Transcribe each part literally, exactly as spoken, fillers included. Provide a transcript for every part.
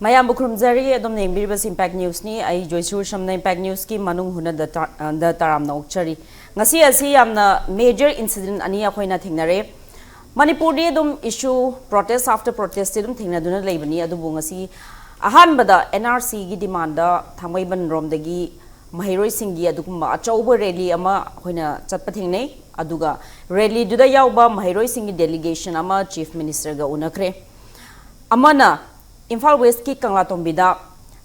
ꯃꯌꯥꯝꯕꯨ ꯈꯨꯔꯨꯝꯖꯔꯤ꯫ ꯑꯗꯨꯝ ꯌꯦꯡꯕꯤꯔꯤꯕꯁꯤ Impact Newsꯅꯤ꯫ ꯑꯩ ꯖꯣꯏꯁꯨꯔ ꯁꯝꯅ Impact Newsꯀꯤ ꯃꯅꯨꯡ ꯍꯨꯅꯗ ꯇ-, ꯑ, ꯗ ꯇꯔꯥꯝꯅ ꯑꯣꯛꯆꯔꯤ꯫ ꯉꯁꯤ ꯑꯁꯤ ꯌꯥꯝꯅ major incident ꯑꯅꯤ ꯑꯩꯈꯣꯏꯅ ꯊꯦꯡꯅꯔꯦ꯫ ꯃꯅꯤꯄꯨꯔꯗꯤ ꯑꯗꯨꯝ issue, protest after protestꯇꯤ ꯑꯗꯨꯝ ꯊꯦꯡꯅꯗꯨꯅ ꯂꯩꯕꯅꯤ꯫ ꯑꯗꯨꯕꯨ ꯉꯁꯤ ꯑꯍꯥꯟꯕꯗ NRCꯒꯤ demandꯗ ꯊꯥꯡꯃꯩꯕꯟꯔꯣꯝꯗꯒꯤ ꯃꯍꯩꯔꯣꯏꯁꯤꯡꯒꯤ ꯑꯗꯨꯒꯨꯝꯕ ꯑꯆꯧꯕ rally ꯑꯃ ꯑꯩꯈꯣꯏꯅ ꯆꯠꯄ ꯊꯦꯡꯅꯩ꯫ ꯑꯗꯨꯒ rallyꯗꯨꯗ ꯌꯥꯎꯕ ꯃꯍꯩꯔꯣꯏꯁꯤꯡꯒꯤ delegation ꯑꯃ Chief Ministerꯒ ꯎꯅꯈ꯭ꯔꯦ꯫ ꯑꯃꯅ ꯏꯝꯐꯥꯜ Westꯀꯤ ꯀꯪꯂꯥꯇꯣꯝꯕꯤꯗ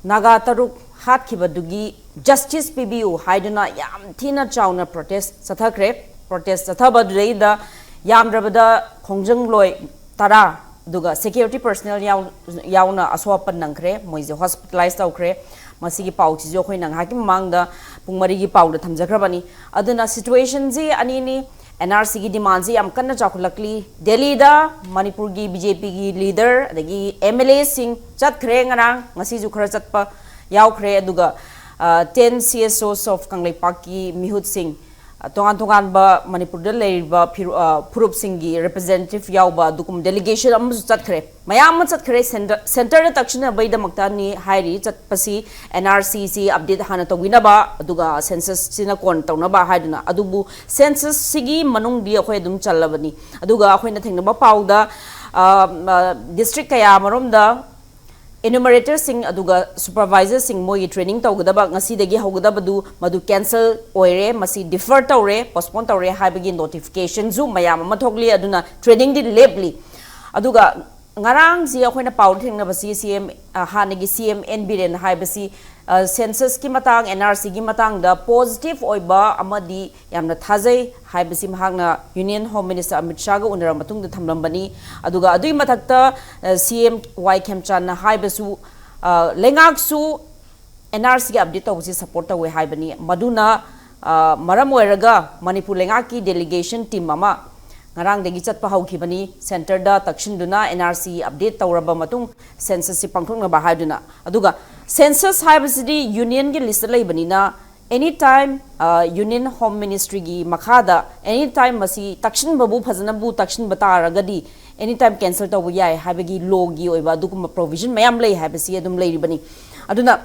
ꯅꯥꯒꯥ ꯇꯔꯨꯛ ꯍꯥꯠꯈꯤꯕꯗꯨꯒꯤ justice ꯄꯤꯕꯤꯌꯨ ꯍꯥꯏꯗꯨꯅ ꯌꯥꯝ ꯊꯤꯅ ꯆꯥꯎꯅ protest ꯆꯠꯊꯈ꯭ꯔꯦ꯫ Protest ꯆꯠꯊꯕꯗꯨꯗꯩꯗ ꯌꯥꯝꯗ꯭ꯔꯕꯗ ꯈꯣꯡꯖꯪꯂꯣꯏ ꯇꯔꯥ, ꯑꯗꯨꯒ security personnel ꯌꯥꯎ-, ꯌꯥꯎꯅ ꯑꯁꯣꯛ ꯑꯄꯟ ꯅꯪꯈ꯭ꯔꯦ꯫ ꯃꯣꯏꯁꯦ hospitalize ꯇꯧꯈ꯭ꯔꯦ꯫ ꯃꯁꯤꯒꯤ ꯄꯥꯎꯁꯤꯁꯨ ꯑꯩꯈꯣꯏꯅ ꯉꯥꯏꯍꯥꯛꯀꯤ ꯃꯃꯥꯡꯗ ꯄꯨꯡ ꯃꯔꯤꯒꯤ ꯄꯥꯎꯗ ꯊꯝꯖꯈ꯭ꯔꯕꯅꯤ꯫ ꯑꯗꯨꯅ situationꯁꯤ ꯑꯅꯤꯅꯤ꯫ NRCꯒꯤ demandꯁꯤ ꯌꯥꯝ ꯀꯟꯅ ꯆꯥꯎꯈꯠꯂꯛꯂꯤ꯫ ꯗꯦꯜꯂꯤꯗ ꯃꯅꯤꯄꯨꯔꯒꯤ BJPꯒꯤ leader ꯑꯗꯒꯤ MLAꯁꯤꯡ ꯆꯠꯈ꯭ꯔꯦ ꯉꯔꯥꯡ, ꯉꯁꯤꯁꯨ ꯈꯔ ꯆꯠꯄ ꯌꯥꯎꯈ꯭ꯔꯦ꯫ ꯑꯗꯨꯒ, ꯑ, ten CSOs of ꯀꯪꯂꯩꯄꯥꯛꯀꯤ ꯃꯤꯍꯨꯠꯁꯤꯡ, ꯑ, ꯇꯣꯉꯥꯟ ꯇꯣꯉꯥꯟꯕ ꯃꯅꯤꯄꯨꯔꯗ ꯂꯩꯔꯤꯕ ꯐꯤꯔꯨ-, ꯑ, ꯐꯨꯔꯨꯞꯁꯤꯡꯒꯤ representative ꯌꯥꯎꯕ ꯑꯗꯨꯒꯨꯝꯕ delegation ꯑꯃꯁꯨ ꯆꯠꯈ꯭ꯔꯦ꯫ ꯃꯌꯥꯝ ꯑꯃ ꯆꯠꯈ꯭ꯔꯦ꯫ Center-, centreꯗ ꯇꯛꯁꯤꯟꯅꯕꯒꯤꯗꯃꯛꯇꯅꯤ ꯍꯥꯏꯔꯤ ꯆꯠꯄꯁꯤ꯫ NRCꯁꯤ update ꯍꯥꯟꯅ ꯇꯧꯕꯤꯅꯕ, ꯑꯗꯨꯒ censusꯁꯤꯅ ꯀꯣꯟ ꯇꯧꯅꯕ ꯍꯥꯏꯗꯨꯅ꯫ ꯑꯗꯨꯕꯨ censusꯁꯤꯒꯤ ꯃꯅꯨꯡꯗꯤ ꯑꯩꯈꯣꯏ ꯑꯗꯨꯝ ꯆꯜꯂꯕꯅꯤ꯫ ꯑꯗꯨꯒ ꯑꯩꯈꯣꯏꯅ ꯊꯦꯡꯅꯕ ꯄꯥꯎꯗ, ꯑ, ꯑ, district ꯀꯌꯥ ꯑꯃꯔꯣꯝꯗ enumeratorꯁꯤꯡ ꯑꯗꯨꯒ supervisorꯁꯤꯡ ꯃꯣꯏꯒꯤ training ꯇꯧꯒꯗꯕ ꯉꯁꯤꯗꯒꯤ ꯍꯧꯒꯗꯕꯗꯨ ꯃꯗꯨ cancel ꯑꯣꯏꯔꯦ, ꯃꯁꯤ defer ꯇꯧꯔꯦ, postpone ꯇꯧꯔꯦ ꯍꯥꯏꯕꯒꯤ notificationꯁꯨ ꯃꯌꯥꯝ ꯑꯃ ꯊꯣꯛꯂꯤ꯫ ꯑꯗꯨꯅ trainingꯗꯤ ꯂꯦꯞꯂꯤ꯫ ꯑꯗꯨꯒ ꯉꯔꯥꯡꯁꯤ ꯑꯩꯈꯣꯏꯅ ꯄꯥꯎ ꯊꯦꯡꯅꯕꯁꯤ CM, ꯑ, ꯍꯥꯟꯅꯒꯤ CM N ꯕꯤꯔꯦꯟ ꯍꯥꯏꯕꯁꯤ, ꯑ, censusꯀꯤ ꯃꯇꯥꯡ, NRCꯒꯤ ꯃꯇꯥꯡꯗ positive ꯑꯣꯏꯕ ꯑꯃꯗꯤ ꯌꯥꯝꯅ ꯊꯥꯖꯩ ꯍꯥꯏꯕꯁꯤ ꯃꯍꯥꯛꯅ Union Home Minister ꯑꯃꯤꯠ ꯁꯥꯍꯒ ꯎꯅꯔꯕ ꯃꯇꯨꯡꯗ ꯊꯝꯂꯝꯕꯅꯤ꯫ ꯑꯗꯨꯒ ꯑꯗꯨꯒꯤ ꯃꯊꯛꯇ, ꯑ, CM ꯋꯥꯏ ꯈꯦꯝꯆꯥꯟꯅ ꯍꯥꯏꯕꯁꯨ, ꯑ, ꯂꯩꯉꯥꯛꯁꯨ NRCꯒꯤ update ꯇꯧꯕꯁꯤ support ꯇꯧꯋꯦ ꯍꯥꯏꯕꯅꯤ꯫ ꯃꯗꯨꯅ, ꯑ, ꯃꯔꯝ ꯑꯣꯏꯔꯒ ꯃꯅꯤꯄꯨꯔ ꯂꯩꯉꯥꯛꯀꯤ delegation team ꯑꯃ ꯉꯔꯥꯡꯗꯒꯤ ꯆꯠꯄ ꯍꯧꯈꯤꯕꯅꯤ꯫ Centreꯗ ꯇꯛꯁꯤꯟꯗꯨꯅ NRC update ꯇꯧꯔꯕ ꯃꯇꯨꯡ censusꯁꯤ ꯄꯥꯡꯊꯣꯛꯅꯕ ꯍꯥꯏꯗꯨꯅ꯫ ꯑꯗꯨꯒ census ꯍꯥꯏꯕꯁꯤꯗꯤ unionꯒꯤ listꯇ ꯂꯩꯕꯅꯤꯅ, anytime, ꯑ, Union Home Ministryꯒꯤ ꯃꯈꯥꯗ anytime ꯃꯁꯤ ꯇꯛꯁꯤꯟꯕꯕꯨ ꯐꯖꯅꯕꯨ ꯇꯛꯁꯤꯟꯕ ꯇꯥꯔꯒꯗꯤ ꯑꯦꯅꯤ ꯇꯥꯏꯝ ꯀꯦꯟꯁꯦꯜ ꯇꯧꯕ ꯌꯥꯏ ꯍꯥꯏꯕꯒꯤ ꯂꯣꯒꯤ ꯑꯣꯏꯕ ꯑꯗꯨꯒꯨꯝꯕ ꯄ꯭ꯔꯣꯚꯤꯖꯟ ꯃꯌꯥꯝ ꯂꯩ ꯍꯥꯏꯕꯁꯤ ꯑꯗꯨꯝ ꯂꯩꯔꯤꯕꯅꯤ꯫ ꯑꯗꯨꯅ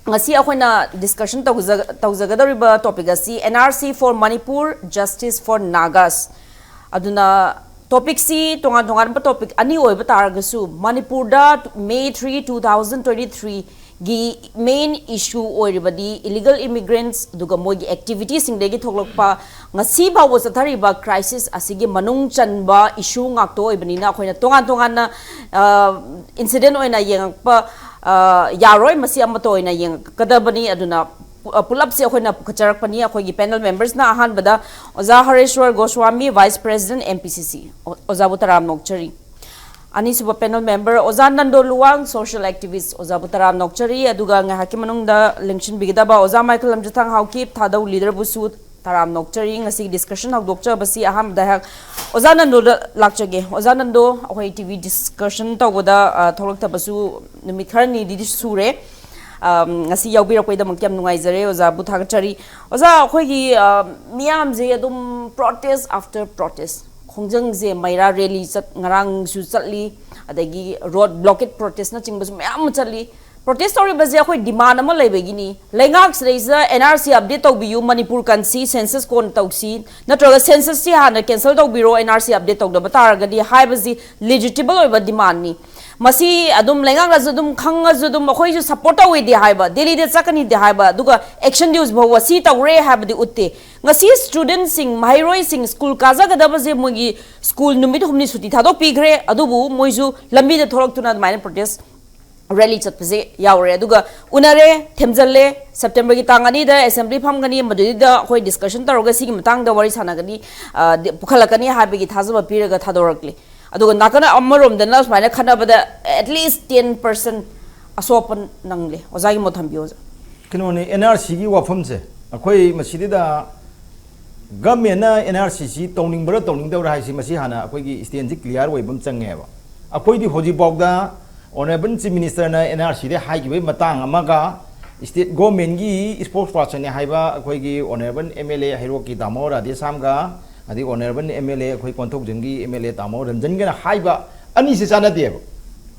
ꯉꯁꯤ ꯑꯩꯈꯣꯏꯅ ꯗꯤꯁꯀꯁꯟ ꯇꯧꯖ ꯇꯧꯖꯒꯗꯧꯔꯤꯕ ꯇꯣꯄꯤꯛ ꯑꯁꯤ N R C for Manipur, Justice for Nagas꯫ ꯑꯗꯨꯅ ꯇꯣꯄꯤꯛꯁꯤ ꯇꯣꯉꯥꯟ ꯇꯣꯉꯥꯟꯕ ꯇꯣꯄꯤꯛ ꯑꯅꯤ ꯑꯣꯏꯕ ꯇꯥꯔꯒꯁꯨ, ꯃꯅꯤꯄꯨꯔꯗ May three, two thousand twenty-three ꯒꯤ ꯃꯦꯟ ꯏꯁꯨ ꯑꯣꯏꯔꯤꯕꯗꯤ ꯏꯂꯤꯒꯜ ꯏꯃꯤꯒ꯭ꯔꯦꯟꯠꯁ ꯑꯗꯨꯒ ꯃꯣꯏꯒꯤ ꯑꯦꯛꯇꯤꯚꯤꯇꯤꯁꯤꯡꯗꯒꯤ ꯊꯣꯛꯂꯛꯄ ꯉꯁꯤ ꯐꯥꯎꯕ ꯆꯠꯊꯔꯤꯕ ꯀ꯭ꯔꯥꯏꯁꯤꯁ ꯑꯁꯤꯒꯤ ꯃꯅꯨꯡ ꯆꯟꯕ ꯏꯁꯨ ꯉꯥꯛꯇ ꯑꯣꯏꯕꯅꯤꯅ, ꯑꯩꯈꯣꯏꯅ ꯇꯣꯉꯥꯟ ꯇꯣꯉꯥꯟꯅ ꯏꯟꯁꯤꯗꯦꯟ ꯑꯣꯏꯅ ꯌꯦꯡꯉꯛꯄ ꯑ, ꯌꯥꯔꯣꯏ꯫ ꯃꯁꯤ ꯑꯃꯠꯇ ꯑꯣꯏꯅ ꯌꯦꯡꯉꯛꯀꯗꯕꯅꯤ꯫ ꯑꯗꯨꯅ ꯄꯨ- ꯑ, ꯄꯨꯂꯞꯁꯦ ꯑꯩꯈꯣꯏꯅ ꯄꯨꯈꯠꯆꯔꯛꯄꯅꯤ꯫ ꯑꯩꯈꯣꯏꯒꯤ ꯄꯦꯅꯦꯜ ꯃꯦꯝꯕꯔꯁꯅ ꯑꯍꯥꯟꯕꯗ ꯑꯣꯖꯥ Hareswar Goswami, vice president, M P C C, ꯑꯣ- ꯑꯣꯖꯥꯕꯨ ꯇꯔꯥꯝꯅ ꯑꯣꯛꯆꯔꯤ꯫ ꯑꯅꯤꯁꯨꯕ ꯄꯦꯅꯦꯜ ꯃꯦꯝꯕꯔ ꯑꯣꯖꯥ ꯅꯟꯗꯣ ꯂꯨꯋꯥꯡ, ꯁꯣꯁꯤꯌꯦꯜ ꯑꯦꯛꯇꯤꯚꯤꯁ꯭ꯠ, ꯑꯣꯖꯥꯕꯨ ꯇꯔꯥꯝꯅ ꯑꯣꯛꯆꯔꯤ꯫ ꯑꯗꯨꯒ ꯉꯥꯏꯍꯥꯛꯀꯤ ꯃꯅꯨꯡꯗ ꯂꯦꯡꯁꯤꯟꯕꯤꯒꯗꯕ ꯑꯣꯖꯥ ꯃꯥꯏꯀꯦꯜ ꯂꯝꯖꯊꯥꯡ ꯍꯥꯎꯀꯤꯞ, ꯊꯥꯗꯧ ꯂꯤꯗꯔꯕꯨꯁꯨ ꯇꯔꯥꯝꯅ ꯑꯣꯛꯆꯔꯤ꯫ ꯉꯁꯤꯒꯤ ꯗꯤꯁꯀꯁꯟ ꯍꯧꯗꯣꯛꯆꯕꯁꯤ ꯑꯍꯥꯟꯕꯗ ꯑꯩꯍꯥꯛ ꯑꯣꯖꯥ ꯅꯟꯗꯣꯗ ꯂꯥꯛꯆꯒꯦ꯫ ꯑꯣꯖꯥ ꯅꯟꯗꯣ, ꯑꯩꯈꯣꯏ T V ꯗꯤꯁꯀꯁꯟ ꯇꯧꯕꯗ, ꯑ, ꯊꯣꯛꯂꯛꯇꯕꯁꯨ ꯅꯨꯃꯤꯠ ꯈꯔꯅꯤꯗꯤ ꯁꯨꯔꯦ꯫ ꯑꯝ, ꯉꯁꯤ ꯌꯥꯎꯕꯤꯔꯛꯄꯒꯤꯗꯃꯛꯇ ꯌꯥꯝ ꯅꯨꯡꯉꯥꯏꯖꯔꯦ, ꯑꯣꯖꯥꯕꯨ ꯊꯥꯒꯠꯆꯔꯤ꯫ ꯑꯣꯖꯥ, ꯑꯩꯈꯣꯏꯒꯤ, ꯑ, ꯃꯤꯌꯥꯝꯁꯦ ꯑꯗꯨꯝ protest after protest, ꯈꯣꯡꯖꯪꯁꯦ, ꯃꯩꯔꯥ ꯔꯦꯂꯤ ꯆꯠ-, ꯉꯔꯥꯡꯁꯨ ꯆꯠꯂꯤ, ꯑꯗꯒꯤ ꯔꯣꯗ ꯕ꯭ꯂꯣꯀꯦꯠ ꯄ꯭ꯔꯣꯇꯦꯁꯅꯆꯤꯡꯕꯁꯨ ꯃꯌꯥꯝ ꯑꯃ ꯆꯠꯂꯤ꯫ ꯄ꯭ꯔꯣꯇꯦꯁ ꯇꯧꯔꯤꯕꯁꯦ ꯑꯩꯈꯣꯏ ꯗꯤꯃꯥꯟ ꯑꯃ ꯂꯩꯕꯒꯤꯅꯤ꯫ ꯂꯩꯉꯥꯛꯁꯤꯗꯩꯁꯤꯗ N R C ꯑꯞꯗꯦꯠ ꯇꯧꯕꯤꯌꯨ, ꯃꯅꯤꯄꯨꯔ ꯀꯟꯁꯤ ꯁꯦꯟꯁꯁ ꯀꯣꯟ ꯇꯧꯁꯤ, ꯅꯠꯇ꯭ꯔꯒ ꯁꯦꯟꯁꯁꯁꯤ ꯍꯥꯟꯅ ꯀꯦꯟꯁꯦꯜ ꯇꯧꯕꯤꯔꯣ, N R C ꯑꯞꯗꯦꯠ ꯇꯧꯗꯕ ꯇꯥꯔꯒꯗꯤ ꯍꯥꯏꯕꯁꯤ ꯂꯦꯖꯤꯇꯤꯃꯦꯠ ꯑꯣꯏꯕ ꯗꯤꯃꯥꯟꯅꯤ꯫ ꯃꯁꯤ ꯑꯗꯨꯝ ꯂꯩꯉꯥꯛꯅꯁꯨ ꯑꯗꯨꯝ ꯈꯪꯉꯁꯨ ꯑꯗꯨꯝ ꯑꯩꯈꯣꯏꯁꯨ ꯁꯞꯄꯣꯔꯠ ꯇꯧꯋꯤꯗꯤ ꯍꯥꯏꯕ, ꯗꯦꯜꯂꯤꯗ ꯆꯠꯀꯅꯤꯗꯤ ꯍꯥꯏꯕ, ꯑꯗꯨꯒ ꯑꯦꯛꯁꯟ ꯅ꯭ꯌꯨꯁ ꯐꯥꯎꯕ ꯁꯤ ꯇꯧꯔꯦ ꯍꯥꯏꯕꯗꯤ ꯎꯠꯇꯦ꯫ ꯉꯁꯤ ꯁ꯭ꯇꯨꯗꯦꯟꯠꯁꯤꯡ, ꯃꯍꯩꯔꯣꯏꯁꯤꯡ ꯁ꯭ꯀꯨꯜ ꯀꯥꯖꯒꯗꯕꯁꯦ ꯃꯣꯏꯒꯤ ꯁ꯭ꯀꯨꯜ ꯅꯨꯃꯤꯠ ꯍꯨꯝꯅꯤ ꯁꯨꯇꯤ ꯊꯥꯗꯣꯛꯄꯤꯈ꯭ꯔꯦ, ꯑꯗꯨꯕꯨ ꯃꯣꯏꯁꯨ ꯂꯝꯕꯤꯗ ꯊꯣꯛꯂꯛꯇꯨꯅ ꯑꯗꯨꯃꯥꯏꯅ ꯄ꯭ꯔꯣꯇꯦꯁ ꯔꯦꯂꯤ ꯆꯠꯄꯁꯦ ꯌꯥꯎꯔꯦ꯫ ꯑꯗꯨꯒ ꯎꯅꯔꯦ, ꯊꯦꯝꯖꯤꯜꯂꯦ, ꯁꯦꯞꯇꯦꯝꯕꯔꯒꯤ ꯇꯥꯡ ꯑꯅꯤꯗ ꯑꯦꯁꯦꯝꯕ꯭ꯂꯤ ꯐꯝꯒꯅꯤ, ꯃꯗꯨꯗꯩꯗ ꯑꯩꯈꯣꯏ ꯗꯤꯁꯀꯁꯟ ꯇꯧꯔꯒ ꯁꯤꯒꯤ ꯃꯇꯥꯡꯗ ꯋꯥꯔꯤ ꯁꯥꯟꯅꯒꯅꯤ, ꯑ, ꯗꯤ-, ꯄꯨꯈꯠꯂꯛꯀꯅꯤ ꯍꯥꯏꯕꯒꯤ ꯊꯥꯖꯕ ꯄꯤꯔꯒ ꯊꯥꯗꯣꯔꯛꯂꯤ꯫ ꯑꯗꯨꯒ ꯅꯥꯀꯟ ꯑꯃꯔꯣꯝꯗꯅ ꯁꯨꯃꯥꯏꯅ ꯈꯠꯅꯕꯗ at least ten percent ꯑꯁꯣꯛꯄ ꯅꯪꯂꯦ꯫ ꯑꯣꯖꯥꯒꯤ ꯃꯣꯠ ꯊꯝꯕꯤꯌꯨ, ꯑꯣꯖꯥ꯫ ꯀꯩꯅꯣꯅꯦ, N R Cꯒꯤ ꯋꯥꯐꯝꯁꯦ ꯑꯩꯈꯣꯏ ꯃꯁꯤꯗꯩꯗ ꯒꯃꯦꯟꯅ N R Cꯁꯤ ꯇꯧꯅꯤꯡꯕ꯭ꯔꯥ ꯇꯧꯅꯤꯡꯗꯕ꯭ꯔꯥ ꯍꯥꯏꯁꯤ ꯃꯁꯤ ꯍꯥꯟꯅ ꯑꯩꯈꯣꯏꯒꯤ ꯁ꯭ꯇꯦꯟꯁꯤ ꯀ꯭ꯂꯤꯌꯥꯔ ꯑꯣꯏꯕ ꯑꯃ ꯆꯪꯉꯦꯕ꯫ ꯑꯩꯈꯣꯏꯗꯤ ꯍꯧꯖꯤꯛꯐꯥꯎꯗ ꯑꯣꯅꯔꯦꯕꯜ ꯆꯤꯐ ꯃꯤꯅꯤꯁꯇꯔꯅ N R Cꯗ ꯍꯥꯏꯈꯤꯕꯒꯤ ꯃꯇꯥꯡ ꯑꯃꯒ ꯁ꯭ꯇꯦꯠ ꯒꯣꯔꯃꯦꯟꯒꯤ ꯁ꯭ꯄꯣꯛꯁ ꯄꯥꯔꯁꯟꯅꯦ ꯍꯥꯏꯕ ꯑꯩꯈꯣꯏꯒꯤ ꯑꯣꯅꯔꯦꯕꯜ M L A ꯍꯩꯔꯣꯛꯀꯤ ꯗꯥꯃꯣ ꯔꯥꯙꯦꯁ꯭ꯌꯥꯝꯒ ꯑꯗꯩ ꯑꯣꯅꯔꯦꯕꯜ ꯑꯦꯝ ꯑꯦꯜ ꯑꯦ ꯑꯩꯈꯣꯏ ꯀꯣꯟꯊꯧꯖꯝꯒꯤ ꯑꯦꯝ ꯑꯦꯜ ꯑꯦ ꯇꯥꯃꯣ ꯔꯟꯖꯟꯒꯅ ꯍꯥꯏꯕ ꯑꯅꯤꯁꯦ ꯆꯥꯟꯅꯗꯦꯕ꯫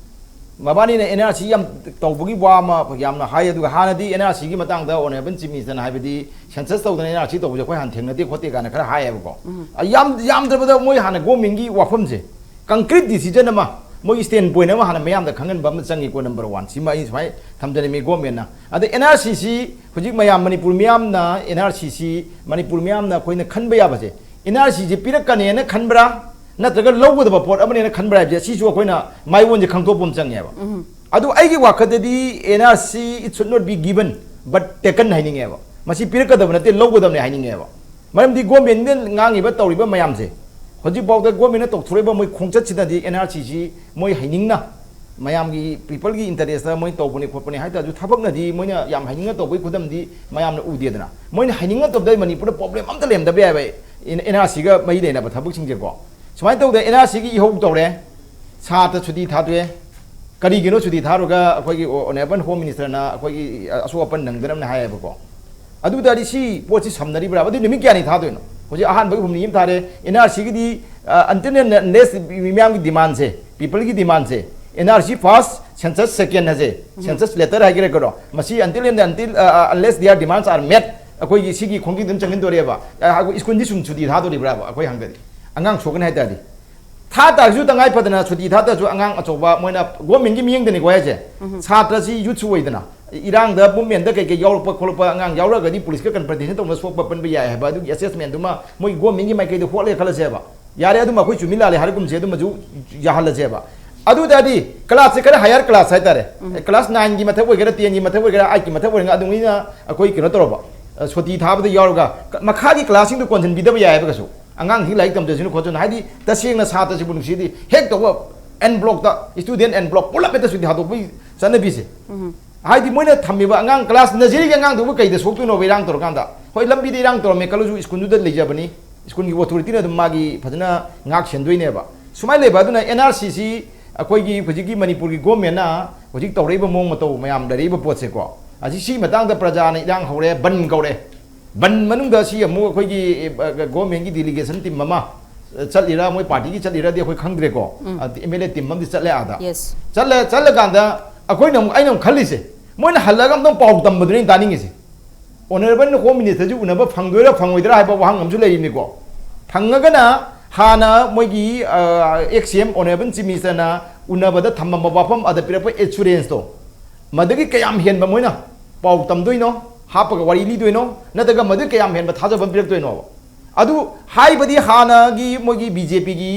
ꯃꯕꯥꯅꯤꯅ ꯑꯦꯟ ꯑꯥꯔ ꯁꯤ ꯌꯥꯝ ꯇꯧꯕꯒꯤ ꯋꯥ ꯑꯃ ꯌꯥꯝꯅ ꯍꯥꯏ, ꯑꯗꯨꯒ ꯍꯥꯟꯅꯗꯤ ꯑꯦꯟ ꯑꯥꯔ ꯁꯤꯒꯤ ꯃꯇꯥꯡꯗ ꯑꯣꯅꯔꯦꯕꯜ ꯆꯤꯐ ꯃꯤꯅꯤꯁꯇꯔꯅ ꯍꯥꯏꯕꯗꯤ ꯁꯦꯟꯁꯁ ꯇꯧꯗꯅ ꯑꯦꯟ ꯑꯥꯔ ꯁꯤ ꯇꯧꯕꯁꯦ ꯑꯩꯈꯣꯏ ꯍꯥꯟꯅ ꯊꯦꯡꯅꯗꯦ ꯈꯣꯠꯇꯦ ꯀꯥꯏꯅ ꯈꯔ ꯍꯥꯏꯌꯦꯕꯀꯣ꯫ ꯎꯝ꯫ ꯑ, ꯌꯥꯝ-, ꯌꯥꯝꯗ꯭ꯔꯕꯗ ꯃꯣꯏ ꯍꯥꯟꯅ ꯒꯣꯔꯃꯦꯟꯒꯤ ꯋꯥꯐꯝꯁꯦ, ꯀꯪꯀ꯭ꯔꯤꯠ ꯗꯤꯁꯤꯖꯟ ꯑꯃ, ꯃꯣꯏꯒꯤ ꯁ꯭ꯇꯦꯟ ꯄꯣꯏꯟ ꯑꯃ ꯍꯥꯟꯅ ꯃꯌꯥꯝꯗ ꯈꯪꯍꯟꯕ ꯑꯃ ꯆꯪꯉꯤꯀꯣ, ꯅꯝꯕꯔ ꯋꯥꯟ꯫ ꯁꯤꯃ ꯑꯩ ꯁꯨꯃꯥꯏꯅ ꯊꯝꯖꯅꯤꯡꯉꯤ ꯒꯣꯔꯃꯦꯟꯅ꯫ ꯑꯗ ꯑꯦꯟ ꯑꯥꯔ ꯁꯤ ꯁꯤ ꯍꯧꯖꯤꯛ ꯃꯌꯥꯝ ꯃꯅꯤꯄꯨꯔ ꯃꯤꯌꯥꯝꯅ, ꯑꯦꯟ ꯑꯥꯔ ꯁꯤ ꯁꯤ ꯃꯅꯤꯄꯨꯔ ꯃꯤꯌꯥꯝꯅ ꯑꯩꯈꯣꯏꯅ ꯈꯟꯕ ꯌꯥꯕꯁꯦ, ꯑꯦꯟ ꯑꯥꯔ ꯁꯤꯁꯦ ꯄꯤꯔꯛꯀꯅꯦꯅ ꯈꯟꯕ꯭ꯔꯥ, ꯅꯠꯇ꯭ꯔꯒ ꯂꯧꯒꯗꯕ ꯄꯣꯠ ꯑꯃꯅꯦꯅ ꯈꯟꯕ꯭ꯔꯥ ꯍꯥꯏꯕꯁꯦ, ꯁꯤꯁꯨ ꯑꯩꯈꯣꯏꯅ ꯃꯥꯏꯑꯣꯟꯁꯦ ꯈꯪꯗꯣꯛꯄ ꯑꯃ ꯆꯪꯉꯦꯕ꯫ ꯎꯝ꯫ ꯑꯗꯨ ꯑꯩꯒꯤ ꯋꯥꯈꯜꯗꯗꯤ, "N R C, it should not be given but taken" ꯍꯥꯏꯅꯤꯡꯉꯦꯕ꯫ ꯃꯁꯤ ꯄꯤꯔꯛꯀꯗꯕ ꯅꯠꯇꯦ, ꯂꯧꯒꯗꯕꯅꯦ ꯍꯥꯏꯅꯤꯡꯉꯦꯕ꯫ ꯃꯔꯝꯗꯤ ꯒꯣꯔꯃꯦꯟꯅ ꯉꯥꯡꯉꯤꯕ, ꯇꯧꯔꯤꯕ ꯃꯌꯥꯝꯁꯦ, ꯍꯧꯖꯤꯛꯐꯥꯎꯗ ꯒꯣꯔꯃꯦꯟꯅ ꯇꯧꯊꯣꯔꯛꯏꯕ ꯃꯣꯏ ꯈꯣꯡꯆꯠꯁꯤꯅꯗꯤ ꯑꯦꯟ ꯑꯥꯔ ꯁꯤꯁꯤ ꯃꯣꯏ ꯍꯩꯅꯤꯡꯅ, ꯃꯌꯥꯝꯒꯤ, ꯄꯤꯄꯜꯒꯤ ꯏꯟꯇꯔꯦꯁꯇ ꯃꯣꯏ ꯇꯧꯕꯅꯤ ꯈꯣꯠꯄꯅꯤ ꯍꯥꯏ ꯇꯥꯔꯁꯨ, ꯊꯕꯛꯅꯗꯤ ꯃꯣꯏꯅ ꯌꯥꯝ ꯍꯩꯅꯤꯡꯅ ꯇꯧꯕꯒꯤ ꯈꯨꯗꯝꯗꯤ ꯃꯌꯥꯝꯅ ꯎꯗꯦꯗꯅ꯫ ꯃꯣꯏꯅ ꯍꯩꯅꯤꯡꯅ ꯇꯧꯕꯗ ꯃꯅꯤꯄꯨꯔꯗ ꯄ꯭ꯔꯣꯕ꯭ꯂꯦꯝ ꯑꯝꯇ ꯂꯩꯔꯝꯗꯕ ꯌꯥꯏꯕ, ꯑꯦꯟ ꯑꯥꯔ ꯁꯤꯒ ꯃꯔꯤ ꯂꯩꯅꯕ ꯊꯕꯛꯁꯤꯡꯁꯦꯀꯣ꯫ ꯁꯨꯃꯥꯏꯅ ꯇꯧꯗꯅ ꯑꯦꯟ ꯑꯥꯔ ꯁꯤꯒꯤ ꯏꯍꯧ ꯇꯧꯔꯦ, ꯁꯥꯇ꯭ꯔ ꯁꯨꯇꯤ ꯊꯥꯗꯣꯛꯑꯦ꯫ ꯀꯔꯤꯒꯤꯅꯣ ꯁꯨꯇꯤ ꯊꯥꯔꯨꯔꯒ ꯑꯩꯈꯣꯏꯒꯤ ꯑꯣꯅꯔꯦꯕꯜ ꯍꯣꯝ ꯃꯤꯅꯤꯁꯇꯔꯅ ꯑꯩꯈꯣꯏꯒꯤ ꯑꯁꯣꯛ ꯑꯄꯟ ꯅꯪꯗꯅꯕꯅꯦ ꯍꯥꯏꯌꯦꯕꯀꯣ꯫ ꯑꯗꯨ ꯇꯥꯔꯗꯤ ꯁꯤ ꯄꯣꯠꯁꯤ ꯁꯝꯅꯔꯤꯕ꯭ꯔꯥ? ꯑꯗꯨ ꯅꯨꯃꯤꯠ ꯀꯌꯥꯅꯤ ꯊꯥꯗꯣꯏꯅꯣ? ꯍꯧꯖꯤꯛ ꯑꯍꯥꯟꯕꯒꯤ ꯍꯨꯝꯅꯤ ꯑꯃ ꯊꯥꯔꯦ, ꯑꯦꯟ ꯑꯥꯔ ꯁꯤꯒꯤꯗꯤ, ꯑ, until and unless ꯃꯤꯌꯥꯝꯒꯤ ꯗꯤꯃꯥꯟꯁꯦ, ꯄꯤꯄꯜꯒꯤ ꯗꯤꯃꯥꯟꯁꯦ, N R C first, census second ꯍꯥꯏꯁꯦ, ꯎꯝ꯫ Census letter ꯍꯥꯏꯒꯦꯔꯥ ꯀꯩꯅꯣ, ꯃꯁꯤ until and until, ꯑ, ꯑ, unless their demands are met, ꯑꯩꯈꯣꯏꯒꯤ ꯁꯤꯒꯤ ꯈꯣꯡꯖꯪꯗ ꯑꯗꯨꯝ ꯆꯪꯁꯤꯟꯗꯣꯔꯤꯑꯕ꯫ ꯑ, ꯑꯩꯈꯣꯏ ꯁ꯭ꯀꯨꯜꯗꯤ ꯁꯨꯝ ꯁꯨꯇꯤ ꯊꯥꯗꯣꯔꯤꯕ꯭ꯔꯥꯕ ꯑꯩꯈꯣꯏ ꯍꯪꯗꯗꯤ? ꯑꯉꯥꯡ ꯁꯣꯛꯀꯅꯤ ꯍꯥꯏ ꯇꯥꯔꯗꯤ꯫ ꯊꯥ ꯇꯥꯔꯁꯨ ꯇꯉꯥꯏ ꯐꯗꯅ ꯁꯨꯇꯤ ꯊꯥ ꯇꯥꯔꯁꯨ ꯑꯉꯥꯡ ꯑꯆꯧꯕ ꯃꯣꯏꯅ ꯒꯣꯔꯃꯦꯟꯒꯤ ꯃꯤꯠꯌꯦꯡꯗꯅꯤꯀꯣ ꯍꯥꯏꯁꯦ꯫ ꯎꯝ꯫ ꯁꯥꯇ꯭ꯔꯁꯤ ꯌꯨꯠꯁꯨ ꯑꯣꯏꯗꯅ, ꯏꯔꯥꯡꯗ ꯃꯨꯞꯃꯦꯟꯗ ꯀꯩꯀꯩ ꯌꯥꯎꯔꯛꯄ ꯈꯣꯠꯂꯛꯄ ꯑꯉꯥꯡ ꯌꯥꯎꯔꯛꯑꯒꯗꯤ ꯄꯨꯂꯤꯁꯀ ꯀꯟꯐ꯭ꯔꯟꯇꯦꯁꯟ ꯇꯧꯅ ꯁꯣꯛꯄ ꯄꯟꯕ ꯌꯥꯏ ꯍꯥꯏꯕ ꯑꯗꯨꯒꯤ ꯑꯦꯁꯦꯁꯃꯦꯟꯗꯨꯃ ꯃꯣꯏ ꯒꯣꯔꯃꯦꯟꯒꯤ ꯃꯥꯏꯀꯩꯗ ꯍꯣꯠꯂꯦ ꯈꯜꯂꯁꯦꯕ꯫ ꯌꯥꯔꯦ, ꯑꯗꯨꯝ ꯑꯩꯈꯣꯏ ꯆꯨꯝꯃꯤ ꯂꯥꯜꯂꯦ ꯍꯥꯏꯔꯒꯨꯝꯁꯦ, ꯑꯗꯨꯃꯁꯨ ꯌꯥꯍꯜꯂꯁꯦꯕ꯫ ꯑꯗꯨ ꯇꯥꯔꯗꯤ ꯀ꯭ꯂꯥꯁꯁꯦ ꯈꯔ ꯍꯥꯏꯌꯔ ꯀ꯭ꯂꯥꯁ ꯍꯥꯏꯇꯥꯔꯦ, ꯎꯝ꯫ ꯀ꯭ꯂꯥꯁ ꯅꯥꯏꯟꯒꯤ ꯃꯊꯛ ꯑꯣꯏꯒꯦꯔꯥ, ꯇꯦꯟꯒꯤ ꯃꯊꯛ ꯑꯣꯏꯒꯦꯔꯥ, ꯑꯥꯏꯠꯀꯤ ꯃꯊꯛ ꯑꯣꯏꯒꯦꯔꯥ, ꯑꯗꯨꯃꯥꯏꯅ ꯑꯩꯈꯣꯏ ꯀꯩꯅꯣ ꯇꯧꯔꯕ, ꯑ, ꯁꯨꯇꯤ ꯊꯥꯕꯗ ꯌꯥꯎꯔꯒ ꯀ-, ꯃꯈꯥꯒꯤ ꯀ꯭ꯂꯥꯁꯁꯤꯡꯗꯣ ꯀꯣꯟꯁꯤꯟꯕꯤꯗꯕ ꯌꯥꯏ ꯍꯥꯏꯕꯒꯁꯨ꯫ ꯑꯉꯥꯡꯁꯤꯡ ꯂꯥꯏꯔꯤꯛ ꯇꯝꯖꯁꯅꯨ ꯈꯣꯠꯁꯅꯨ, ꯍꯥꯏꯗꯤ ꯇꯁꯦꯡꯅ ꯁꯥꯇ꯭ꯔꯁꯤꯕꯨ ꯅꯨꯡꯁꯤꯗꯤ ꯍꯦꯛ ꯇꯧꯕ ꯑꯦꯟ ꯕ꯭ꯂꯣꯛꯇ, ꯁ꯭ꯇꯨꯗꯦꯟ ꯑꯦꯟ ꯕ꯭ꯂꯣꯛ ꯄꯨꯂꯞ ꯍꯦꯛꯇ ꯁꯨꯇꯤ ꯊꯥꯗꯣꯛꯄꯒꯤ ꯆꯠꯅꯕꯤꯁꯦ꯫ ꯎꯝ꯫ ꯍꯥꯏꯗꯤ ꯃꯣꯏꯅ ꯊꯝꯃꯤꯕ ꯑꯉꯥꯡ ꯀ꯭ꯂꯥꯁ ꯅꯖꯔꯤꯒꯤ ꯑꯉꯥꯡꯗꯨꯕꯨ ꯀꯩꯗ ꯁꯣꯛꯇꯣꯏꯅꯣꯕ ꯏꯔꯥꯡ ꯇꯧꯔꯀꯥꯟꯗ? ꯍꯣꯏ, ꯂꯝꯕꯤꯗ ꯏꯔꯥꯡ ꯇꯧꯔꯝꯃꯦ ꯈꯜꯂꯁꯨ, ꯁ꯭ꯀꯨꯜꯗꯨꯗ ꯂꯩꯖꯕꯅꯤ, ꯁ꯭ꯀꯨꯜꯒꯤ ꯑꯣꯊꯣꯔꯤꯇꯤꯅ ꯑꯗꯨꯝ ꯃꯥꯒꯤ ꯐꯖꯅ ꯉꯥꯛ ꯁꯦꯟꯗꯣꯏꯅꯦꯕ꯫ ꯁꯨꯃꯥꯏꯅ ꯂꯩꯕ ꯑꯗꯨꯅ ꯑꯦꯟ ꯑꯥꯔ ꯁꯤ ꯁꯤ ꯑꯩꯈꯣꯏꯒꯤ ꯍꯧꯖꯤꯛꯀꯤ ꯃꯅꯤꯄꯨꯔꯒꯤ ꯒꯣꯔꯃꯦꯟꯅ ꯍꯧꯖꯤꯛ ꯇꯧꯔꯛꯏꯕ ꯃꯑꯣꯡ ꯃꯇꯧ ꯃꯌꯥꯝ ꯂꯩꯔꯛꯏꯕ ꯄꯣꯠꯁꯦꯀꯣ, ꯑꯁꯤ ꯁꯤꯒꯤ ꯃꯇꯥꯡꯗ ꯄ꯭ꯔꯖꯥꯅ ꯏꯔꯥꯡ ꯍꯧꯔꯦ, ꯕꯟ ꯀꯧꯔꯦ, ꯕꯟ ꯃꯅꯨꯡꯗ ꯁꯤ ꯑꯃꯨꯛ ꯑꯩꯈꯣꯏꯒꯤ ꯒꯣꯔꯃꯦꯟꯒꯤ ꯗꯤꯂꯤꯒꯦꯁꯟ ꯇꯤꯝ ꯑꯃ ꯆꯠꯂꯤꯔꯥ, ꯃꯣꯏ ꯄꯥꯔꯇꯤꯒꯤ ꯆꯠꯂꯤꯔꯗꯤ ꯑꯩꯈꯣꯏ ꯈꯪꯗ꯭ꯔꯦꯀꯣ꯫ ꯎꯝ꯫ ꯑꯦꯝ ꯑꯦꯜ ꯑꯦ ꯇꯤꯝ ꯑꯃꯗꯤ ꯆꯠꯂꯦ ꯑꯥꯗ꯫ Yes. ꯆꯠꯂꯦ, ꯆꯠꯂꯀꯥꯟꯗ ꯑꯩꯈꯣꯏꯅ ꯑꯃꯨꯛ, ꯑꯩꯅ ꯑꯃꯨꯛ ꯈꯜꯂꯤꯁꯦ, ꯃꯣꯏꯅ ꯍꯜꯂꯒ ꯑꯝꯇꯪ ꯄꯥꯎ ꯇꯝꯕꯗꯨꯅꯤ ꯑꯩꯅ ꯇꯥꯅꯤꯡꯉꯤꯁꯦ꯫ ꯑꯣꯅꯔꯦꯕꯜ ꯍꯣꯝ ꯃꯤꯅꯤꯁꯇꯔꯁꯤ ꯎꯅꯕ ꯐꯪꯗꯣꯏꯔꯥ ꯐꯪꯉꯣꯏꯗꯣꯏꯔꯥ ꯍꯥꯏꯕ ꯋꯥꯍꯪ ꯑꯃꯁꯨ ꯂꯩꯔꯤꯅꯤꯀꯣ꯫ ꯐꯪꯉꯒꯅ ꯍꯥꯟꯅ ꯃꯣꯏꯒꯤ ꯑꯦꯛꯁ ꯁꯤ ꯑꯦꯝ ꯑꯣꯅꯔꯦꯕꯜ ꯆꯤꯐ ꯃꯤꯅꯤꯁꯇꯔꯅ ꯎꯅꯕꯗ ꯊꯝꯃꯝꯕ ꯋꯥꯐꯝ, ꯑꯗ ꯄꯤꯔꯛꯄ ꯑꯦꯁꯨꯔꯦꯟꯁꯇꯣ, ꯃꯗꯨꯒꯤ ꯀꯌꯥꯝ ꯍꯦꯟꯕ ꯃꯣꯏꯅ ꯄꯥꯎ ꯇꯝꯗꯣꯏꯅꯣ, ꯍꯥꯞꯄꯒ ꯋꯥꯔꯤ ꯂꯤꯗꯣꯏꯅꯣ, ꯅꯠꯇ꯭ꯔꯒ ꯃꯗꯨꯒꯤ ꯀꯌꯥꯝ ꯍꯦꯟꯕ ꯊꯥꯖꯕ ꯑꯃ ꯄꯤꯔꯛꯇꯣꯏꯅꯣꯕ? ꯑꯗꯨ ꯍꯥꯏꯕꯗꯤ ꯍꯥꯟꯅꯒꯤ ꯃꯣꯏꯒꯤ ꯕꯤ ꯖꯦ ꯄꯤꯒꯤ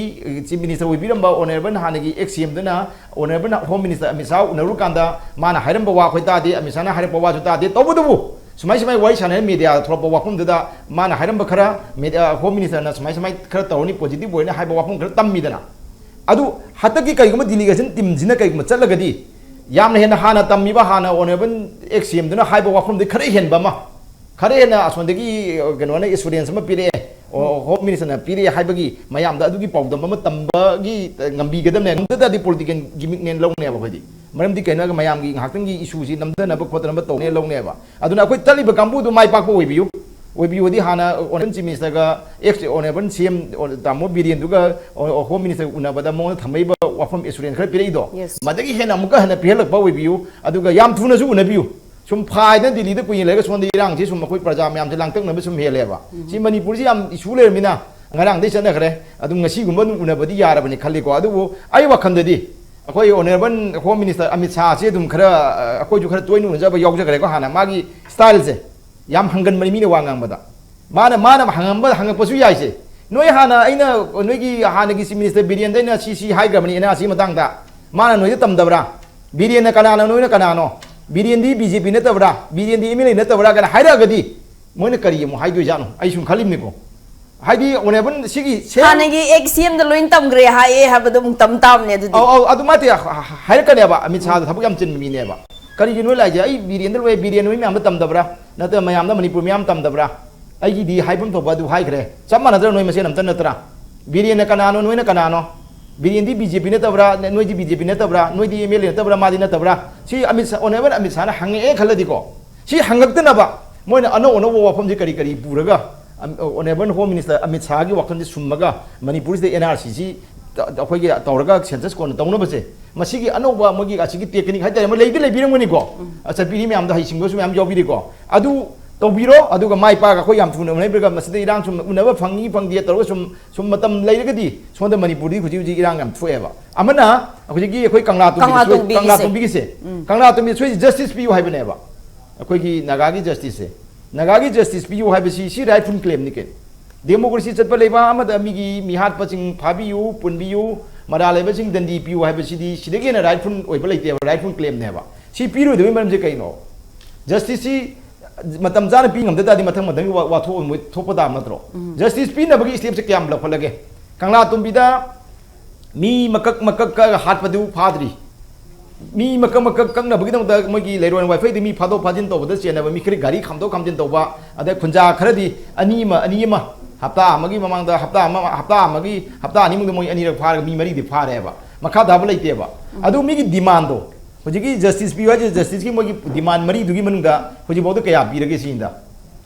ꯆꯤꯐ ꯃꯤꯅꯤꯁꯇꯔ ꯑꯣꯏꯕꯤꯔꯝꯕ ꯑꯣꯅꯔꯦꯕꯜ ꯍꯥꯟꯅꯒꯤ ꯑꯦꯛꯁ ꯁꯤ ꯑꯦꯝꯗꯨꯅ honourable home minister Amit Shah ꯎꯅꯔꯨꯀꯥꯟꯗ ꯃꯥꯅ ꯍꯥꯏꯔꯝꯕ ꯋꯥ ꯑꯩꯈꯣꯏ ꯇꯥꯗꯦ, ꯑꯃꯤꯠ ꯁꯥꯍꯅ ꯍꯥꯏꯔꯛꯄ ꯋꯥꯁꯨ ꯇꯥꯗꯦ꯫ ꯇꯧꯕꯇꯕꯨ ꯁꯨꯃꯥꯏ ꯁꯨꯃꯥꯏ ꯋꯥꯔꯤ ꯁꯥꯟꯅꯔꯦ, ꯃꯦꯗꯤꯌꯥꯗ ꯊꯣꯛꯂꯛꯄ ꯋꯥꯐꯝꯗꯨꯗ ꯃꯥꯅ ꯍꯥꯏꯔꯝꯕ ꯈꯔ, ꯃꯦꯗꯤꯌꯥ, ꯍꯣꯝ ꯃꯤꯅꯤꯁꯇꯔꯅ ꯁꯨꯃꯥꯏ ꯁꯨꯃꯥꯏ ꯈꯔ ꯇꯧꯔꯅꯤ, ꯄꯣꯖꯤꯇꯤꯚ ꯑꯣꯏꯅ ꯍꯥꯏꯕ ꯋꯥꯐꯝ ꯈꯔ ꯇꯝꯃꯤꯗꯅ꯫ ꯑꯗꯨ ꯍꯟꯗꯛꯀꯤ ꯀꯔꯤꯒꯨꯝꯕ ꯗꯤꯂꯤꯒꯦꯁꯟ ꯇꯤꯝꯁꯤꯅ ꯀꯔꯤꯒꯨꯝꯕ ꯆꯠꯂꯒꯗꯤ ꯌꯥꯝꯅ ꯍꯦꯟꯅ ꯍꯥꯟꯅ ꯇꯝꯃꯤꯕ, ꯍꯥꯟꯅ ꯑꯣꯅꯔꯦꯕꯜ ꯑꯦꯛꯁ ꯁꯤ ꯑꯦꯝꯗꯨꯅ ꯍꯥꯏꯕ ꯋꯥꯐꯝꯗꯤ ꯈꯔ ꯍꯦꯟꯕ ꯑꯃ, ꯈꯔ ꯍꯦꯟꯅ ꯑꯁꯣꯝꯗꯒꯤ ꯀꯩꯅꯣꯅ ꯑꯦꯁꯨꯔꯦꯟꯁ ꯑꯃ ꯄꯤꯔꯛꯑꯦ, ꯑꯣ, ꯍꯣꯝ ꯃꯤꯅꯤꯁꯇꯔꯅ ꯄꯤꯔꯛꯑꯦ ꯍꯥꯏꯕꯒꯤ ꯃꯌꯥꯝꯗ ꯑꯗꯨꯒꯤ ꯄꯥꯎꯗꯝ ꯑꯃ ꯇꯝꯕꯒꯤ ꯉꯝꯕꯤꯒꯗꯕꯅꯦ꯫ ꯉꯝꯗ ꯇꯥꯔꯗꯤ ꯄꯣꯂꯤꯇꯤꯀꯦꯜ ꯒꯤꯃꯤꯛꯅꯦꯅ ꯂꯧꯅꯦꯕ ꯑꯩꯈꯣꯏꯗꯤ꯫ ꯃꯔꯝꯗꯤ ꯀꯩꯅꯣ ꯍꯥꯏꯔꯒ ꯃꯌꯥꯝꯒꯤ ꯉꯥꯏꯍꯥꯛꯇꯪꯒꯤ ꯏꯁꯨꯁꯤ ꯅꯝꯊꯅꯕ ꯈꯣꯠꯇꯅꯕ ꯇꯧꯅꯦ ꯂꯧꯅꯦꯕ꯫ ꯑꯗꯨꯅ ꯑꯩꯈꯣꯏ ꯆꯠꯂꯤꯕ ꯀꯥꯡꯕꯨꯗꯨ ꯃꯥꯏ ꯄꯥꯛꯄ ꯑꯣꯏꯕꯤꯌꯨ, ꯑꯣꯏꯕꯤꯌꯨꯗꯤ ꯍꯥꯟꯅ ꯑꯣꯅꯔꯦꯕꯜ ꯆꯤꯐ ꯃꯤꯅꯤꯁꯇꯔꯒ ꯑꯦꯛꯁ ꯑꯣꯅꯔꯦꯕꯜ ꯁꯤ ꯑꯦꯝ ꯇꯥꯃꯣ ꯕꯤꯔꯦꯟꯗꯨꯒ ꯍꯣꯝ ꯃꯤꯅꯤꯁꯇꯔ ꯎꯅꯕꯗ ꯃꯉꯣꯟꯗ ꯊꯝꯃꯛꯏꯕ ꯋꯥꯐꯝ ꯑꯦꯁꯨꯔꯦꯟꯁ ꯈꯔ ꯄꯤꯔꯛꯏꯗꯣ, Yes. ꯃꯗꯒꯤ ꯍꯦꯟꯅ ꯑꯃꯨꯛꯀ ꯍꯦꯟꯅ ꯄꯤꯍꯜꯂꯛꯄ ꯑꯣꯏꯕꯤꯌꯨ꯫ ꯑꯗꯨꯒ ꯌꯥꯝ ꯊꯨꯅꯁꯨ ꯎꯅꯕꯤꯌꯨ꯫ ꯁꯨꯝ ꯐꯥꯏꯗꯅ ꯗꯤꯜꯂꯤꯗ ꯀꯨꯏꯅ ꯂꯩꯔꯒ ꯁꯣꯝꯗ ꯏꯔꯥꯡꯁꯤ ꯁꯨꯝ ꯑꯩꯈꯣꯏ ꯄ꯭ꯔꯖꯥ ꯃꯌꯥꯝꯁꯦ ꯂꯥꯡꯇꯛꯅꯕ ꯁꯨꯝ ꯍꯦꯜꯂꯦꯕ꯫ ꯁꯤ ꯃꯅꯤꯄꯨꯔꯁꯤ ꯌꯥꯝ ꯏꯁꯨ ꯂꯩꯔꯃꯤꯅ ꯉꯔꯥꯡꯗꯩ ꯆꯠꯅꯈ꯭ꯔꯦ꯫ ꯑꯗꯨꯝ ꯉꯁꯤꯒꯨꯝꯕ ꯑꯗꯨꯝ ꯎꯅꯕꯗꯤ ꯌꯥꯔꯕꯅꯤ ꯈꯜꯂꯤꯀꯣ꯫ ꯑꯗꯨꯕꯨ ꯑꯩ ꯋꯥꯈꯜꯗꯗꯤ ꯑꯩꯈꯣꯏ ꯑꯣꯅꯔꯦꯕꯜ ꯍꯣꯝ ꯃꯤꯅꯤꯁꯇꯔ ꯑꯃꯤꯠ ꯁꯥꯍꯁꯤ ꯑꯗꯨꯝ ꯈꯔ, ꯑ, ꯑꯩꯈꯣꯏꯁꯨ ꯈꯔ ꯇꯣꯏꯅ ꯎꯅꯖꯕ ꯌꯥꯎꯖꯈ꯭ꯔꯦꯀꯣ꯫ ꯍꯥꯟꯅ ꯃꯥꯒꯤ ꯁ꯭ꯇꯥꯏꯜꯁꯦ ꯌꯥꯝ ꯍꯪꯒꯟꯕꯅꯤ ꯃꯤꯅ ꯋꯥ ꯉꯥꯡꯕꯗ꯫ ꯃꯥꯅ, ꯃꯥꯅ ꯍꯪꯉꯝꯕ, ꯍꯪꯉꯛꯄꯁꯨ ꯌꯥꯏꯁꯦ꯫ ꯅꯣꯏ ꯍꯥꯟꯅ ꯑꯩꯅ, ꯅꯣꯏꯒꯤ ꯍꯥꯟꯅꯒꯤ ꯆꯤꯐ ꯃꯤꯅꯤꯁꯇꯔ ꯕꯤꯔꯦꯟꯗ ꯑꯩꯅ ꯁꯤ, ꯁꯤ ꯍꯥꯏꯈ꯭ꯔꯕꯅꯤ ꯑꯦꯟ ꯑꯥꯔ ꯁꯤ ꯃꯇꯥꯡꯗ꯫ ꯃꯥꯅ ꯅꯣꯏꯗ ꯇꯝꯗꯕ꯭ꯔꯥ? ꯕꯤꯔꯦꯟꯅ ꯀꯅꯥꯅꯣ, ꯅꯣꯏꯅ ꯀꯅꯥꯅꯣ? ꯕꯤꯔꯦꯟꯗꯤ ꯕꯤ ꯖꯦ ꯄꯤ ꯅꯠꯇꯕ꯭ꯔꯥ? ꯕꯤꯔꯦꯟꯗꯤ ꯑꯦꯝ ꯑꯦꯜ ꯑꯦ ꯅꯠꯇꯕ꯭ꯔꯥ? ꯀꯥꯏꯅ ꯍꯥꯏꯔꯛꯑꯒꯗꯤ ꯃꯣꯏꯅ ꯀꯔꯤ ꯑꯃꯨꯛ ꯍꯥꯏꯗꯣꯏꯖꯥꯠꯅꯣ? ꯑꯩ ꯁꯨꯝ ꯈꯜꯂꯤꯕꯅꯤꯀꯣ꯫ ꯍꯥꯏꯗꯤ ꯑꯣꯅꯔꯦꯕꯜ ꯁꯤꯒꯤ ꯁꯦꯝ- ꯍꯥꯟꯅꯒꯤ ꯑꯦꯛꯁ ꯁꯤ ꯑꯦꯝꯗ ꯂꯣꯏ ꯇꯝꯈ꯭ꯔꯦ ꯍꯥꯏꯌꯦ ꯍꯥꯏꯕꯗꯣ ꯑꯃꯨꯛ ꯇꯝ ꯇꯥꯕꯅꯦ ꯑꯗꯨꯗꯤ꯫ ꯑꯧ, ꯑꯧ, ꯑꯗꯨꯃꯥꯏꯅ ꯍꯥꯏꯔꯛꯀꯅꯦꯕ꯫ ꯑꯃꯤꯠ ꯁꯥꯍꯗ ꯊꯕꯛ ꯌꯥꯝ ꯆꯤꯟꯕ ꯃꯤꯅꯦꯕ꯫ ꯀꯔꯤꯒꯤꯅꯣ ꯂꯥꯛꯏꯁꯦ? ꯑꯩ ꯕꯤꯔꯦꯟꯗ ꯂꯣꯏ, ꯕꯤꯔꯦꯟ ꯍꯣꯏ ꯃꯌꯥꯝꯗ ꯇꯝꯗꯕ꯭ꯔꯥ? ꯅꯠꯇ꯭ꯔꯒ ꯃꯌꯥꯝꯗ ꯃꯅꯤꯄꯨꯔ ꯃꯌꯥꯝ ꯇꯝꯗꯕ꯭ꯔꯥ? ꯑꯩꯒꯤꯗꯤ ꯍꯥꯏꯐꯝ ꯊꯣꯛꯄ ꯑꯗꯨ ꯍꯥꯏꯈ꯭ꯔꯦ꯫ ꯆꯞ ꯃꯥꯟꯅꯗ꯭ꯔꯥ? ꯅꯣꯏ ꯃꯁꯦꯟ ꯑꯝꯇ ꯅꯠꯇ꯭ꯔꯥ? ꯕꯤꯔꯦꯟꯅ ꯀꯅꯥꯅꯣ, ꯅꯣꯏꯅ ꯀꯅꯥꯅꯣ? ꯕꯤꯔꯦꯟꯗꯤ ꯕꯤ ꯖꯦ ꯄꯤ ꯅꯠꯇꯕ꯭ꯔꯥ? ꯅꯣꯏꯗꯤ ꯕꯤ ꯖꯦ ꯄꯤ ꯅꯠꯇꯕ꯭ꯔꯥ? ꯅꯣꯏꯗꯤ ꯑꯦꯝ ꯑꯦꯜ ꯑꯦ ꯅꯠꯇꯕ꯭ꯔꯥ? ꯃꯥꯗꯤ ꯅꯠꯇꯕ꯭ꯔꯥ? ꯁꯤ ꯑꯃꯤꯠ ꯁꯥ, ꯑꯣꯅꯔꯦꯕꯜ ꯑꯃꯤꯠ ꯁꯥꯍꯅ ꯍꯪꯉꯛꯑꯦ ꯈꯜꯂꯗꯤꯀꯣ, ꯁꯤ ꯍꯪꯉꯛꯇꯅꯕ ꯃꯣꯏꯅ ꯑꯅꯧ ꯑꯅꯧꯕ ꯋꯥꯐꯝꯁꯦ ꯀꯔꯤ ꯀꯔꯤ ꯄꯨꯔꯒ, ꯑꯝ, Honourable Home Minister ꯑꯃꯤꯠ ꯁꯥꯍꯒꯤ ꯋꯥꯈꯜꯁꯦ ꯁꯨꯝꯃꯒ ꯃꯅꯤꯄꯨꯔꯁꯤꯗ ꯑꯦꯟ ꯑꯥꯔ ꯁꯤꯁꯤ ꯇ-, ꯑꯩꯈꯣꯏꯒꯤ ꯇꯧꯔꯒ ꯁꯦꯟꯁꯁ ꯀꯣꯟꯅ ꯇꯧꯅꯕꯁꯦ, ꯃꯁꯤꯒꯤ ꯑꯅꯧꯕ ꯃꯣꯏꯒꯤ ꯑꯁꯤꯒꯤ ꯇꯦꯛꯅꯤꯛ ꯍꯥꯏꯇꯥꯔꯦ, ꯑꯃ ꯂꯩꯗꯤ ꯂꯩꯕꯤꯔꯝꯒꯅꯤꯀꯣ꯫ ꯎꯝ꯫ ꯑ, ꯆꯠꯄꯤꯔꯤ ꯃꯌꯥꯝꯗꯣ ꯍꯩꯁꯤꯡꯕꯁꯨ ꯃꯌꯥꯝ ꯌꯥꯎꯕꯤꯔꯤꯀꯣ꯫ ꯑꯗꯨ ꯇꯧꯕꯤꯔꯣ, ꯑꯗꯨꯒ ꯃꯥꯏ ꯄꯥꯛꯑꯒ ꯑꯩꯈꯣꯏ ꯌꯥꯝ ꯊꯨꯅ ꯎꯅꯕꯤꯔꯒ ꯃꯁꯤꯗ ꯏꯔꯥꯡ ꯁꯨꯝ ꯎꯅꯕ ꯐꯪꯏ ꯐꯪꯗꯦ ꯇꯧꯔꯒ ꯁꯨꯝ, ꯁꯨꯝ ꯃꯇꯝ ꯂꯩꯔꯒꯗꯤ ꯁꯣꯝꯗ ꯃꯅꯤꯄꯨꯔꯗꯤ ꯍꯧꯖꯤꯛ ꯍꯧꯖꯤꯛ ꯏꯔꯥꯡ ꯌꯥꯝ ꯊꯣꯛꯑꯦꯕ꯫ ꯑꯃꯅ ꯍꯧꯖꯤꯛꯀꯤ ꯑꯩꯈꯣꯏ ꯀꯪꯂꯥ ꯇꯣꯝꯕꯤꯗ ꯀꯪꯂꯥ ꯁꯣꯏ-, ꯇꯣꯝꯕꯤꯒꯤꯁꯦ꯫ ꯀꯪꯂꯥ ꯇꯣꯝꯕꯤꯒꯤꯁꯦ꯫ ꯎꯝ꯫ ꯀꯪꯂꯥ ꯇꯣꯝꯕꯤꯗ ꯁꯣꯏꯁꯦ ꯖꯁꯇꯤꯁ ꯄꯤꯌꯨ ꯍꯥꯏꯕꯅꯦꯕ꯫ ꯑꯩꯈꯣꯏꯒꯤ ꯅꯥꯒꯥꯒꯤ ꯖꯁꯇꯤꯁꯁꯦ, ꯅꯥꯒꯥꯒꯤ ꯖꯁꯇꯤꯁ ꯄꯤꯌꯨ ꯍꯥꯏꯕꯁꯤ ꯁꯤ ꯔꯥꯏꯠꯐꯨꯜ ꯀ꯭ꯂꯦꯝꯅꯤ ꯀꯩꯅꯣ꯫ ꯗꯦꯃꯣꯀ꯭ꯔꯦꯁꯤ ꯆꯠꯄ ꯂꯩꯕꯥꯛ ꯑꯃꯗ ꯃꯤꯒꯤ ꯃꯤꯍꯥꯠꯄꯁꯤꯡ ꯐꯥꯕꯤꯌꯨ, ꯄꯨꯟꯕꯤꯌꯨ, ꯃꯔꯥꯜ ꯂꯩꯕꯁꯤꯡ ꯗꯟꯗꯤ ꯄꯤꯌꯨ ꯍꯥꯏꯕꯁꯤꯗꯤ ꯁꯤꯗꯒꯤ ꯍꯦꯟꯅ ꯔꯥꯏꯠꯐꯨꯜ ꯑꯣꯏꯕ ꯂꯩꯇꯦꯕ, ꯔꯥꯏꯠꯐꯨꯜ ꯀ꯭ꯂꯦꯝꯅꯦꯕ꯫ ꯁꯤ ꯄꯤꯔꯣꯏꯗꯕꯒꯤ ꯃꯔꯝꯁꯦ ꯀꯩꯅꯣ? ꯖꯁꯇꯤꯁꯁꯤ ꯃꯇꯝ ꯆꯥꯅ ꯄꯤ ꯉꯝꯗ ꯇꯥꯔꯗꯤ ꯃꯊꯪ ꯃꯊꯪꯒꯤ ꯋꯥ-, ꯋꯥꯊꯣꯛ ꯑꯃꯨꯛ ꯊꯣꯛꯄ ꯇꯥꯕ ꯅꯠꯇ꯭ꯔꯣ? ꯎꯝ꯫ ꯖꯁꯇꯤꯁ ꯄꯤꯅꯕꯒꯤ ꯁ꯭ꯇꯦꯞꯁꯦ ꯀꯌꯥꯝ ꯂꯧꯈꯠꯂꯒꯦ? ꯀꯪꯂꯥ ꯇꯣꯝꯕꯤꯗ ꯃꯤ ꯃꯀꯛ ꯃꯀꯛ ꯀꯛꯑꯒ ꯍꯥꯠꯄꯗꯨ ꯐꯥꯗ꯭ꯔꯤ꯫ ꯃꯤ ꯃꯀꯛ ꯃꯀꯛ ꯀꯛꯅꯕꯒꯤꯗꯃꯛꯇ ꯃꯣꯏꯒꯤ ꯂꯩꯔꯣꯟ ꯋꯥꯏꯐꯩꯗ ꯃꯤ ꯐꯥꯗꯣꯛ ꯐꯥꯖꯤꯟ ꯇꯧꯕꯗ ꯆꯦꯟꯅꯕ ꯃꯤ ꯈꯔ ꯒꯥꯔꯤ ꯈꯥꯝꯗꯣꯛ ꯈꯥꯝꯖꯤꯟ ꯇꯧꯕ, ꯑꯗꯩ ꯈꯨꯟꯖꯥ ꯈꯔꯗꯤ ꯑꯅꯤ ꯑꯃ, ꯑꯅꯤ ꯑꯃ, ꯍꯞꯇꯥ ꯑꯃꯒꯤ ꯃꯃꯥꯡꯗ, ꯍꯞꯇꯥ ꯑꯃ, ꯍꯞꯇꯥ ꯑꯃꯒꯤ, ꯍꯞꯇꯥ ꯑꯅꯤꯃꯨꯛꯇ ꯃꯣꯏ ꯑꯅꯤꯔꯛ ꯐꯥꯔꯒ ꯃꯤ ꯃꯔꯤꯗꯤ ꯐꯥꯔꯦꯕ꯫ ꯃꯈꯥ ꯊꯥꯕ ꯂꯩꯇꯦꯕ꯫ ꯑꯗꯨ ꯃꯤꯒꯤ ꯗꯤꯃꯥꯟꯗꯣ, ꯍꯧꯖꯤꯛꯀꯤ ꯖꯁꯇꯤꯁ ꯄꯤꯌꯨ ꯍꯥꯏꯁꯦ, ꯖꯁꯇꯤꯁꯀꯤ ꯃꯣꯏꯒꯤ ꯗꯤꯃꯥꯟ ꯃꯔꯤꯗꯨꯒꯤ ꯃꯅꯨꯡꯗ ꯍꯧꯖꯤꯛꯐꯥꯎꯗ ꯀꯌꯥ ꯄꯤꯔꯒꯦ ꯁꯤꯅꯤꯗ꯫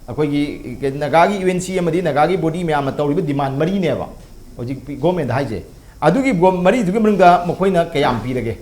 ꯑꯩꯈꯣꯏꯒꯤ ꯅꯥꯒꯥꯒꯤ ꯌꯨ ꯑꯦꯟ ꯁꯤ ꯑꯃꯗꯤ ꯅꯥꯒꯥꯒꯤ ꯕꯣꯗꯤ ꯃꯌꯥꯝꯅ ꯇꯧꯔꯤꯕ ꯗꯤꯃꯥꯟ ꯃꯔꯤꯅꯦꯕ ꯍꯧꯖꯤꯛ ꯒꯣꯔꯃꯦꯟꯗ ꯍꯥꯏꯁꯦ꯫ ꯑꯗꯨꯒꯤ ꯒꯣ-, ꯃꯔꯤꯗꯨꯒꯤ ꯃꯅꯨꯡꯗ ꯃꯈꯣꯏꯅ ꯀꯌꯥꯝ ꯄꯤꯔꯒꯦ?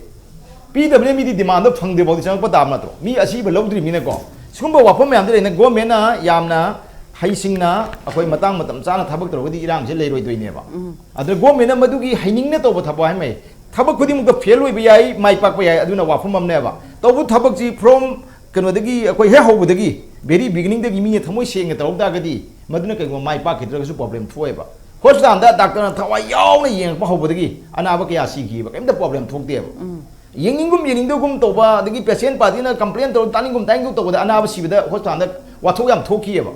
ꯄꯤꯗꯕꯅꯤꯅ ꯃꯤꯗꯤ ꯗꯤꯃꯥꯟꯗꯣ ꯐꯪꯗ꯭ꯔꯤꯐꯥꯎꯗꯤ ꯆꯪꯉꯛꯄ ꯇꯥꯕ ꯅꯠꯇ꯭ꯔꯣ? ꯃꯤ ꯑꯁꯤꯕ ꯂꯧꯗ꯭ꯔꯤꯕꯅꯤꯅꯀꯣ꯫ ꯁꯤꯒꯨꯝꯕ ꯋꯥꯐꯝ ꯃꯌꯥꯝꯗꯤ ꯂꯩꯅ ꯒꯣꯔꯃꯦꯟꯅ ꯌꯥꯝꯅ ꯍꯩꯁꯤꯡꯅ ꯑꯩꯈꯣꯏ ꯃꯇꯥꯡ ꯃꯇꯝ ꯆꯥꯅ ꯊꯕꯛ ꯇꯧꯔꯒꯗꯤ ꯏꯔꯥꯡꯁꯦ ꯂꯩꯔꯣꯏꯗꯣꯏꯅꯦꯕ꯫ ꯎꯝ꯫ ꯑꯗꯨꯅ ꯒꯣꯔꯃꯦꯟꯅ ꯃꯗꯨꯒꯤ ꯍꯩꯅꯤꯡꯅ ꯇꯧꯕ ꯊꯕꯛ ꯍꯥꯏꯃꯩ, ꯊꯕꯛ ꯈꯨꯗꯤꯡꯃꯛꯇ ꯐꯦꯜ ꯑꯣꯏꯕ ꯌꯥꯏ, ꯃꯥꯏ ꯄꯥꯛꯄ ꯌꯥꯏ, ꯑꯗꯨꯅ ꯋꯥꯐꯝ ꯑꯃꯅꯦꯕ꯫ ꯇꯧꯕ ꯊꯕꯛꯁꯤ from ꯀꯩꯅꯣꯗꯒꯤ, ꯑꯩꯈꯣꯏ ꯍꯦꯛ ꯍꯧꯕꯗꯒꯤ, very beginningꯗꯒꯤ ꯃꯤꯅ ꯊꯃꯣꯏ ꯁꯦꯡꯅ ꯇꯧꯔꯛ ꯇꯥꯔꯒꯗꯤ ꯃꯗꯨꯅ ꯀꯩꯒꯨꯝꯕ ꯃꯥꯏ ꯄꯥꯛꯈꯤꯗ꯭ꯔꯒꯁꯨ problem ꯊꯣꯛꯑꯦꯕ꯫ ꯍꯣꯁꯄꯤꯇꯥꯜꯗ ꯗꯥꯛꯇꯔꯅ ꯊꯋꯥꯏ ꯌꯥꯎꯅ ꯌꯦꯡꯉꯛꯄ ꯍꯧꯕꯗꯒꯤ ꯑꯅꯥꯕ ꯀꯌꯥ ꯁꯤꯈꯤꯕ, ꯀꯩꯝꯇ problem ꯊꯣꯛꯇꯦꯕ꯫ ꯎꯝ꯫ ꯌꯦꯡꯅꯤꯡꯒꯨꯝ ꯌꯦꯡꯅꯤꯡꯗꯒꯨꯝ ꯇꯧꯕ, ꯑꯗꯒꯤ patient partyꯅ complain ꯇꯧꯔ ꯇꯥꯅꯤꯡꯒꯨꯝ ꯇꯥꯅꯤꯡꯒꯨꯝ ꯇꯧꯕꯗ ꯑꯅꯥꯕ ꯁꯤꯕꯗ ꯍꯣꯁꯄꯤꯇꯥꯜꯗ ꯋꯥꯊꯣꯛ ꯌꯥꯝ ꯊꯣꯛꯈꯤꯑꯕ꯫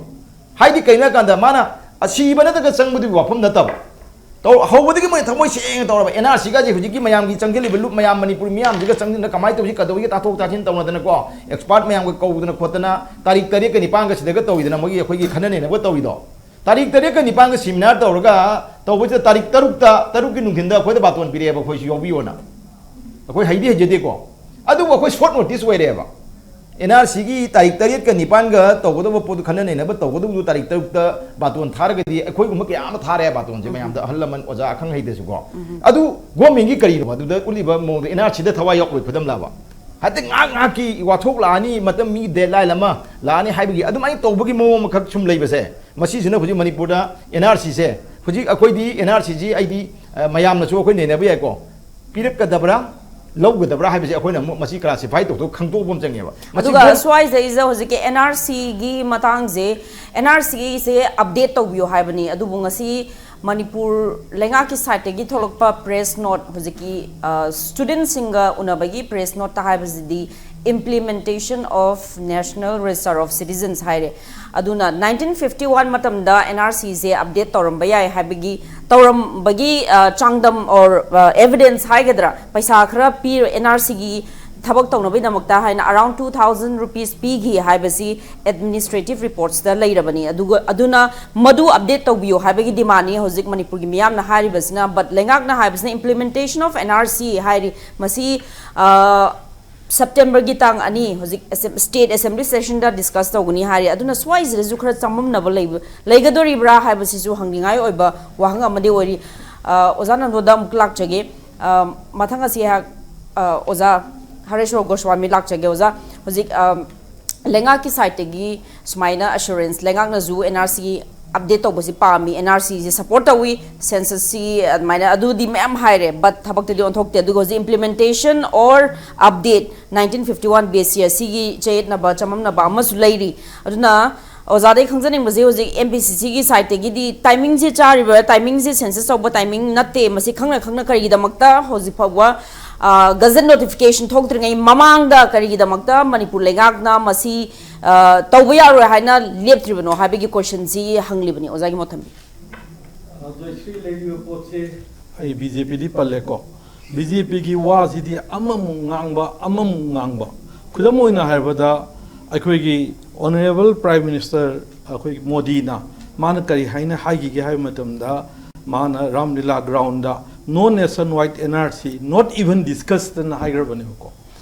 ꯍꯥꯏꯗꯤ ꯀꯩꯅꯣ ꯍꯥꯏ ꯀꯥꯟꯗ ꯃꯥꯅ ꯑꯁꯤꯕ ꯅꯠꯇ꯭ꯔꯒ ꯆꯪꯕꯗꯨꯒꯤ ꯋꯥꯐꯝ ꯅꯠꯇꯕ꯫ ꯇꯧ-, ꯍꯧꯕꯗꯒꯤ ꯃꯣꯏ ꯊꯃꯣꯏ ꯁꯦꯡꯅ ꯇꯧꯔꯕ ꯑꯦꯟ ꯑꯥꯔ ꯁꯤꯒꯁꯦ ꯍꯧꯖꯤꯛꯀꯤ ꯃꯌꯥꯝꯒꯤ ꯆꯪꯁꯤꯜꯂꯤꯕ ꯂꯨꯞ ꯃꯌꯥꯝ, ꯃꯅꯤꯄꯨꯔ ꯃꯤꯌꯥꯝꯁꯤꯒ ꯆꯪꯁꯤꯟꯅ ꯀꯃꯥꯏꯅ ꯇꯧꯁꯤ, ꯀꯩꯗꯧꯁꯤ, ꯇꯥꯊꯣꯛ ꯇꯥꯁꯤꯟ ꯇꯧꯅꯗꯅꯀꯣ, expert ꯃꯌꯥꯝꯒ ꯀꯧꯗꯅ ꯈꯣꯠꯇꯅ ꯇꯥꯔꯤꯛ ꯇꯔꯦꯠꯀ ꯅꯤꯄꯥꯟꯒ ꯁꯤꯗꯒ ꯇꯧꯋꯤꯗꯅ, ꯃꯣꯏꯒꯤ ꯑꯩꯈꯣꯏꯒꯤ ꯈꯟꯅ ꯅꯩꯅꯕ ꯇꯧꯔꯤꯗꯣ꯫ ꯇꯥꯔꯤꯛ ꯇꯔꯦꯠꯀ ꯅꯤꯄꯥꯟꯒ seminar ꯇꯧꯔꯒ ꯇꯧꯕꯁꯤꯗ ꯇꯥꯔꯤꯛ ꯇꯔꯨꯛꯇ, ꯇꯔꯨꯛꯀꯤ ꯅꯨꯡꯊꯤꯟꯗ ꯑꯩꯈꯣꯏꯗ ꯕꯥꯇꯣꯟ ꯄꯤꯔꯛꯑꯦꯕ, ꯑꯩꯈꯣꯏꯁꯨ ꯌꯥꯎꯕꯤꯌꯣꯅ꯫ ꯑꯩꯈꯣꯏ ꯍꯩꯗꯤ ꯍꯩꯖꯗꯦꯀꯣ, ꯑꯗꯨꯕꯨ ꯑꯩꯈꯣꯏ short notice ꯑꯣꯏꯔꯦꯕ꯫ ꯑꯦꯟ ꯑꯥꯔ ꯁꯤꯒꯤ ꯇꯥꯔꯤꯛ ꯇꯔꯦꯠꯀ ꯅꯤꯄꯥꯟꯒ ꯇꯧꯒꯗꯕ ꯄꯣꯠꯇꯨ, ꯈꯟꯅ ꯅꯩꯅꯕ ꯇꯧꯒꯗꯕꯗꯨ ꯇꯥꯔꯤꯛ ꯇꯔꯨꯛꯇ ꯕꯥꯇꯣꯟ ꯊꯥꯔꯒꯗꯤ, ꯑꯩꯈꯣꯏꯒꯨꯝꯕ ꯀꯌꯥ ꯑꯃ ꯊꯥꯔꯦ ꯕꯥꯇꯣꯟꯁꯦ ꯃꯌꯥꯝꯗ, ꯑꯍꯜ ꯂꯃꯟ ꯑꯣꯖꯥ ꯑꯈꯪ ꯍꯩꯗꯁꯨꯀꯣ꯫ ꯑꯗꯨ ꯒꯣꯔꯃꯦꯟꯒꯤ ꯀꯔꯤꯅꯣ ꯑꯗꯨꯗ ꯎꯠꯂꯤꯕ ꯃꯑꯣꯡꯗ? ꯑꯦꯟ ꯑꯥꯔ ꯁꯤꯗ ꯊꯋꯥꯏ ꯌꯥꯎꯔꯣꯏ ꯈꯨꯗꯝ ꯂꯥꯕ? ꯍꯥꯏꯗꯤ ꯉꯥꯏꯍꯥꯛ ꯉꯥꯏꯍꯥꯛꯀꯤ ꯋꯥꯊꯣꯛ ꯂꯥꯛꯑꯅꯤ, ꯃꯇꯝ ꯃꯤ ꯗꯦꯗꯂꯥꯏꯟ ꯑꯃ ꯂꯥꯛꯑꯅꯤ ꯍꯥꯏꯕꯒꯤ ꯑꯗꯨꯃꯥꯏꯅ ꯇꯧꯕꯒꯤ ꯃꯑꯣꯡ ꯑꯃꯈꯛ ꯁꯨꯝ ꯂꯩꯕꯁꯦ, ꯃꯁꯤꯁꯤꯅ ꯍꯧꯖꯤꯛ ꯃꯅꯤꯄꯨꯔꯗ ꯑꯦꯟ ꯑꯥꯔ ꯁꯤꯁꯦ, ꯍꯧꯖꯤꯛ ꯑꯩꯈꯣꯏꯗꯤ ꯑꯦꯟ ꯑꯥꯔ ꯁꯤꯁꯤ ꯑꯩꯗꯤ, ꯑ, ꯃꯌꯥꯝꯅꯁꯨ ꯑꯩꯈꯣꯏ ꯅꯩꯅꯕ ꯌꯥꯏꯀꯣ, ꯄꯤꯔꯛꯀꯗꯕ꯭ꯔꯥ ꯂꯧꯒꯗꯕ꯭ꯔꯥ ꯍꯥꯏꯕꯁꯦ ꯑꯩꯈꯣꯏꯅ ꯑꯃꯨꯛ ꯃꯁꯤ ꯀ꯭ꯂꯥꯁꯤꯐꯥꯏ ꯇꯧꯊꯣꯛ ꯈꯪꯗꯣꯛꯄ ꯑꯃ ꯆꯪꯉꯦꯕ꯫ ꯃꯁꯤ ꯑꯗꯨꯒ ꯒꯣꯔ- ꯁ꯭ꯋꯥꯏꯁꯤꯗꯩꯁꯤꯗ ꯍꯧꯖꯤꯛꯀꯤ ꯑꯦꯟ ꯑꯥꯔ ꯁꯤꯒꯤ ꯃꯇꯥꯡꯁꯦ, ꯑꯦꯟ ꯑꯥꯔ ꯁꯤꯁꯦ ꯑꯞꯗꯦꯠ ꯇꯧꯕꯤꯌꯣ ꯍꯥꯏꯕꯅꯤ꯫ ꯑꯗꯨꯕꯨ ꯉꯁꯤ ꯃꯅꯤꯄꯨꯔ ꯂꯩꯉꯥꯛꯀꯤ ꯁꯥꯏꯠꯇꯒꯤ ꯊꯣꯛꯂꯛꯄ ꯄ꯭ꯔꯦꯁ ꯅꯣꯠ, ꯍꯧꯖꯤꯛꯀꯤ, ꯑ, ꯁ꯭ꯇꯨꯗꯦꯟꯠꯁꯤꯡꯒ ꯎꯅꯕꯒꯤ ꯄ꯭ꯔꯦꯁ ꯅꯣꯠꯇ ꯍꯥꯏꯕꯁꯤꯗꯤ Implementation of National Register of Citizens ꯍꯥꯏꯔꯦ꯫ ꯑꯗꯨꯅ ꯅꯥꯏꯟꯇꯤꯟ ꯐꯤꯐꯇꯤ ꯋꯥꯟ ꯃꯇꯝꯗ ꯑꯦꯟ ꯑꯥꯔ ꯁꯤꯁꯦ ꯑꯞꯗꯦꯠ ꯇꯧꯔꯝꯕ ꯌꯥꯏ ꯍꯥꯏꯕꯒꯤ, ꯇꯧꯔꯝꯕꯒꯤ, ꯑ, ꯆꯥꯡꯗꯝ or, ꯑ, evidence ꯍꯥꯏꯒꯗ꯭ꯔꯥ, ꯄꯩꯁꯥ ꯈꯔ ꯄꯤꯔ ꯑꯦꯟ ꯑꯥꯔ ꯁꯤꯒꯤ ꯊꯕꯛ ꯇꯧꯅꯕꯒꯤꯗꯃꯛꯇ ꯍꯥꯏꯅ around two thousand rupees ꯄꯤꯈꯤ ꯍꯥꯏꯕꯁꯤ administrative reportsꯇ ꯂꯩꯔꯕꯅꯤ꯫ ꯑꯗꯨꯒ, ꯑꯗꯨꯅ ꯃꯗꯨ ꯑꯞꯗꯦꯠ ꯇꯧꯕꯤꯌꯨ ꯍꯥꯏꯕꯒꯤ ꯗꯤꯃꯥꯟꯅꯤ ꯍꯧꯖꯤꯛ ꯃꯅꯤꯄꯨꯔꯒꯤ ꯃꯤꯌꯥꯝꯅ ꯍꯥꯏꯔꯤꯕꯁꯤꯅ꯫ But ꯂꯩꯉꯥꯛꯅ ꯍꯥꯏꯕꯁꯤꯅ implementation of N R C ꯍꯥꯏꯔꯤ꯫ ꯃꯁꯤ, ꯑ, ꯁꯦꯞꯇꯦꯝꯕꯔꯒꯤ ꯇꯥꯡ ꯑꯅꯤ ꯍꯧꯖꯤꯛ ꯑꯦꯁꯦꯝ-, state assembly sessionꯗ discuss ꯇꯧꯒꯅꯤ ꯍꯥꯏꯔꯤ꯫ ꯑꯗꯨꯅ ꯁ꯭ꯋꯥꯏꯁꯤꯗꯁꯨ ꯈꯔ ꯆꯃꯝꯅꯕ ꯂꯩꯕ, ꯂꯩꯒꯗꯣꯔꯤꯕ꯭ꯔꯥ ꯍꯥꯏꯕꯁꯤꯁꯨ ꯍꯪꯅꯤꯡꯉꯥꯏ ꯑꯣꯏꯕ ꯋꯥꯍꯪ ꯑꯃꯗꯤ ꯑꯣꯏꯔꯤ꯫ ꯑ, ꯑꯣꯖꯥ ꯅꯟꯗꯣꯗ ꯑꯃꯨꯛ ꯂꯥꯛꯆꯒꯦ꯫ ꯑ, ꯃꯊꯪ ꯑꯁꯤ ꯑꯩꯍꯥꯛ, ꯑ, ꯑꯣꯖꯥ ꯍꯔꯦꯁꯣꯔ ꯒꯣꯁ꯭ꯋꯥꯃꯤ ꯂꯥꯛꯆꯒꯦ꯫ ꯑꯣꯖꯥ, ꯍꯧꯖꯤꯛ, ꯑ, ꯂꯩꯉꯥꯛꯀꯤ ꯁꯥꯏꯠꯇꯒꯤ ꯁꯨꯃꯥꯏꯅ assurance, ꯂꯩꯉꯥꯛꯅꯁꯨ N R C update ꯇꯧꯕꯁꯤ ꯄꯥꯝꯃꯤ, N R Cꯁꯦ support ꯇꯧꯏ, censusꯁꯤ ꯑꯗꯨꯃꯥꯏꯅ ꯑꯗꯨꯗꯤ ꯃꯌꯥꯝ ꯍꯥꯏꯔꯦ, but ꯊꯕꯛꯇꯗꯤ ꯑꯣꯟꯊꯣꯛꯇꯦ꯫ ꯑꯗꯨꯒ ꯍꯧꯖꯤꯛ implementation or update nineteen fifty one B C ꯑꯁꯤꯒꯤ ꯆꯌꯦꯠꯅꯕ, ꯆꯃꯝꯅꯕ ꯑꯃꯁꯨ ꯂꯩꯔꯤ꯫ ꯑꯗꯨꯅ ꯑꯣꯖꯥꯗꯒꯤ ꯈꯪꯖꯅꯤꯡꯕꯁꯤ ꯍꯧꯖꯤꯛ M P C Cꯒꯤ sideꯇꯒꯤꯗꯤ timingꯁꯦ ꯆꯥꯔꯤꯕ timingꯁꯦ census ꯇꯧꯕ timing ꯅꯠꯇꯦ, ꯃꯁꯤ ꯈꯪꯅ ꯈꯪꯅ ꯀꯔꯤꯒꯤꯗꯃꯛꯇ ꯍꯧꯖꯤꯛ ꯐꯥꯎꯕ, ꯑ, gazette notification ꯊꯣꯛꯇ꯭ꯔꯤꯉꯩ ꯃꯃꯥꯡꯗ ꯀꯔꯤꯒꯤꯗꯃꯛꯇ ꯃꯅꯤꯄꯨꯔ ꯂꯩꯉꯥꯛꯅ ꯃꯁꯤ, ꯑ, ꯇꯧꯕ ꯌꯥꯔꯣꯏ ꯍꯥꯏꯅ ꯂꯦꯞꯇ꯭ꯔꯤꯕꯅꯣ ꯍꯥꯏꯕꯒꯤ questionꯁꯤ ꯍꯪꯂꯤꯕꯅꯤ꯫ ꯑꯣꯖꯥꯒꯤ ꯃꯣꯠ ꯊꯝꯕꯤꯌꯨ꯫ ꯑ, ꯖꯣꯏꯁ꯭ꯔꯤ, ꯂꯩꯔꯤꯕ ꯄꯣꯠꯁꯦ ꯑꯩ B J Pꯗꯤ ꯄꯜꯂꯦꯀꯣ꯫ B J Pꯒꯤ ꯋꯥꯁꯤꯗꯤ ꯑꯃꯃꯨꯛ ꯉꯥꯡꯕ, ꯑꯃꯃꯨꯛ ꯉꯥꯡꯕ꯫ ꯈꯨꯗꯝ ꯑꯣꯏꯅ ꯍꯥꯏꯔꯕꯗ, ꯑꯩꯈꯣꯏꯒꯤ Honourable Prime Minister ꯑꯩꯈꯣꯏ ꯃꯣꯗꯤꯅ ꯃꯥꯅ ꯀꯔꯤ ꯍꯥꯏꯅ ꯍꯥꯏꯈꯤꯒꯦ ꯍꯥꯏꯕ ꯃꯇꯝꯗ, ꯃꯥꯅ ꯔꯥꯝꯂꯤꯂꯥ groundꯗ "No nationwide N R C, not even discussed" ꯑꯅ ꯍꯥꯏꯈ꯭ꯔꯕꯅꯦꯕꯀꯣ꯫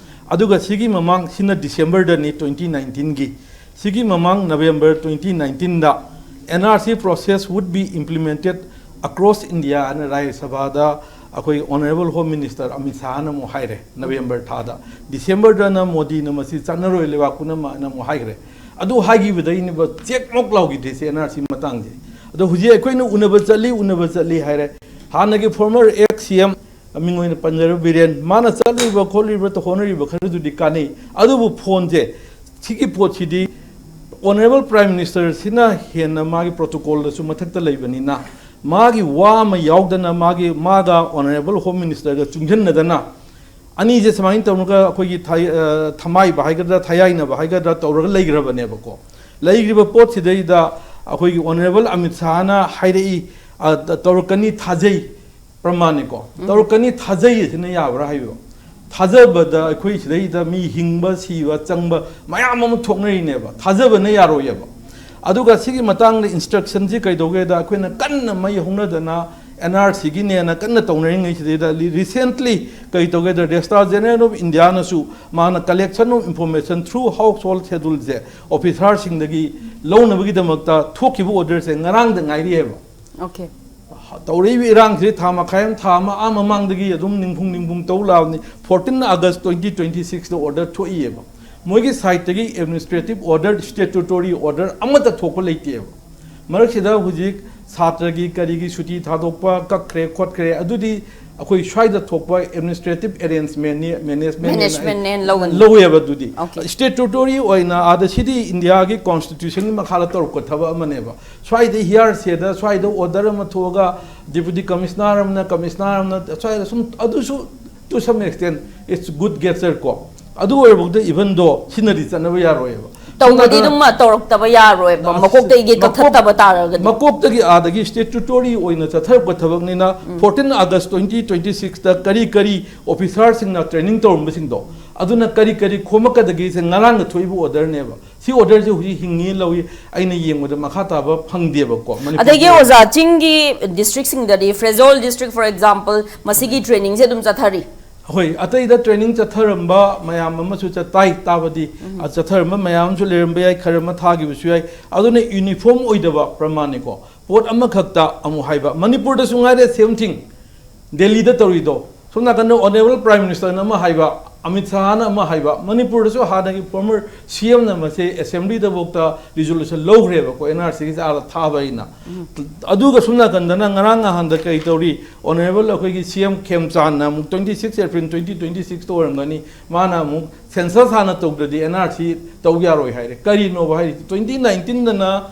ꯑꯗꯨꯒ ꯁꯤꯒꯤ ꯃꯃꯥꯡ, ꯁꯤꯅ ꯗꯤꯁꯦꯝꯕꯔꯗꯅꯤ, ꯇ꯭ꯋꯦꯟꯇꯤ ꯅꯥꯏꯟꯇꯤꯟꯒꯤ꯫ ꯁꯤꯒꯤ ꯃꯃꯥꯡ ꯅꯕꯦꯝꯕꯔ ꯇ꯭ꯋꯦꯟꯇꯤ ꯅꯥꯏꯟꯇꯤꯟꯗ "N R C process would be implemented across India" ꯍꯥꯏꯅ ꯔꯥꯖ꯭ꯌ ꯁꯚꯥꯗ ꯑꯩꯈꯣꯏ ꯑꯣꯅꯔꯦꯕꯜ ꯍꯣꯝ ꯃꯤꯅꯤꯁꯇꯔ ꯑꯃꯤꯠ ꯁꯥꯍꯅ ꯑꯃꯨꯛ ꯍꯥꯏꯔꯦ, ꯅꯕꯦꯝꯕꯔ ꯊꯥꯗ꯫ ꯗꯤꯁꯦꯝꯕꯔꯗꯅ ꯃꯣꯗꯤꯅ "ꯃꯁꯤ ꯆꯠꯅꯔꯣꯏ ꯂꯩꯕꯥꯛ ꯄꯨꯝꯅꯃꯛꯅ" ꯑꯃꯨꯛ ꯍꯥꯏꯈ꯭ꯔꯦ꯫ ꯑꯗꯨ ꯍꯥꯏꯈꯤꯕꯗꯩꯅꯦꯕ ꯆꯦꯛ ꯃꯣꯛ ꯂꯥꯎꯈꯤꯗ꯭ꯔꯤꯁꯦ ꯑꯦꯟ ꯑꯥꯔ ꯁꯤ ꯃꯇꯥꯡꯁꯦ꯫ ꯑꯗꯣ ꯍꯧꯖꯤꯛ ꯑꯩꯈꯣꯏꯅ ꯎꯅꯕ ꯆꯠꯂꯤ, ꯎꯅꯕ ꯆꯠꯂꯤ ꯍꯥꯏꯔꯦ꯫ ꯍꯥꯟꯅꯒꯤ ꯐꯣꯔꯃꯔ ꯑꯦꯛꯁ ꯁꯤ ꯑꯦꯝ, ꯃꯤꯡ ꯑꯣꯏꯅ ꯄꯟꯖꯔꯕ ꯕꯤꯔꯦꯟ, ꯃꯥꯅ ꯆꯠꯂꯤꯕ ꯈꯣꯠꯂꯤꯕ ꯍꯣꯠꯅꯔꯤꯕ ꯈꯔꯗꯨꯗꯤ ꯀꯥꯟꯅꯩ, ꯑꯗꯨꯕꯨ ꯐꯣꯟꯁꯦ, ꯁꯤꯒꯤ ꯄꯣꯠꯁꯤꯗꯤ ꯑꯣꯅꯔꯦꯕꯜ ꯄ꯭ꯔꯥꯏꯝ ꯃꯤꯅꯤꯁꯇꯔꯁꯤꯅ ꯍꯦꯟꯅ ꯃꯥꯒꯤ ꯄ꯭ꯔꯣꯇꯣꯀꯣꯜꯗꯁꯨ ꯃꯊꯛꯇ ꯂꯩꯕꯅꯤꯅ, ꯃꯥꯒꯤ ꯋꯥ ꯑꯃ ꯌꯥꯎꯗꯅ, ꯃꯥꯒꯤ, ꯃꯥꯒ ꯑꯣꯅꯔꯦꯕꯜ ꯍꯣꯝ ꯃꯤꯅꯤꯁꯇꯔꯒ ꯆꯨꯡꯁꯤꯟꯅꯗꯅ, ꯑꯅꯤꯁꯦ ꯁꯨꯃꯥꯏꯅ ꯇꯧꯔꯒ ꯑꯩꯈꯣꯏꯒꯤ ꯊꯥꯏ-, ꯑ, ꯊꯃꯥꯏꯕ ꯍꯥꯏꯒꯗ꯭ꯔꯥ, ꯊꯌꯥꯏꯅꯕ ꯍꯥꯏꯒꯗ꯭ꯔꯥ ꯇꯧꯔꯒ ꯂꯩꯈ꯭ꯔꯕꯅꯦꯕꯀꯣ꯫ ꯂꯩꯈ꯭ꯔꯤꯕ ꯄꯣꯠꯁꯤꯗꯩꯗ ꯑꯩꯈꯣꯏꯒꯤ ꯑꯣꯅꯔꯦꯕꯜ ꯑꯃꯤꯠ ꯁꯥꯍꯅ ꯍꯥꯏꯔꯛꯏ, ꯑ, ꯇꯧꯔꯛꯀꯅꯤ ꯊꯥꯖꯩ, ꯄ꯭ꯔꯃꯥꯟꯅꯤꯀꯣ꯫ ꯎꯝ꯫ "ꯇꯧꯔꯛꯀꯅꯤ ꯊꯥꯖꯩ" ꯑꯁꯤꯅ ꯌꯥꯕ꯭ꯔꯥ ꯍꯥꯏꯕꯤꯌꯨ꯫ ꯊꯥꯖꯕꯗ ꯑꯩꯈꯣꯏ ꯁꯤꯗꯩꯗ ꯃꯤ ꯍꯤꯡꯕ, ꯁꯤꯕ, ꯆꯪꯕ ꯃꯌꯥꯝ ꯑꯃ ꯊꯣꯛꯅꯔꯤꯅꯦꯕ꯫ ꯊꯥꯖꯕꯅ ꯌꯥꯔꯣꯏꯌꯦꯕ꯫ ꯑꯗꯨꯒ ꯁꯤꯒꯤ ꯃꯇꯥꯡꯗ ꯏꯟꯁꯇ꯭ꯔꯛꯁꯟꯁꯤ ꯀꯩꯗꯧꯒꯦꯗ, ꯑꯩꯈꯣꯏꯅ ꯀꯟꯅ ꯃꯩ ꯍꯧꯅꯗꯅ ꯑꯦꯟ ꯑꯥꯔ ꯁꯤꯒꯤꯅꯦꯅ ꯀꯟꯅ ꯇꯧꯅꯔꯤꯉꯩꯁꯤꯗꯩꯗ, ꯂꯤ-, ꯔꯤꯁꯦꯟꯠꯂꯤ ꯀꯩ ꯇꯧꯒꯦꯗ, ꯔꯦꯖꯤꯁꯇ꯭ꯔꯥꯔ ꯖꯦꯅꯔꯦꯜ ꯑꯣꯐ ꯏꯟꯗꯤꯌꯥꯅꯁꯨ ꯃꯥꯅ collection of information through household ꯁꯦꯗꯨꯜꯁꯦ ꯑꯣꯐꯤꯁꯥꯔꯁꯤꯡꯗꯒꯤ ꯂꯧꯅꯕꯒꯤꯗꯃꯛꯇ ꯊꯣꯛꯈꯤꯕ ꯑꯣꯔꯗꯔꯁꯦ ꯉꯔꯥꯡꯗ ꯉꯥꯏꯔꯤꯑꯕ꯫ ꯑꯣꯀꯦ꯫ ꯇꯧꯔꯛꯏꯕ ꯏꯔꯥꯡꯁꯤ ꯊꯥ ꯃꯈꯥꯏ ꯑꯃ, ꯊꯥ ꯑꯃ, ꯑꯥ ꯃꯃꯥꯡꯗꯒꯤ ꯑꯗꯨꯝ ꯅꯤꯡꯐꯨꯡ ꯅꯤꯡꯐꯨꯡ ꯇꯧ ꯂꯥꯛꯑꯕꯅꯤ꯫ Fourteen August twenty twenty sixꯇ ꯑꯣꯔꯗꯔ ꯊꯣꯛꯏꯑꯕ꯫ ꯃꯣꯏꯒꯤ ꯁꯥꯏꯠꯇꯒꯤ ꯑꯦꯗꯃꯤꯅꯤꯁꯇ꯭ꯔꯦꯇꯤꯚ ꯑꯣꯔꯗꯔ, ꯁ꯭ꯇꯦꯇꯨꯇꯣꯔꯤ ꯑꯣꯔꯗꯔ ꯑꯃꯠꯇ ꯊꯣꯛꯄ ꯂꯩꯇꯦꯕ꯫ ꯃꯔꯛꯁꯤꯗ ꯍꯧꯖꯤꯛ ꯁꯥꯇ꯭ꯔꯒꯤ ꯀꯔꯤꯒꯤ ꯁꯨꯇꯤ ꯊꯥꯗꯣꯛꯄ ꯀꯛꯈ꯭ꯔꯦ ꯈꯣꯠꯈ꯭ꯔꯦ, ꯑꯗꯨꯗꯤ ꯑꯩꯈꯣꯏ ꯁ꯭ꯋꯥꯏꯗ ꯊꯣꯛꯄ ꯑꯦꯗꯃꯤꯅꯤꯁꯇ꯭ꯔꯦꯇꯤꯚ ꯑꯦꯔꯦꯟꯖꯃꯦꯟꯅꯤ, ꯃꯦꯅꯦꯖꯃꯦꯟꯅꯦꯅ ꯃꯦꯅꯦꯖꯃꯦꯟꯅꯦꯅ ꯂꯧꯒꯅꯤ꯫ ꯂꯧꯋꯦꯕ꯫ ꯑꯗꯨꯗꯤ ꯑꯣꯀꯦ꯫ ꯁ꯭ꯇꯦꯇꯨꯇꯣꯔꯤ ꯑꯣꯏꯅ ꯑꯥꯗ ꯁꯤꯗꯤ ꯏꯟꯗꯤꯌꯥꯒꯤ ꯀꯣꯟꯁꯇꯤꯇ꯭ꯌꯨꯁꯟꯒꯤ ꯃꯈꯥꯗ ꯇꯧꯔꯛꯄ ꯊꯕꯛ ꯑꯃꯅꯦꯕ꯫ ꯁ꯭ꯋꯥꯏꯗ ꯍꯤꯌꯥꯔꯁꯦꯗ ꯁ꯭ꯋꯥꯏꯗ ꯑꯣꯔꯗꯔ ꯑꯃ ꯊꯣꯛꯑꯒ ꯗꯤꯄꯨꯇꯤ ꯀꯃꯤꯁꯅꯔ ꯑꯃꯅ, ꯀꯃꯤꯁꯅꯔ ꯑꯃꯅ ꯁ꯭ꯋꯥꯏꯗ ꯁꯨꯝ, ꯑꯗꯨꯁꯨ to some extent it's good gesture ꯀꯣ꯫ ꯑꯗꯨ ꯑꯣꯏꯔꯕꯧꯗ even though ꯁꯤꯅꯗꯤ ꯆꯠꯅꯕ ꯌꯥꯔꯣꯏꯌꯦꯕ꯫ ꯇꯧꯕꯗꯤ ꯁꯝꯅ ꯑꯗꯨꯝ ꯇꯧꯔꯛꯇꯕ ꯌꯥꯔꯣꯏꯕ, ꯑꯁ, ꯃꯀꯣꯛꯇꯒꯤ ꯃꯀꯣꯛ-, ꯀꯛꯊꯠꯇꯕ ꯇꯥꯔꯒꯗꯤ꯫ ꯃꯀꯣꯛꯇꯒꯤ ꯑꯥꯗꯒꯤ ꯁ꯭ꯇꯦꯇꯨꯇꯣꯔꯤ ꯑꯣꯏꯅ ꯆꯠꯊꯔꯛꯄ ꯊꯕꯛꯅꯤꯅ, Fourteen August twenty twenty sixꯇ ꯀꯔꯤ ꯀꯔꯤ ꯑꯣꯐꯤꯁꯥꯔꯁꯤꯡꯅ ꯇ꯭ꯔꯦꯅꯤꯡ ꯇꯧꯔꯝꯕꯁꯤꯡꯗꯣ, ꯑꯗꯨꯅ ꯀꯔꯤ ꯀꯔꯤ ꯈꯣꯝꯃꯛꯀꯗꯒꯦꯁꯦ ꯉꯔꯥꯡꯗ ꯊꯣꯛꯏꯕ ꯑꯣꯔꯗꯔꯅꯦꯕ꯫ ꯁꯤ ꯑꯣꯔꯗꯔꯁꯦ ꯍꯧꯖꯤꯛ ꯍꯤꯡꯉꯤ ꯂꯧꯏ, ꯑꯩꯅ ꯌꯦꯡꯕꯗ ꯃꯈꯥ ꯇꯥꯕ ꯐꯪꯗꯦꯕꯀꯣ ꯃꯅꯤꯄꯨꯔꯒꯤ ꯑꯗꯒꯤ ꯑꯣꯏꯅ꯫ ꯑꯣꯖꯥ, ꯆꯤꯡꯒꯤ ꯗꯤꯁꯇ꯭ꯔꯤꯛꯁꯤꯡꯗꯗꯤ, ꯐ꯭ꯔꯦꯖꯣꯜ ꯗꯤꯁꯇ꯭ꯔꯤꯛ, for example, ꯃꯁꯤꯒꯤ ꯇ꯭ꯔꯦꯅꯤꯡꯁꯦ ꯑꯗꯨꯝ ꯆꯠꯊꯔꯤ꯫ ꯍꯣꯏ, ꯑꯇꯩꯗ training ꯆꯠꯊꯔꯝꯕ ꯃꯌꯥꯝ ꯑꯃꯁꯨ ꯆꯠ-, ꯇꯥꯏ, ꯇꯥꯕꯗꯤ꯫ ꯎꯝ꯫ ꯑ, ꯆꯠꯊꯔꯝꯕ ꯃꯌꯥꯝ ꯑꯃꯁꯨ ꯂꯩꯔꯝꯕ ꯌꯥꯏ, ꯈꯔ ꯑꯃ ꯊꯥꯈꯤꯕꯁꯨ ꯌꯥꯏ꯫ ꯑꯗꯨꯅ uniform ꯑꯣꯏꯗꯕ ꯄ꯭ꯔꯃꯥꯟꯅꯤꯀꯣ꯫ ꯄꯣꯠ ꯑꯃꯈꯛꯇ ꯑꯃꯨꯛ ꯍꯥꯏꯕ꯫ ꯃꯅꯤꯄꯨꯔꯗꯁꯨ ꯉꯥꯏꯔꯦ, same thing꯫ ꯗꯦꯜꯂꯤꯗ ꯇꯧꯔꯤꯗꯣ꯫ ꯁꯣꯝ ꯅꯥꯀꯟꯗ Honourable Prime Ministerꯅ ꯑꯃ ꯍꯥꯏꯕ, ꯑꯃꯤꯠ ꯁꯥꯍꯅ ꯑꯃ ꯍꯥꯏꯕ, ꯃꯅꯤꯄꯨꯔꯗꯁꯨ ꯍꯥꯟꯅꯒꯤ former CMꯅ ꯃꯁꯦ assemblyꯗꯐꯥꯎꯗ resolution ꯂꯧꯈ꯭ꯔꯦꯕꯀꯣ, NRCꯒꯤꯁꯦ ꯑꯥꯗ ꯊꯥꯕ ꯑꯩꯅ꯫ ꯎꯝ꯫ ꯑꯗꯨꯒ ꯁꯣꯝ ꯅꯥꯀꯟꯗꯅ ꯉꯔꯥꯡ ꯅꯍꯥꯟꯗ ꯀꯔꯤ ꯇꯧꯔꯤ, Honourable ꯑꯩꯈꯣꯏꯒꯤ CM ꯈꯦꯝꯆꯥꯟꯅ ꯑꯃꯨꯛ twenty six April twenty twenty sixꯇ ꯑꯣꯏꯔꯝꯒꯅꯤ, ꯃꯥꯅ ꯑꯃꯨꯛ census ꯍꯥꯟꯅ ꯇꯧꯗ꯭ꯔꯗꯤ NRC ꯇꯧ ꯌꯥꯔꯣꯏ ꯍꯥꯏꯔꯦ꯫ ꯀꯔꯤꯅꯣꯕ ꯍꯥꯏꯔꯤꯁꯦ? Twenty nineteenꯗꯅ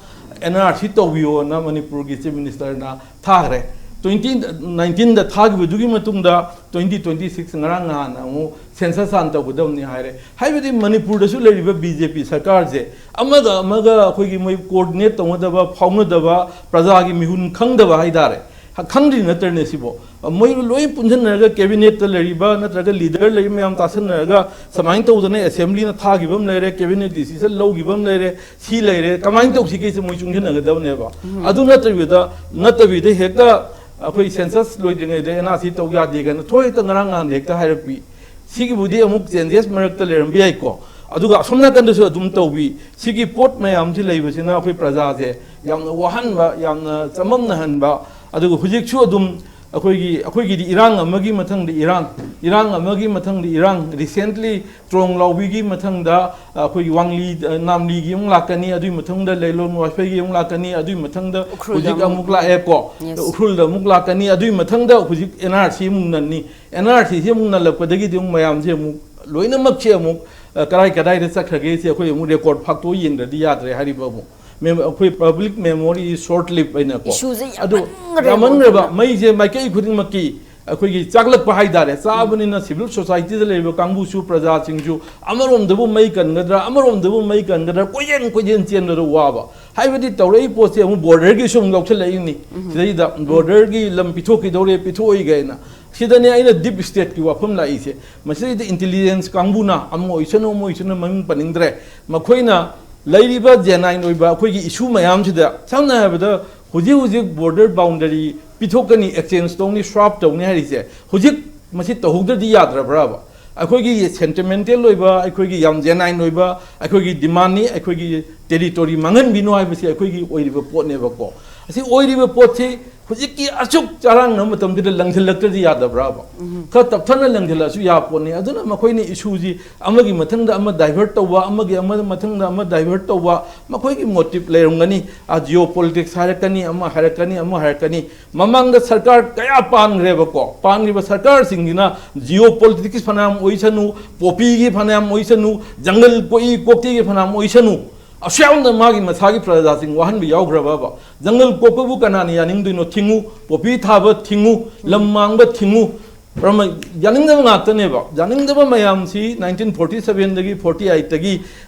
NRC ꯇꯧꯕꯤꯌꯣꯅ ꯃꯅꯤꯄꯨꯔꯒꯤ Chief Ministerꯅ ꯊꯥꯈ꯭ꯔꯦ꯫ Twenty nineteenꯗ ꯊꯥꯈꯤꯕꯗꯨꯒꯤ ꯃꯇꯨꯡꯗ twenty twenty six ꯉꯔꯥꯡ ꯅꯍꯥꯟ ꯑꯃꯨꯛ census ꯍꯥꯟꯅ ꯇꯧꯒꯗꯕꯅꯤ ꯍꯥꯏꯔꯦ꯫ ꯍꯥꯏꯕꯗꯤ ꯃꯅꯤꯄꯨꯔꯗꯁꯨ ꯂꯩꯔꯤꯕ BJP ꯁꯔꯀꯥꯔꯁꯦ ꯑꯃꯒ ꯑꯃꯒ ꯑꯩꯈꯣꯏꯒꯤ ꯃꯣꯏ coordinate ꯇꯧꯅꯗꯕ, ꯐꯥꯎꯅꯗꯕ, ꯄ꯭ꯔꯖꯥꯒꯤ ꯃꯤꯍꯨꯟ ꯈꯪꯗꯕ ꯍꯥꯏꯇꯥꯔꯦ꯫ ꯈꯪꯗ꯭ꯔꯤ ꯅꯠꯇ꯭ꯔꯅꯦ ꯁꯤꯕꯣ? ꯃꯣꯏ ꯂꯣꯏ ꯄꯨꯟꯁꯤꯟꯅꯔꯒ cabinetꯇ ꯂꯩꯔꯤꯕ ꯅꯠꯇ꯭ꯔꯒ leader ꯂꯩꯔꯤꯕ ꯃꯌꯥꯝ ꯇꯥꯁꯟꯅꯔꯒ ꯁꯨꯃꯥꯏꯅ ꯇꯧꯗꯅ assemblyꯅ ꯊꯥꯈꯤꯕ ꯑꯃ ꯂꯩꯔꯦ, cabinet decision ꯂꯧꯈꯤꯕ ꯑꯃ ꯂꯩꯔꯦ, ꯁꯤ ꯂꯩꯔꯦ, ꯀꯃꯥꯏꯅ ꯇꯧꯁꯤꯒꯦꯁꯦ ꯃꯣꯏ ꯆꯨꯡꯁꯤꯟꯅꯒꯗꯕꯅꯦꯕ꯫ ꯎꯝ꯫ ꯑꯗꯨ ꯅꯠꯇꯕꯤꯗ, ꯅꯠꯇꯕꯤꯗ ꯍꯦꯛꯇ ꯑꯩꯈꯣꯏ census ꯂꯣꯏꯗ꯭ꯔꯤꯉꯩꯗ NRC ꯇꯧ ꯌꯥꯗꯦ ꯀꯥꯏꯅ ꯊꯣꯛ ꯍꯦꯛꯇ ꯉꯔꯥꯡ ꯅꯍꯥꯟꯗ ꯍꯦꯛꯇ ꯍꯥꯏꯔꯛꯄꯤ꯫ ꯁꯤꯒꯤꯕꯨꯗꯤ ꯑꯃꯨꯛ changes ꯃꯔꯛꯇ ꯂꯩꯔꯝꯕ ꯌꯥꯏꯀꯣ꯫ ꯑꯗꯨꯒ ꯑꯁꯣꯝ ꯅꯥꯀꯟꯗꯁꯨ ꯑꯗꯨꯝ ꯇꯧꯕꯤ꯫ ꯁꯤꯒꯤ ꯄꯣꯠ ꯃꯌꯥꯝꯁꯤ ꯂꯩꯕꯁꯤꯅ ꯑꯩꯈꯣꯏ ꯄ꯭ꯔꯖꯥꯁꯦ ꯌꯥꯝꯅ ꯋꯥꯍꯟꯕ, ꯌꯥꯝꯅ ꯆꯃꯝꯅꯍꯟꯕ, ꯑꯗꯨꯒ ꯍꯧꯖꯤꯛꯁꯨ ꯑꯗꯨꯝ ꯑꯩꯈꯣꯏꯒꯤ, ꯑꯩꯈꯣꯏꯒꯤꯗꯤ ꯏꯔꯥꯡ ꯑꯃꯒꯤ ꯃꯊꯪꯗ ꯏꯔꯥꯡ, ꯏꯔꯥꯡ ꯑꯃꯒꯤ ꯃꯊꯪꯗ ꯏꯔꯥꯡ, recently ꯇ꯭ꯔꯣꯡ ꯂꯥꯎꯕꯤꯒꯤ ꯃꯊꯪꯗ ꯑꯩꯈꯣꯏꯒꯤ ꯋꯥꯡꯂꯤ, ꯑ, ꯅꯥꯝꯂꯤꯒꯤ ꯑꯃꯨꯛ ꯂꯥꯛꯀꯅꯤ, ꯑꯗꯨꯒꯤ ꯃꯊꯪꯗ ꯂꯩꯂꯣꯡ ꯋꯥꯏꯐꯩꯒꯤ ꯑꯃꯨꯛ ꯂꯥꯛꯀꯅꯤ, ꯑꯗꯨꯒꯤ ꯃꯊꯪꯗ ꯎꯈ꯭ꯔꯨꯜꯗ ꯍꯧꯖꯤꯛ ꯑꯃꯨꯛ ꯑꯃꯨꯛ ꯂꯥꯛꯑꯦꯀꯣ꯫ Yes. ꯎꯈ꯭ꯔꯨꯜꯗ ꯑꯃꯨꯛ ꯂꯥꯛꯀꯅꯤ, ꯑꯗꯨꯒꯤ ꯃꯊꯪꯗ ꯍꯧꯖꯤꯛ NRC ꯑꯃꯨꯛ ꯅꯟꯅꯤ꯫ NRCꯁꯤ ꯑꯃꯨꯛ ꯅꯜꯂꯛꯄꯗꯒꯤꯗꯤ ꯑꯃꯨꯛ ꯃꯌꯥꯝꯁꯦ ꯑꯃꯨꯛ ꯂꯣꯏꯅꯃꯛꯁꯦ ꯑꯃꯨꯛ, ꯑ, ꯀꯗꯥꯏ ꯀꯗꯥꯏꯗ ꯆꯠꯈ꯭ꯔꯒꯦꯁꯦ ꯑꯩꯈꯣꯏ ꯑꯃꯨꯛ record ꯐꯥꯛꯇꯣꯛꯑ ꯌꯦꯡꯗ꯭ꯔꯗꯤ ꯌꯥꯗ꯭ꯔꯦ ꯍꯥꯏꯔꯤꯕ ꯑꯃꯨꯛ꯫ Mem-, ꯑꯩꯈꯣꯏ public memory is short live ꯍꯥꯏꯅꯀꯣ꯫ Issueꯁꯦ ꯑꯗꯨ ꯌꯥꯝꯃꯟꯈ꯭ꯔꯦꯕ ꯌꯥꯝꯃꯟꯈ꯭ꯔꯕ, ꯃꯣꯗꯤꯅ꯫ ꯃꯩꯁꯦ ꯃꯥꯏꯀꯩ ꯈꯨꯗꯤꯡꯃꯛꯀꯤ ꯑꯩꯈꯣꯏꯒꯤ ꯆꯥꯛꯂꯛꯄ ꯍꯥꯏꯇꯥꯔꯦ꯫ ꯆꯥꯕꯅꯤꯅ civil societyꯗ ꯂꯩꯔꯤꯕ ꯀꯥꯡꯕꯨꯁꯨ, ꯄ꯭ꯔꯖꯥꯁꯤꯡꯁꯨ ꯑꯃꯔꯣꯝꯗꯕꯨ ꯃꯩ ꯀꯟꯒꯗ꯭ꯔꯥ, ꯑꯃꯔꯣꯝꯗꯕꯨ ꯃꯩ ꯀꯟꯒꯗ꯭ꯔꯥ, ꯀꯣꯏꯆꯦꯟ ꯀꯣꯏꯆꯦꯟ ꯆꯦꯟꯕꯗ ꯋꯥꯕ꯫ ꯍꯥꯏꯕꯗꯤ ꯇꯧꯔꯛꯏ ꯄꯣꯠꯁꯦ ꯑꯃꯨꯛ borderꯒꯤꯁꯨ ꯑꯃꯨꯛ ꯂꯧꯁꯤꯜꯂꯛꯏꯅꯤ꯫ ꯎꯝ꯫ ꯁꯤꯗꯩꯗ ꯎꯝ꯫ Borderꯒꯤ ꯂꯝ ꯄꯤꯊꯣꯛꯈꯤꯗꯧꯔꯦ, ꯄꯤꯊꯣꯛꯑꯣꯏꯒꯥꯏꯅ꯫ ꯁꯤꯗꯅꯦ ꯑꯩꯅ deep stateꯀꯤ ꯋꯥꯐꯝ ꯂꯥꯛꯏꯁꯦ꯫ ꯃꯁꯤꯗꯩꯗ intelligence ꯀꯥꯡꯕꯨꯅ, ꯑꯃ ꯑꯣꯏꯁꯅꯨ, ꯑꯃ ꯑꯣꯏꯁꯅꯨ, ꯃꯃꯤꯡ ꯄꯟꯅꯤꯡꯗ꯭ꯔꯦ, ꯃꯈꯣꯏꯅ ꯂꯩꯔꯤꯕ genuine ꯑꯣꯏꯕ ꯑꯩꯈꯣꯏꯒꯤ issue ꯃꯌꯥꯝꯁꯤꯗ, ꯁꯝꯅ ꯍꯥꯏꯔꯕꯗ, ꯍꯧꯖꯤꯛ ꯍꯧꯖꯤꯛ border boundary ꯄꯤꯊꯣꯛꯀꯅꯤ, exchange ꯇꯧꯅꯤ, swap ꯇꯧꯅꯤ ꯍꯥꯏꯔꯤꯁꯦ, ꯍꯧꯖꯤꯛ ꯃꯁꯤ ꯇꯧꯍꯧꯗ꯭ꯔꯗꯤ ꯌꯥꯗ꯭ꯔꯕ꯭ꯔꯕ? ꯑꯩꯈꯣꯏꯒꯤ ꯁꯦꯟꯇꯤꯃꯦꯟꯇꯦꯜ ꯑꯣꯏꯕ, ꯑꯩꯈꯣꯏꯒꯤ ꯌꯥꯝ ꯖꯦꯅꯥꯏꯟ ꯑꯣꯏꯕ, ꯑꯩꯈꯣꯏꯒꯤ ꯗꯤꯃꯥꯟꯅꯤ, ꯑꯩꯈꯣꯏꯒꯤ ꯇꯦꯔꯤꯇꯣꯔꯤ ꯃꯥꯡꯍꯟꯕꯤꯅꯣ ꯍꯥꯏꯕꯁꯤ ꯑꯩꯈꯣꯏꯒꯤ ꯑꯣꯏꯔꯤꯕ ꯄꯣꯠꯅꯦꯕꯀꯣ꯫ ꯑꯁꯤ ꯑꯣꯏꯔꯤꯕ ꯄꯣꯠꯁꯤ ꯍꯧꯖꯤꯛꯀꯤ ꯑꯁꯨꯛ ꯆꯔꯥꯡꯅꯕ ꯃꯇꯝꯁꯤꯗ ꯂꯪꯁꯤꯜꯂꯛꯇ꯭ꯔꯗꯤ ꯌꯥꯗꯕ꯭ꯔꯕ? ꯈꯔ ꯇꯞꯊꯅ ꯂꯪꯁꯤꯜꯂꯛꯑꯁꯨ ꯌꯥꯕ ꯄꯣꯠꯅꯤ꯫ ꯑꯗꯨꯅ ꯃꯈꯣꯏꯅ ꯏꯁꯨꯁꯤ ꯑꯃꯒꯤ ꯃꯊꯪꯗ ꯑꯃ ꯗꯥꯏꯚꯔꯠ ꯇꯧꯕ, ꯑꯃꯒꯤ ꯑꯃ ꯃꯊꯪꯗ ꯑꯃ ꯗꯥꯏꯚꯔꯠ ꯇꯧꯕ, ꯃꯈꯣꯏꯒꯤ ꯃꯣꯇꯤꯞ ꯂꯩꯔꯝꯒꯅꯤ꯫ ꯑ, ꯖꯤꯑꯣ ꯄꯣꯂꯤꯇꯤꯛꯁ ꯍꯥꯏꯔꯛꯀꯅꯤ, ꯑꯃ ꯍꯥꯏꯔꯛꯀꯅꯤ, ꯑꯃ ꯍꯥꯏꯔꯛꯀꯅꯤ꯫ ꯃꯃꯥꯡꯗ ꯁꯔꯀꯥꯔ ꯀꯌꯥ ꯄꯥꯟꯈ꯭ꯔꯦꯕꯀꯣ꯫ ꯄꯥꯟꯈ꯭ꯔꯤꯕ ꯁꯔꯀꯥꯔꯁꯤꯡꯁꯤꯅ ꯖꯤꯑꯣ ꯄꯣꯂꯤꯇꯤꯛꯁ ꯐꯅꯌꯥꯝ ꯑꯣꯏꯁꯅꯨ, ꯄꯣꯄꯤꯒꯤ ꯐꯅꯌꯥꯝ ꯑꯣꯏꯁꯅꯨ, ꯖꯪꯒꯜ ꯀꯣꯛꯏ ꯀꯣꯛꯇꯦꯒꯤ ꯐꯅꯌꯥꯝ ꯑꯣꯏꯁꯅꯨ, ꯑꯁꯨꯛ ꯌꯥꯝꯅ ꯃꯥꯒꯤ ꯃꯁꯥꯒꯤ ꯄ꯭ꯔꯖꯥꯁꯤꯡ ꯋꯥꯍꯟꯕ ꯌꯥꯎꯈ꯭ꯔꯕꯕ? ꯖꯪꯒꯜ ꯀꯣꯛꯄꯕꯨ ꯀꯅꯥꯅ ꯌꯥꯅꯤꯡꯗꯣꯏꯅꯣ? ꯊꯤꯡꯉꯨ, ꯄꯣꯄꯤ ꯊꯥꯕ ꯊꯤꯡꯉꯨ, ꯂꯝ ꯃꯥꯡꯕ ꯊꯤꯡꯉꯨ꯫ ꯄ꯭ꯔꯃ-, ꯌꯥꯅꯤꯡꯗꯕ ꯉꯥꯛꯇꯅꯦꯕ꯫ ꯌꯥꯅꯤꯡꯗꯕ ꯃꯌꯥꯝꯁꯤ ꯅꯥꯏꯟꯇꯤꯟ ꯐꯣꯔꯇꯤ ꯁꯚꯦꯟꯗꯒꯤ ꯐꯣꯔꯇꯤ ꯑꯩꯠꯇꯒꯤ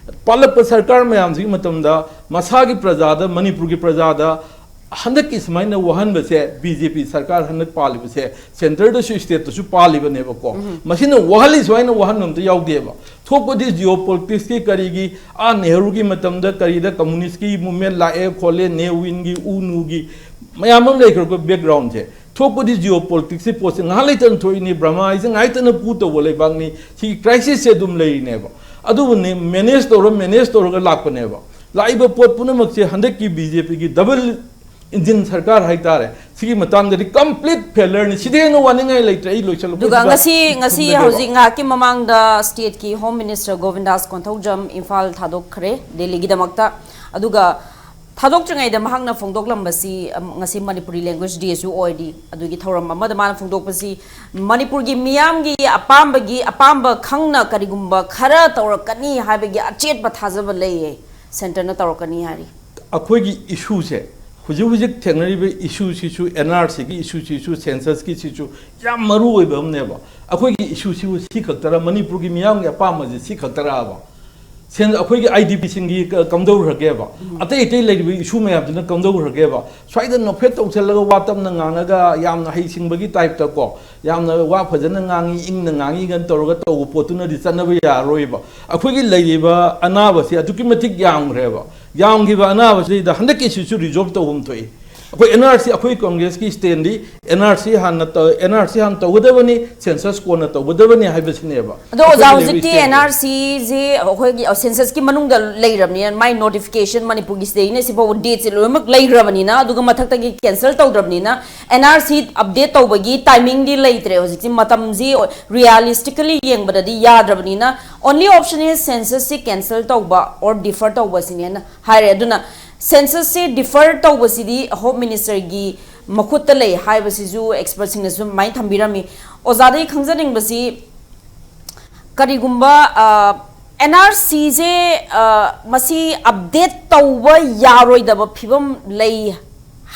ꯄꯥꯜꯂꯛꯄ ꯁꯔꯀꯥꯔ ꯃꯌꯥꯝꯁꯤꯒꯤ ꯃꯇꯝꯗ ꯃꯁꯥꯒꯤ ꯄ꯭ꯔꯖꯥꯗ, ꯃꯅꯤꯄꯨꯔꯒꯤ ꯄ꯭ꯔꯖꯥꯗ ꯍꯟꯗꯛꯀꯤ ꯁꯨꯃꯥꯏꯅ ꯋꯥꯍꯟꯕꯁꯦ ꯕꯤ ꯖꯦ ꯄꯤ ꯁꯔꯀꯥꯔ ꯍꯟꯗꯛ ꯄꯥꯜꯂꯤꯕꯁꯦ, ꯁꯦꯟꯇꯔꯗꯁꯨ ꯁ꯭ꯇꯦꯠꯇꯁꯨ ꯄꯥꯜꯂꯤꯕꯅꯦꯕꯀꯣ꯫ ꯃꯁꯤꯅ ꯋꯥꯍꯜꯂꯤ ꯁꯨꯃꯥꯏꯅ ꯋꯥꯍꯟꯕ ꯑꯝꯇ ꯌꯥꯎꯗꯦꯕ꯫ ꯊꯣꯛꯄꯗꯤ ꯖꯤꯑꯣ ꯄꯣꯂꯤꯇꯤꯛꯁꯀꯤ ꯀꯔꯤꯒꯤ, ꯑꯥ ꯅꯦꯍꯔꯨꯒꯤ ꯃꯇꯝꯗ ꯀꯔꯤꯗ ꯀꯝꯃꯨꯅꯤꯁ꯭ꯠꯀꯤ ꯃꯨꯚꯃꯦꯟꯠ ꯂꯥꯛꯑꯦ ꯈꯣꯠꯂꯦ, ꯅꯦ ꯋꯤꯟꯒꯤ, ꯎ ꯅꯨꯒꯤ ꯃꯌꯥꯝ ꯑꯃ ꯂꯩꯈ꯭ꯔꯕ ꯕꯦꯛꯒ꯭ꯔꯥꯎꯟꯁꯦ꯫ ꯊꯣꯛꯄꯗꯤ ꯖꯤꯑꯣ ꯄꯣꯂꯤꯇꯤꯛꯁꯀꯤ ꯄꯣꯠꯁꯦ ꯉꯥꯏꯍꯥꯛ ꯂꯩꯇꯅ ꯊꯣꯛꯏꯅꯤ꯫ ꯕꯔꯃꯥ ꯍꯥꯏꯁꯦ ꯉꯥꯏꯍꯥꯛꯇꯅ ꯄꯨ ꯇꯧꯕ ꯂꯩꯕꯥꯛꯅꯤ꯫ ꯁꯤꯒꯤ ꯀ꯭ꯔꯥꯏꯁꯤꯁꯁꯦ ꯑꯗꯨꯝ ꯂꯩꯔꯤꯅꯦꯕ꯫ ꯑꯗꯨꯕꯨ ꯃꯦꯅꯦꯖ ꯇꯧꯔ, ꯃꯦꯅꯦꯖ ꯇꯧꯔꯒ ꯂꯥꯛꯄꯅꯦꯕ꯫ ꯂꯥꯛꯏꯕ ꯄꯣꯠ ꯄꯨꯝꯅꯃꯛꯁꯦ ꯍꯟꯗꯛꯀꯤ ꯕꯤ ꯖꯦ ꯄꯤꯒꯤ ꯗꯕꯜ ꯏꯟꯖꯤꯟ ꯁꯔꯀꯥꯔ ꯍꯥꯏꯇꯥꯔꯦ, ꯁꯤꯒꯤ ꯃꯇꯥꯡꯗꯗꯤ ꯀꯝꯄ꯭ꯂꯤꯠ ꯐꯦꯂꯔꯅꯤ꯫ ꯁꯤꯗꯤ ꯍꯦꯟꯅ ꯋꯥꯅꯤꯡꯉꯥꯏ ꯂꯩꯇ꯭ꯔꯦ꯫ ꯑꯩ ꯂꯣꯏꯁꯤꯜꯂꯛꯄ ꯑꯗꯨꯒ ꯁꯤꯗ ꯉꯁꯤ, ꯉꯁꯤ ꯊꯝꯖꯒꯦꯕ꯫ ꯍꯧꯖꯤꯛ ꯉꯥꯏꯍꯥꯛꯀꯤ ꯃꯃꯥꯡꯗ ꯁ꯭ꯇꯦꯠꯀꯤ ꯍꯣꯝ ꯃꯤꯅꯤꯁꯇꯔ ꯒꯣꯕꯤꯟꯗꯥꯁ ꯀꯣꯟꯊꯧꯖꯝ ꯏꯝꯐꯥꯜ ꯊꯥꯗꯣꯛꯈ꯭ꯔꯦ ꯗꯦꯜꯂꯤꯒꯤꯗꯃꯛꯇ꯫ ꯑꯗꯨꯒ ꯊꯥꯗꯣꯛꯇ꯭ꯔꯤꯉꯩꯗ ꯃꯍꯥꯛꯅ ꯐꯣꯡꯗꯣꯛꯂꯝꯕꯁꯤ, ꯑꯝ, ꯉꯁꯤ ꯃꯅꯤꯄꯨꯔꯤ ꯂꯦꯡꯒ꯭ꯋꯦꯖ ꯗꯦꯁꯨ ꯑꯣꯏꯔꯤ꯫ ꯑꯗꯨꯒꯤ ꯊꯧꯔꯝ ꯑꯃꯗ ꯃꯥꯅ ꯐꯣꯡꯗꯣꯛꯄꯁꯤ ꯃꯅꯤꯄꯨꯔꯒꯤ ꯃꯤꯌꯥꯝꯒꯤ ꯑꯄꯥꯝꯕꯒꯤ, ꯑꯄꯥꯝꯕ ꯈꯪꯅ ꯀꯔꯤꯒꯨꯝꯕ ꯈꯔ ꯇꯧꯔꯛꯀꯅꯤ ꯍꯥꯏꯕꯒꯤ ꯑꯆꯦꯠꯄ ꯊꯥꯖꯕ ꯂꯩꯌꯦ, ꯁꯦꯟꯇꯔꯅ ꯇꯧꯔꯛꯀꯅꯤ ꯍꯥꯏꯔꯤ꯫ ꯑꯩꯈꯣꯏꯒꯤ ꯏꯁꯨꯁꯦ, ꯍꯧꯖꯤꯛ ꯍꯧꯖꯤꯛ ꯊꯦꯡꯅꯔꯤꯕ ꯏꯁꯨꯁꯤꯁꯨ, ꯑꯦꯟ ꯑꯥꯔ ꯁꯤꯒꯤ ꯏꯁꯨꯁꯤꯁꯨ, ꯁꯦꯟꯁꯁꯀꯤꯁꯤꯁꯨ ꯌꯥꯝ ꯃꯔꯨ ꯑꯣꯏꯕ ꯑꯃꯅꯦꯕ꯫ ꯑꯩꯈꯣꯏꯒꯤ ꯏꯁꯨꯁꯤꯕꯨ ꯁꯤ ꯈꯛꯇꯔ? ꯃꯅꯤꯄꯨꯔꯒꯤ ꯃꯤꯌꯥꯝꯒꯤ ꯑꯄꯥꯝꯕꯁꯦ ꯁꯤ ꯈꯛꯇꯔꯕ? ꯁꯦꯟ-, ꯑꯩꯈꯣꯏꯒꯤ ꯑꯥꯏ ꯗꯤ ꯄꯤꯁꯤꯡꯒꯤ ꯀ-, ꯀꯝꯗꯧꯈ꯭ꯔꯒꯦꯕ? ꯑꯇꯩ ꯑꯇꯩ ꯂꯩꯔꯤꯕ ꯏꯁꯨ ꯃꯌꯥꯝꯁꯤꯅ ꯀꯝꯗꯧꯈ꯭ꯔꯒꯦꯕ? ꯁ꯭ꯋꯥꯏꯗ ꯅꯣꯛꯐꯦꯠ ꯇꯧꯁꯜꯂꯒ ꯋꯥ ꯇꯞꯅ ꯉꯥꯡꯉꯒ ꯌꯥꯝꯅ ꯍꯩꯁꯤꯡꯕꯒꯤ ꯇꯥꯏꯞꯇꯀꯣ, ꯌꯥꯝꯅ ꯋꯥ ꯐꯖꯅ ꯉꯥꯡꯉꯤ, ꯏꯪꯅ ꯉꯥꯡꯉꯤꯒꯅ ꯇꯧꯔꯒ ꯇꯧꯕ ꯄꯣꯠꯇꯨꯅꯗꯤ ꯆꯠꯅꯕ ꯌꯥꯔꯔꯣꯏꯕ꯫ ꯑꯩꯈꯣꯏꯒꯤ ꯂꯩꯔꯤꯕ ꯑꯅꯥꯕꯁꯤ ꯑꯗꯨꯛꯀꯤ ꯃꯇꯤꯛ ꯌꯥꯝꯈ꯭ꯔꯦꯕ꯫ ꯌꯥꯝꯈꯤꯕ ꯑꯅꯥꯕꯁꯤꯗ ꯍꯟꯗꯛꯀꯤꯁꯤꯁꯨ ꯔꯤꯖꯣꯜꯕ ꯇꯧꯐꯝ ꯊꯣꯛꯏ꯫ ꯑꯩꯈꯣꯏ ꯑꯦꯟ ꯑꯥꯔ ꯁꯤ, ꯑꯩꯈꯣꯏ ꯀꯣꯡꯒ꯭ꯔꯦꯁꯀꯤ ꯁ꯭ꯇꯦꯟꯗꯤ ꯑꯦꯟ ꯑꯥꯔ ꯁꯤ ꯍꯥꯟꯅ ꯇꯧ-, ꯑꯦꯟ ꯑꯥꯔ ꯁꯤ ꯍꯥꯟꯅ ꯇꯧꯒꯗꯕꯅꯤ, ꯁꯦꯟꯁꯁ ꯀꯣꯟꯅ ꯇꯧꯒꯗꯕꯅꯤ ꯍꯥꯏꯕꯁꯤꯅꯦꯕ꯫ ꯑꯗꯣ ꯑꯣꯖꯥ, ꯑꯩꯈꯣꯏꯅ ꯂꯩꯔꯤꯕ ꯍꯧꯖꯤꯛꯇꯤ ꯁ꯭ꯇꯦꯟꯗꯤ꯫ ꯑꯦꯟ ꯑꯥꯔ ꯁꯤꯁꯦ ꯑꯩꯈꯣꯏꯒꯤ ꯁꯦꯟꯁꯁꯀꯤ ꯃꯅꯨꯡꯗ ꯂꯩꯔꯕꯅꯤꯅ, ꯃꯥꯏ ꯅꯣꯇꯤꯐꯤꯀꯦꯁꯟ ꯃꯅꯤꯄꯨꯔꯒꯤ ꯁꯤꯗꯩꯅ ꯁꯤꯐꯥꯎꯕ ꯗꯦꯠꯁꯦ ꯂꯣꯏꯅꯃꯛ ꯂꯩꯈ꯭ꯔꯕꯅꯤꯅ, ꯑꯗꯨꯒ ꯃꯊꯛꯇꯒꯤ ꯀꯦꯟꯁꯦꯜ ꯇꯧꯗ꯭ꯔꯕꯅꯤꯅ, ꯑꯦꯟ ꯑꯥꯔ ꯁꯤ ꯑꯞꯗꯦꯠ ꯇꯧꯕꯒꯤ ꯇꯥꯏꯃꯤꯡꯗꯤ ꯂꯩꯇ꯭ꯔꯦ꯫ ꯍꯧꯖꯤꯛꯇꯤ ꯃꯇꯝꯁꯤ ꯔꯤꯌꯦꯂꯤꯁꯇꯤꯀꯦꯜꯂꯤ ꯌꯦꯡꯕꯗꯗꯤ ꯌꯥꯗ꯭ꯔꯕꯅꯤꯅ, only option is census ꯁꯤ ꯀꯦꯟꯁꯦꯜ ꯇꯧꯕ or defer ꯇꯧꯕ ꯁꯤꯅꯦꯅ ꯍꯥꯏꯔꯦ꯫ ꯑꯗꯨꯅ ꯁꯦꯟꯁꯁꯁꯤ ꯗꯤꯐꯔ ꯇꯧꯕꯁꯤꯗꯤ ꯍꯣꯝ ꯃꯤꯅꯤꯁꯇꯔꯒꯤ ꯃꯈꯨꯠꯇ ꯂꯩ ꯍꯥꯏꯕꯁꯤꯁꯨ ꯑꯦꯛꯁꯄꯔꯠꯁꯤꯡꯅꯁꯨ ꯑꯗꯨꯃꯥꯏꯅ ꯊꯝꯕꯤꯔꯝꯃꯤ꯫ ꯑꯣꯖꯥꯗꯒꯤ ꯈꯪꯖꯅꯤꯡꯕꯁꯤ, ꯀꯔꯤꯒꯨꯝꯕ ꯑꯦꯟ ꯑꯥꯔ ꯁꯤꯁꯦ ꯃꯁꯤ ꯑꯞꯗꯦꯠ ꯇꯧꯕ ꯌꯥꯔꯣꯏꯗꯕ ꯐꯤꯕꯝ ꯂꯩ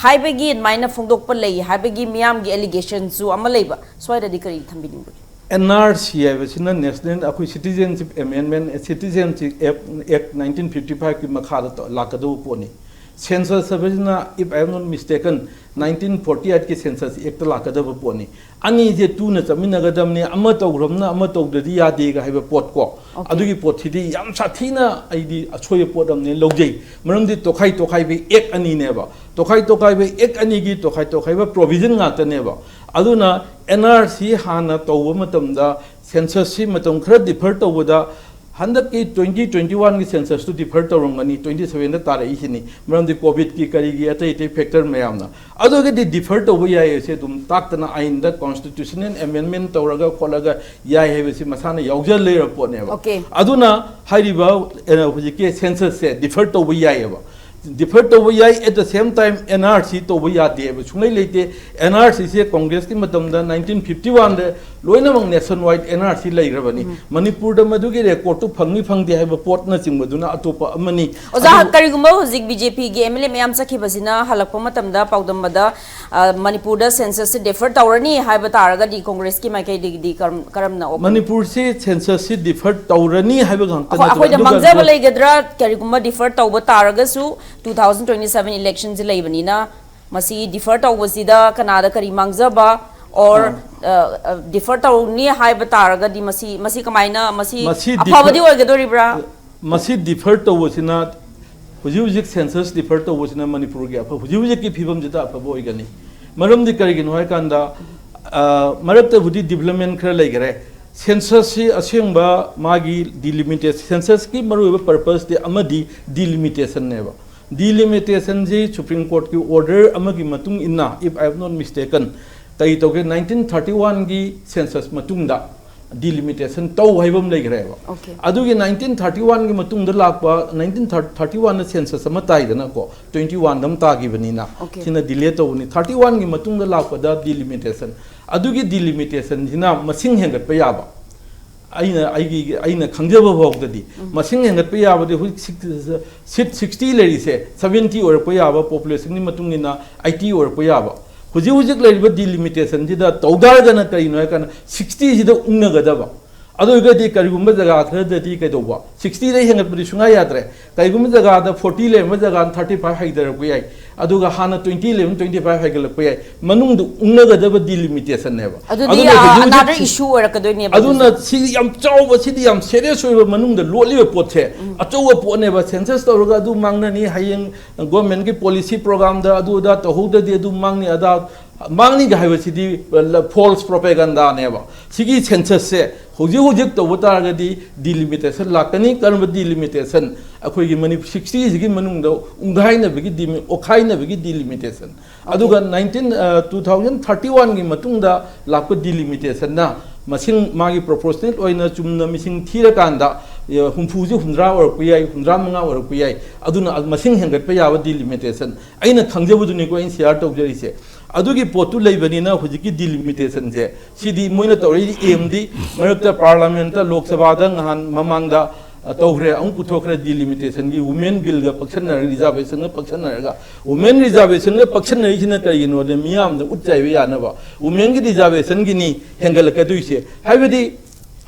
ꯍꯥꯏꯕꯒꯤ, ꯑꯗꯨꯃꯥꯏꯅ ꯐꯣꯡꯗꯣꯛꯄ ꯂꯩ ꯍꯥꯏꯕꯒꯤ ꯃꯤꯌꯥꯝꯒꯤ ꯑꯦꯂꯤꯒꯦꯁꯟꯁꯨ ꯑꯃ ꯂꯩꯕ, ꯁ꯭ꯋꯥꯏꯗꯗꯤ ꯀꯔꯤ ꯊꯝꯕꯤꯅꯤꯡꯕꯒꯦ? ꯑꯦꯟ ꯑꯥꯔ ꯁꯤ ꯍꯥꯏꯕꯁꯤꯅ ꯅꯦꯁꯅꯦꯜ, ꯑꯩꯈꯣꯏ ꯁꯤꯇꯤꯖꯦꯟꯁꯤꯞ ꯑꯦꯃꯦꯟꯃꯦꯟ, ꯁꯤꯇꯤꯖꯦꯟꯁꯤꯞ ꯑꯦꯛ ꯅꯥꯏꯟꯇꯤꯟ ꯐꯤꯐꯇꯤ ꯐꯥꯏꯚꯀꯤ ꯃꯈꯥꯗ ꯇꯧ-, ꯂꯥꯛꯀꯗꯧꯕ ꯄꯣꯠꯅꯤ꯫ ꯁꯦꯟꯁꯁ ꯍꯥꯏꯕꯁꯤꯅ, if I am not mistaken, nineteen forty ꯑꯩꯠꯀꯤ ꯁꯦꯟꯁꯁ ꯑꯦꯛꯇ ꯂꯥꯛꯀꯗꯕ ꯄꯣꯠꯅꯤ꯫ ꯑꯅꯤꯁꯦ ꯇꯨꯅ ꯆꯠꯃꯤꯟꯅꯒꯗꯕꯅꯤ, ꯑꯃ ꯇꯧꯈ꯭ꯔꯕꯅ ꯑꯃ ꯇꯧꯗ꯭ꯔꯗꯤ ꯌꯥꯗꯦꯒ ꯍꯥꯏꯕ ꯄꯣꯠ ꯀꯣ꯫ Okay. ꯑꯗꯨꯒꯤ ꯄꯣꯠꯁꯤꯗꯤ ꯌꯥꯝ ꯁꯥꯊꯤꯅ ꯑꯩꯗꯤ ꯑꯁꯣꯏꯕ ꯄꯣꯠ ꯑꯃꯅꯦ ꯂꯧꯖꯩ꯫ ꯃꯔꯝꯗꯤ ꯇꯣꯈꯥꯏ ꯇꯣꯈꯥꯏꯕ ꯑꯦꯛ ꯑꯅꯤꯅꯦꯕ, ꯇꯣꯈꯥꯏ ꯇꯣꯈꯥꯏꯕ ꯑꯦꯛ ꯑꯅꯤꯒꯤ ꯇꯣꯈꯥꯏ ꯇꯣꯈꯥꯏꯕ ꯄ꯭ꯔꯣꯚꯤꯖꯟ ꯉꯥꯛꯇꯅꯦꯕ꯫ ꯑꯗꯨꯅ ꯑꯦꯟ ꯑꯥꯔ ꯁꯤ ꯍꯥꯟꯅ ꯇꯧꯕ ꯃꯇꯝꯗ ꯁꯦꯟꯁꯁꯁꯤ ꯃꯇꯝ ꯈꯔ ꯗꯤꯐꯔ ꯇꯧꯕꯗ, ꯍꯟꯗꯛꯀꯤ ꯇ꯭ꯋꯦꯟꯇꯤ ꯇ꯭ꯋꯦꯟꯇꯤ ꯋꯥꯟꯒꯤ ꯁꯦꯟꯁꯁꯇꯨ ꯗꯤꯐꯔ ꯇꯧꯔꯝꯒꯅꯤ, ꯇ꯭ꯋꯦꯟꯇꯤ ꯁꯚꯦꯟꯗ ꯇꯥꯔꯛꯏꯁꯤꯅꯤ, ꯃꯔꯝꯗꯤ ꯀꯣꯚꯤꯗꯀꯤ ꯀꯔꯤꯒꯤ ꯑꯇꯩ ꯑꯇꯩ ꯐꯦꯛꯇꯔ ꯃꯌꯥꯝꯅ꯫ ꯑꯗꯨꯒꯗꯤ ꯗꯤꯐꯔ ꯇꯧꯕ ꯌꯥꯏ, ꯑꯁꯤ ꯑꯗꯨꯝ ꯇꯥꯛꯇꯅ ꯑꯥꯏꯟꯗ ꯀꯣꯟꯁꯇꯤꯇ꯭ꯌꯨꯁꯅꯦꯜ ꯑꯦꯃꯦꯟꯃꯦꯟ ꯇꯧꯔꯒ ꯈꯣꯠꯂꯒ ꯌꯥꯏ ꯍꯥꯏꯕꯁꯤ ꯃꯁꯥꯅ ꯌꯥꯎꯖ ꯂꯩꯔꯕ ꯄꯣꯠꯅꯦꯕ꯫ Okay. ꯑꯗꯨꯅ ꯍꯥꯏꯔꯤꯕ, ꯑꯦ, ꯍꯧꯖꯤꯛꯀꯤ ꯁꯦꯟꯁꯁꯁꯦ ꯗꯤꯐꯔ ꯇꯧꯕ ꯌꯥꯏꯑꯕ꯫ ꯗꯤꯐꯔ ꯇꯧꯕ ꯌꯥꯏ, at the same time N R C ꯇꯧꯕ ꯌꯥꯗꯦ ꯍꯥꯏꯕ ꯁꯨꯡꯂꯩ ꯂꯩꯇꯦ꯫ ꯑꯦꯟ ꯑꯥꯔ ꯁꯤꯁꯦ ꯀꯣꯡꯒ꯭ꯔꯦꯁꯀꯤ ꯃꯇꯝꯗ ꯅꯥꯏꯟꯇꯤꯟ ꯐꯤꯐꯇꯤ ꯋꯥꯟꯗ ꯂꯣꯏꯅꯃꯛ ꯅꯦꯁꯟ ꯋꯥꯏꯗ ꯑꯦꯟ ꯑꯥꯔ ꯁꯤ ꯂꯩꯈ꯭ꯔꯕꯅꯤ꯫ ꯃꯅꯤꯄꯨꯔꯗ ꯃꯗꯨꯒꯤ ꯔꯦꯀꯣꯔꯠꯇꯨ ꯐꯪꯏ ꯐꯪꯗꯦ ꯍꯥꯏꯕ ꯄꯣꯠꯅꯆꯤꯡꯕꯗꯨꯅ ꯑꯇꯣꯞꯄ ꯑꯃꯅꯤ꯫ ꯑꯣꯖꯥ, ꯑꯗꯨꯕꯨ ꯀꯔꯤꯒꯨꯝꯕ ꯍꯧꯖꯤꯛ ꯕꯤ ꯖꯦ ꯄꯤꯒꯤ ꯑꯦꯝ ꯑꯦꯜ ꯑꯦ ꯃꯌꯥꯝ ꯆꯠꯈꯤꯕꯁꯤꯅ ꯍꯜꯂꯛꯄ ꯃꯇꯝꯗ ꯄꯥꯎꯗꯝꯕꯗ, ꯑ, ꯃꯅꯤꯄꯨꯔꯗ ꯁꯦꯟꯁꯁꯁꯤ ꯗꯤꯐꯔ ꯇꯧꯔꯅꯤ ꯍꯥꯏꯕ ꯇꯥꯔꯒꯗꯤ ꯀꯣꯡꯒ꯭ꯔꯦꯁꯀꯤ ꯃꯥꯏꯀꯩꯗꯒꯤꯗꯤ ꯀꯔꯝ-, ꯀꯔꯝꯅ ꯑꯣꯄꯅꯤꯡ? ꯃꯅꯤꯄꯨꯔꯁꯤ ꯁꯦꯟꯁꯁꯁꯤ ꯗꯤꯐꯔ ꯇꯧꯔꯅꯤ ꯍꯥꯏꯕ ꯉꯥꯛꯇ ꯑꯩꯈꯣꯏ, ꯅꯠꯇꯕ, ꯑꯩꯈꯣꯏꯗ ꯑꯗꯨꯒ ꯃꯥꯡꯖꯕ ꯑꯗꯨꯒ ꯂꯩꯒꯗ꯭ꯔꯥ? ꯀꯔꯤꯒꯨꯝꯕ ꯗꯤꯐꯔ ꯇꯧꯕ ꯇꯥꯔꯒꯁꯨ, ꯇꯨ ꯊꯥꯎꯖꯟ ꯇ꯭ꯋꯦꯟꯇꯤ ꯁꯚꯦꯟ ꯏꯂꯦꯛꯁꯟꯁꯤ ꯂꯩꯕꯅꯤꯅ, ꯃꯁꯤ ꯗꯤꯐꯔ ꯇꯧꯕꯁꯤꯗ ꯀꯅꯥꯗ ꯀꯔꯤ ꯃꯥꯡꯖꯕ, ꯑꯣꯔ ꯗꯤꯐꯔ ꯇꯧꯅꯤ ꯍꯥꯏꯕ ꯇꯥꯔꯒꯗꯤ, ꯃꯁꯤ, ꯃꯁꯤ ꯀꯃꯥꯏꯅ, ꯃꯁꯤ ꯃꯁꯤ ꯑꯐꯕꯗꯤ ꯗꯤꯐꯔ- ꯑꯣꯏꯒꯗꯣꯔꯤꯕ꯭ꯔꯥ? ꯃꯁꯤ ꯗꯤꯐꯔ ꯇꯧꯕꯁꯤꯅ ꯍꯧꯖꯤꯛ ꯍꯧꯖꯤꯛ ꯁꯦꯟꯁꯁ ꯗꯤꯐꯔ ꯇꯧꯕꯁꯤꯅ ꯃꯅꯤꯄꯨꯔꯒꯤ ꯑꯐ ꯍꯧꯖꯤꯛ ꯍꯧꯖꯤꯛꯀꯤ ꯐꯤꯕꯝꯁꯤꯗ ꯑꯐꯕ ꯑꯣꯏꯒꯅꯤ꯫ ꯃꯔꯝꯗꯤ ꯀꯔꯤꯒꯤꯅꯣ ꯍꯥꯏꯀꯥꯟꯗ, ꯑ, ꯃꯔꯛꯇꯕꯨꯗꯤ ꯗꯤꯕ꯭ꯂꯞꯃꯦꯟ ꯈꯔ ꯂꯩꯈꯔꯦ꯫ ꯁꯦꯟꯁꯁꯁꯤ ꯑꯁꯦꯡꯕ ꯃꯥꯒꯤ ꯗꯤꯂꯤꯃꯤꯇꯦꯁ ꯁꯦꯟꯁꯁꯀꯤ ꯃꯔꯨꯑꯣꯏꯕ ꯄꯔꯄꯁꯇꯤ ꯑꯃꯗꯤ ꯗꯤꯂꯤꯃꯤꯇꯦꯁꯟꯅꯦꯕ꯫ ꯗꯤꯂꯤꯃꯤꯇꯦꯁꯟꯁꯤ ꯁꯨꯄ꯭ꯔꯤꯝ ꯀꯣꯔꯠꯀꯤ ꯑꯣꯔꯗꯔ ꯑꯃꯒꯤ ꯃꯇꯨꯡ ꯏꯟꯅ, if I am not mistaken, ꯀꯔꯤ ꯇꯧꯒꯦ, ꯅꯥꯏꯟꯇꯤꯟ ꯊꯥꯔꯇꯤ ꯋꯥꯟꯒꯤ ꯁꯦꯟꯁꯁ ꯃꯇꯨꯡꯗ ꯗꯤꯂꯤꯃꯤꯇꯦꯁꯟ ꯇꯧ ꯍꯥꯏꯕ ꯑꯃ ꯂꯩꯈ꯭ꯔꯦꯕ꯫ Okay. ꯑꯗꯨꯒꯤ ꯅꯥꯏꯟꯇꯤꯟ ꯊꯥꯔꯇꯤ ꯋꯥꯟꯒꯤ ꯃꯇꯨꯡꯗ ꯂꯥꯛꯄ, ꯅꯥꯏꯟꯇꯤꯟ ꯊꯥꯔꯇꯤ ꯋꯥꯟꯗ ꯁꯦꯟꯁꯁ ꯑꯃ ꯇꯥꯏꯗꯅꯀꯣ, ꯇ꯭ꯋꯦꯟꯇꯤ ꯋꯥꯟꯗ ꯑꯃ ꯇꯥꯈꯤꯕꯅꯤꯅ꯫ Okay. ꯁꯤꯅ ꯗꯤꯂꯦ ꯇꯧꯕꯅꯤ꯫ ꯊꯥꯔꯇꯤ ꯋꯥꯟꯒꯤ ꯃꯇꯨꯡꯗ ꯂꯥꯛꯄꯗ ꯗꯤꯂꯤꯃꯤꯇꯦꯁꯟ, ꯑꯗꯨꯒꯤ ꯗꯤꯂꯤꯃꯤꯇꯦꯁꯟꯁꯤꯅ ꯃꯁꯤꯡ ꯍꯦꯟꯒꯠꯄ ꯌꯥꯕ, ꯑꯩꯅ ꯑꯩꯒꯤ ꯑꯩꯅ ꯈꯪꯖꯕ ꯐꯥꯎꯗꯗꯤ ꯃꯁꯤꯡ ꯍꯦꯟꯒꯠꯄ ꯌꯥꯕꯗꯤ ꯍꯧꯖꯤꯛ ꯁꯤꯠ ꯁꯤꯛꯁꯇꯤ ꯂꯩꯔꯤꯁꯦ ꯁꯕꯦꯟꯇꯤ ꯑꯣꯏꯔꯛꯄ ꯌꯥꯕ, ꯄꯣꯄꯨꯂꯦꯁꯟꯒꯤ ꯃꯇꯨꯡ ꯏꯟꯅ ꯑꯩꯠꯇꯤ ꯑꯣꯏꯔꯛꯄ ꯌꯥꯕ꯫ ꯍꯧꯖꯤꯛ ꯍꯧꯖꯤꯛ ꯂꯩꯔꯤꯕ ꯗꯤꯂꯤꯃꯤꯇꯦꯁꯟꯁꯤꯗ ꯇꯧ ꯇꯥꯔꯒꯅ ꯀꯔꯤꯅꯣ ꯍꯥꯏ ꯀꯥꯟꯗ ꯁꯤꯛꯁꯇꯤꯁꯤꯗ ꯎꯪꯅꯒꯗꯕ꯫ ꯑꯗꯨ ꯑꯣꯏꯔꯒꯗꯤ ꯀꯔꯤꯒꯨꯝꯕ ꯖꯒꯥ ꯈꯔꯗꯗꯤ ꯀꯩꯗꯧꯕ, ꯁꯤꯛꯁꯇꯤꯗꯩ ꯍꯦꯟꯒꯠꯄꯗꯤ ꯁꯨꯡꯌꯥ ꯌꯥꯗ꯭ꯔꯦ꯫ ꯀꯔꯤꯒꯨꯝꯕ ꯖꯒꯥꯗ ꯐꯣꯔꯇꯤ ꯂꯩꯔꯝꯕ ꯖꯒꯥꯗ ꯊꯥꯔꯇꯤ ꯐꯥꯏꯚ ꯍꯥꯏꯊꯔꯛꯄ ꯌꯥꯏ, ꯑꯗꯨꯒ ꯍꯥꯟꯅ ꯇ꯭ꯋꯦꯟꯇꯤ ꯂꯩꯔꯝꯕ ꯇ꯭ꯋꯦꯟꯇꯤ ꯐꯥꯏꯚ ꯍꯥꯏꯒꯠꯂꯛꯄ ꯌꯥꯏ꯫ ꯃꯅꯨꯡꯗ ꯎꯪꯅꯒꯗꯕ ꯗꯤꯂꯤꯃꯤꯇꯦꯁꯟꯅꯦꯕ꯫ ꯑꯗꯨꯗꯤ ꯑꯗꯨꯅ ꯍꯧꯖꯤꯛ ꯍꯧꯖꯤꯛ ꯑꯅꯥꯗꯔ ꯁꯤ- ꯏꯁꯨ ꯑꯣꯏꯔꯛꯀꯗꯣꯏꯅꯦꯕ꯫ ꯑꯗꯨꯅ ꯑꯗꯨꯗꯤ ꯁꯤ ꯌꯥꯝ ꯆꯥꯎꯕ, ꯁꯤꯗꯤ ꯌꯥꯝ ꯁꯦꯔꯤꯌꯁ ꯑꯣꯏꯕ ꯃꯅꯨꯡꯗ ꯂꯣꯠꯂꯤꯕ ꯄꯣꯠꯁꯦ, ꯑꯆꯧꯕ ꯄꯣꯠꯅꯦꯕ꯫ ꯁꯦꯟꯁꯁ ꯇꯧꯔꯒ ꯑꯗꯨ ꯃꯥꯡꯅꯅꯤ, ꯍꯌꯦꯡ ꯒꯣꯔꯃꯦꯟꯒꯤ ꯄꯣꯂꯤꯁꯤ ꯄ꯭ꯔꯣꯒ꯭ꯔꯥꯝꯗ ꯑꯗꯨ ꯑꯗꯥ ꯇꯧꯍꯧꯗ꯭ꯔꯗꯤ ꯑꯗꯨ ꯃꯥꯡꯅꯤ, ꯑꯗꯥ ꯃꯥꯡꯅꯤꯒ ꯍꯥꯏꯕꯁꯤꯗꯤ ꯐꯣꯜꯁ ꯄ꯭ꯔꯣꯄꯦꯒꯟꯗꯥꯅꯦꯕ꯫ ꯁꯤꯒꯤ ꯁꯦꯟꯁꯁꯁꯦ ꯍꯧꯖꯤꯛ ꯍꯧꯖꯤꯛ ꯇꯧꯕ ꯇꯥꯔꯒꯗꯤ ꯗꯤꯂꯤꯃꯤꯇꯦꯁꯟ ꯂꯥꯛꯀꯅꯤ꯫ ꯀꯔꯝꯕ ꯗꯤꯂꯤꯃꯤꯇꯦꯁꯟ? ꯑꯩꯈꯣꯏꯒꯤ ꯃꯅꯤꯄꯨꯔ ꯁꯤꯛꯁꯇꯤꯁꯤꯒꯤ ꯃꯅꯨꯡꯗ ꯎꯪꯈꯥꯏꯅꯕꯒꯤ ꯗꯤꯃꯤ ꯑꯣꯈꯥꯏꯅꯕꯒꯤ ꯗꯤꯂꯤꯃꯤꯇꯦꯁꯟ꯫ ꯑꯗꯨꯒ ꯅꯥꯏꯟꯇꯤꯟ ꯇꯨ ꯊꯥꯎꯖꯟ ꯊꯥꯔꯇꯤ ꯋꯥꯟꯒꯤ ꯃꯇꯨꯡꯗ ꯂꯥꯛꯄ ꯗꯤꯂꯤꯃꯤꯇꯦꯁꯟꯅ ꯃꯁꯤꯡ ꯃꯥꯒꯤ ꯄ꯭ꯔꯣꯄꯣꯔꯁꯅꯦꯜ ꯑꯣꯏꯅ ꯆꯨꯝꯅ ꯃꯤꯁꯤꯡ ꯊꯤꯔꯀꯥꯟꯗ, ꯑꯦ, ꯍꯨꯝꯐꯨꯁꯦ ꯍꯨꯝꯗ꯭ꯔꯥ ꯑꯣꯏꯔꯛꯄ ꯌꯥꯏ, ꯍꯨꯝꯗ꯭ꯔꯥ ꯃꯉꯥ ꯑꯣꯏꯔꯛꯄ ꯌꯥꯏ꯫ ꯑꯗꯨꯅ ꯃꯁꯤꯡ ꯍꯦꯟꯒꯠꯄ ꯌꯥꯕ ꯗꯤꯂꯤꯃꯤꯇꯦꯁꯟ ꯑꯩꯅ ꯈꯪꯖꯕꯗꯨꯅꯤꯀꯣ ꯑꯩꯅ ꯁꯤꯌꯥꯔ ꯇꯧꯖꯔꯤꯁꯦ꯫ ꯑꯗꯨꯒꯤ ꯄꯣꯠꯇꯨ ꯂꯩꯕꯅꯤꯅ ꯍꯧꯖꯤꯛꯀꯤ ꯗꯤꯂꯤꯃꯤꯇꯦꯁꯟꯁꯦ ꯁꯤꯗꯤ ꯃꯣꯏꯅ ꯇꯧꯔꯛꯏ ꯑꯦꯝꯗꯤ ꯃꯔꯛꯇ ꯄꯥꯔꯂꯥꯃꯦꯟꯠꯇ, ꯂꯣꯛ ꯁꯚꯥꯗ ꯉꯍꯥꯟ ꯃꯃꯥꯡꯗ, ꯑ, ꯇꯧꯈ꯭ꯔꯦ, ꯑꯃꯨꯛ ꯄꯨꯊꯣꯛꯈ꯭ꯔꯦ ꯗꯤꯂꯤꯃꯤꯇꯦꯁꯟꯒꯤ ꯋꯨꯃꯦꯟ ꯕꯤꯜꯒ ꯄꯛꯁꯟꯅꯔꯒ, ꯔꯤꯖꯥꯔꯕꯦꯁꯟꯒ ꯄꯛꯁꯟꯅꯔꯒ꯫ ꯋꯨꯃꯦꯟ ꯔꯤꯖꯥꯔꯕꯦꯁꯟꯒ ꯄꯛꯁꯟꯅꯔꯤꯁꯤꯅ ꯀꯔꯤꯒꯤꯅꯣꯗ ꯃꯤꯌꯥꯝꯗ ꯎꯠ ꯆꯥꯏꯕ ꯌꯥꯅꯕ꯫ ꯋꯨꯃꯦꯟꯒꯤ ꯔꯤꯖꯥꯔꯕꯦꯁꯟꯒꯤꯅꯤ ꯍꯦꯟꯒꯠꯂꯛꯀꯗꯣꯏꯁꯦ꯫ ꯍꯥꯏꯕꯗꯤ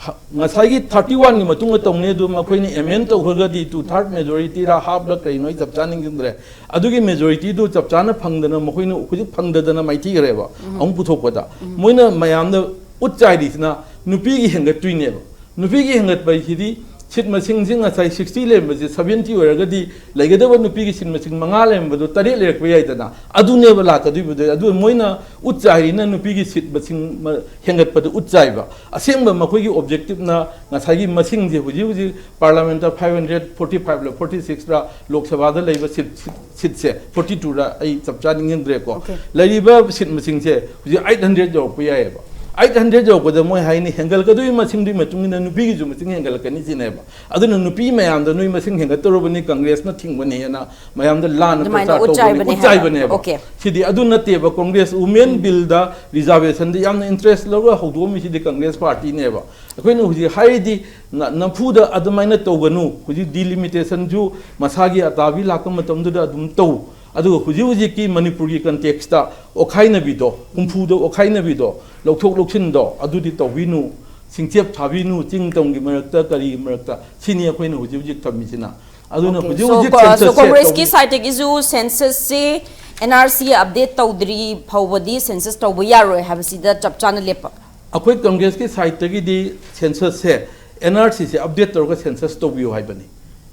ꯍ-, ꯉꯁꯥꯏꯒꯤ ꯊꯥꯔꯇꯤ ꯋꯥꯟꯒꯤ ꯃꯇꯨꯡꯗ ꯇꯧꯅꯤ, ꯑꯗꯨ ꯃꯈꯣꯏꯅ ꯑꯦꯃꯦꯟ ꯇꯧꯈ꯭ꯔꯒꯗꯤ ꯇꯨ ꯊꯥꯔꯠ ꯃꯦꯖꯣꯔꯤꯇꯤꯔꯥ ꯍꯥꯞꯂ ꯀꯔꯤꯅꯣ ꯑꯩ ꯆꯞ ꯆꯥꯅ ꯅꯤꯡꯁꯤꯡꯗ꯭ꯔꯦ꯫ ꯑꯗꯨꯒꯤ ꯃꯦꯖꯣꯔꯤꯇꯤꯗꯨ ꯆꯞ ꯆꯥꯅ ꯐꯪꯗꯅ ꯃꯈꯣꯏꯅ ꯍꯧꯖꯤꯛ ꯐꯪꯗꯗꯅ ꯃꯥꯏꯊꯤꯈ꯭ꯔꯦꯕ꯫ ꯑꯃꯨꯛ ꯄꯨꯊꯣꯛꯄꯗ ꯃꯣꯏꯅ ꯃꯌꯥꯝꯗ ꯎꯠ ꯆꯥꯏꯔꯤꯁꯤꯅ ꯅꯨꯄꯤꯒꯤ ꯍꯦꯟꯒꯠꯇꯣꯏꯅꯦꯕ꯫ ꯅꯨꯄꯤꯒꯤ ꯍꯦꯟꯒꯠꯄ ꯍꯥꯏꯁꯤꯗꯤ ꯁꯤꯠ ꯃꯁꯤꯡꯁꯤ ꯉꯁꯥꯏ ꯁꯤꯛꯁꯇꯤ ꯂꯩꯔꯝꯕꯁꯦ ꯁꯕꯦꯟꯇꯤ ꯑꯣꯏꯔꯒꯗꯤ ꯂꯩꯒꯗꯕ ꯅꯨꯄꯤꯒꯤ ꯁꯤꯠ ꯃꯁꯤꯡ ꯃꯉꯥ ꯂꯩꯔꯝꯕꯗꯣ ꯇꯔꯦꯠ ꯂꯩꯔꯛꯄ ꯌꯥꯏꯗꯅ꯫ ꯑꯗꯨꯅꯦꯕ ꯂꯥꯛꯀꯗꯣꯏꯕꯗꯣ꯫ ꯑꯗꯨ ꯃꯣꯏꯅ ꯎꯠ ꯆꯥꯏꯔꯤꯅ ꯅꯨꯄꯤꯒꯤ ꯁꯤꯠ ꯃꯁꯤꯡ ꯃ-, ꯍꯦꯟꯒꯠꯄꯗ ꯎꯠ ꯆꯥꯏꯕ꯫ ꯑꯁꯦꯡꯕ ꯃꯈꯣꯏꯒꯤ ꯑꯣꯕꯖꯦꯛꯇꯤꯞꯅ ꯉꯁꯥꯏꯒꯤ ꯃꯁꯤꯡꯁꯦ ꯍꯧꯖꯤꯛ ꯍꯧꯖꯤꯛ ꯄꯥꯔꯂꯥꯃꯦꯟꯇ ꯐꯥꯏꯚ ꯍꯟꯗ꯭ꯔꯦꯠ ꯐꯣꯔꯇꯤ ꯐꯥꯏꯚ ꯂ ꯐꯣꯔꯇꯤ ꯁꯤꯛꯁ ꯂ ꯂꯣꯛ ꯁꯚꯥꯗ ꯂꯩꯕ ꯁꯤꯠ, ꯁꯤꯠ, ꯁꯤꯠꯁꯦ ꯐꯣꯔꯇꯤ ꯇꯨꯔ ꯑꯩ ꯆꯞ ꯆꯥ ꯅꯤꯡꯁꯤꯡꯗ꯭ꯔꯦꯀꯣ꯫ Okay. ꯂꯩꯔꯤꯕ ꯁꯤꯠ ꯃꯁꯤꯡꯁꯦ ꯍꯧꯖꯤꯛ ꯑꯩꯠ ꯍꯟꯗ꯭ꯔꯦꯠ ꯌꯧꯔꯛꯄ ꯌꯥꯏꯑꯕ꯫ ꯑꯩꯠ ꯍꯟꯗ꯭ꯔꯦꯠ ꯌꯧꯔꯛꯄꯗ ꯃꯣꯏ ꯍꯥꯏꯅꯤ ꯍꯦꯟꯒꯠꯂꯛꯀꯗꯣꯏꯕ ꯃꯁꯤꯡꯗꯨꯒꯤ ꯃꯇꯨꯡ ꯏꯟꯅ ꯅꯨꯄꯤꯒꯤꯁꯨ ꯃꯁꯤꯡ ꯍꯦꯟꯒꯠꯂꯛꯀꯅꯤ ꯁꯤꯅꯦꯕ꯫ ꯑꯗꯨꯅ ꯅꯨꯄꯤ ꯃꯌꯥꯝꯗ ꯅꯣꯏ ꯃꯁꯤꯡ ꯍꯦꯟꯒꯠꯇꯧꯔꯕꯅꯤ, ꯀꯪꯒ꯭ꯔꯦꯁꯅ ꯊꯤꯡꯕꯅꯦꯅ ꯃꯌꯥꯝꯗ ꯂꯥꯟꯅ ꯑꯗꯨꯃꯥꯏꯅ ꯄ꯭ꯔꯆꯥꯔ ꯇꯧꯕꯅꯤ, ꯎꯠꯆꯥꯏꯕꯅꯦ ꯍꯥꯏꯕ꯫ ꯎꯠꯆꯥꯏꯕꯅꯦꯕ꯫ Okay. ꯁꯤꯗꯤ ꯑꯗꯨ ꯅꯠꯇꯦꯕ꯫ ꯀꯣꯡꯒ꯭ꯔꯦꯁ ꯋꯨꯃꯦꯟ ꯕꯤꯜꯗ ꯔꯤꯖꯥꯔꯕꯦꯁꯟꯗ ꯌꯥꯝꯅ ꯏꯟꯇꯔꯦꯁ ꯂꯧꯔꯒ ꯍꯧꯗꯣꯛꯑꯝꯃꯤꯁꯤꯗꯤ ꯀꯪꯒ꯭ꯔꯦꯁ ꯄꯥꯔꯇꯤꯅꯦꯕ꯫ ꯑꯩꯈꯣꯏꯅ ꯍꯧꯖꯤꯛ ꯍꯥꯏꯔꯤꯗꯤ ꯅ-, ꯅꯝꯐꯨꯗ ꯑꯗꯨꯃꯥꯏꯅ ꯇꯧꯒꯅꯨ꯫ ꯍꯧꯖꯤꯛ ꯗꯤꯂꯤꯃꯤꯇꯦꯁꯟꯁꯨ ꯃꯁꯥꯒꯤ ꯑꯇꯥꯕꯤ ꯂꯥꯛꯄ ꯃꯇꯝꯗꯨꯗ ꯑꯗꯨꯝ ꯇꯧ꯫ ꯑꯗꯨꯒ ꯍꯧꯖꯤꯛ ꯍꯧꯖꯤꯛꯀꯤ ꯃꯅꯤꯄꯨꯔꯒꯤ ꯀꯟꯇꯦꯛꯁꯇ ꯑꯣꯈꯥꯏꯅꯕꯤꯗꯣ, ꯍꯨꯝꯐꯨꯗ ꯑꯣꯈꯥꯏꯅꯕꯤꯗꯣ, ꯂꯧꯊꯣꯛ ꯂꯧꯁꯤꯟꯗꯣ, ꯑꯗꯨꯗꯤ ꯇꯧꯕꯤꯅꯨ꯫ ꯁꯤꯡꯆꯦꯞ ꯊꯥꯕꯤꯅꯨ꯫ ꯆꯤꯡ ꯇꯝꯒꯤ ꯃꯔꯛꯇ, ꯀꯔꯤꯒꯤ ꯃꯔꯛꯇ, ꯁꯤꯅꯤ ꯑꯩꯈꯣꯏꯅ ꯍꯧꯖꯤꯛ ꯍꯧꯖꯤꯛ ꯊꯝꯃꯤꯁꯤꯅ꯫ ꯑꯗꯨꯅ Okay, ꯍꯧꯖꯤꯛ so, ꯍꯧꯖꯤꯛ ꯀꯣ-, so census ꯁꯦ ꯀꯣꯡꯒ꯭ꯔꯦꯁꯀꯤ ꯇꯧꯕꯤ- ꯁꯥꯏꯠꯇꯒꯤꯁꯨ ꯁꯦꯟꯁꯁꯁꯤ ꯑꯦꯟ ꯑꯥꯔ ꯁꯤ ꯑꯞꯗꯦꯠ ꯇꯧꯗ꯭ꯔꯤ ꯐꯥꯎꯕꯗꯤ ꯁꯦꯟꯁꯁ ꯇꯧꯕ ꯌꯥꯔꯣꯏ ꯍꯥꯏꯕꯁꯤꯗ ꯆꯞ ꯆꯥꯅ ꯂꯦꯞꯄ꯫ ꯑꯩꯈꯣꯏ ꯀꯪꯒ꯭ꯔꯦꯁꯀꯤ ꯁꯥꯏꯠꯇꯒꯤꯗꯤ ꯁꯦꯟꯁꯁꯁꯦ ꯑꯦꯟ ꯑꯥꯔ ꯁꯤꯁꯦ ꯑꯞꯗꯦꯠ ꯇꯧꯔꯒ ꯁꯦꯟꯁꯁ ꯇꯧꯕꯤꯌꯨ ꯍꯥꯏꯕꯅꯤ꯫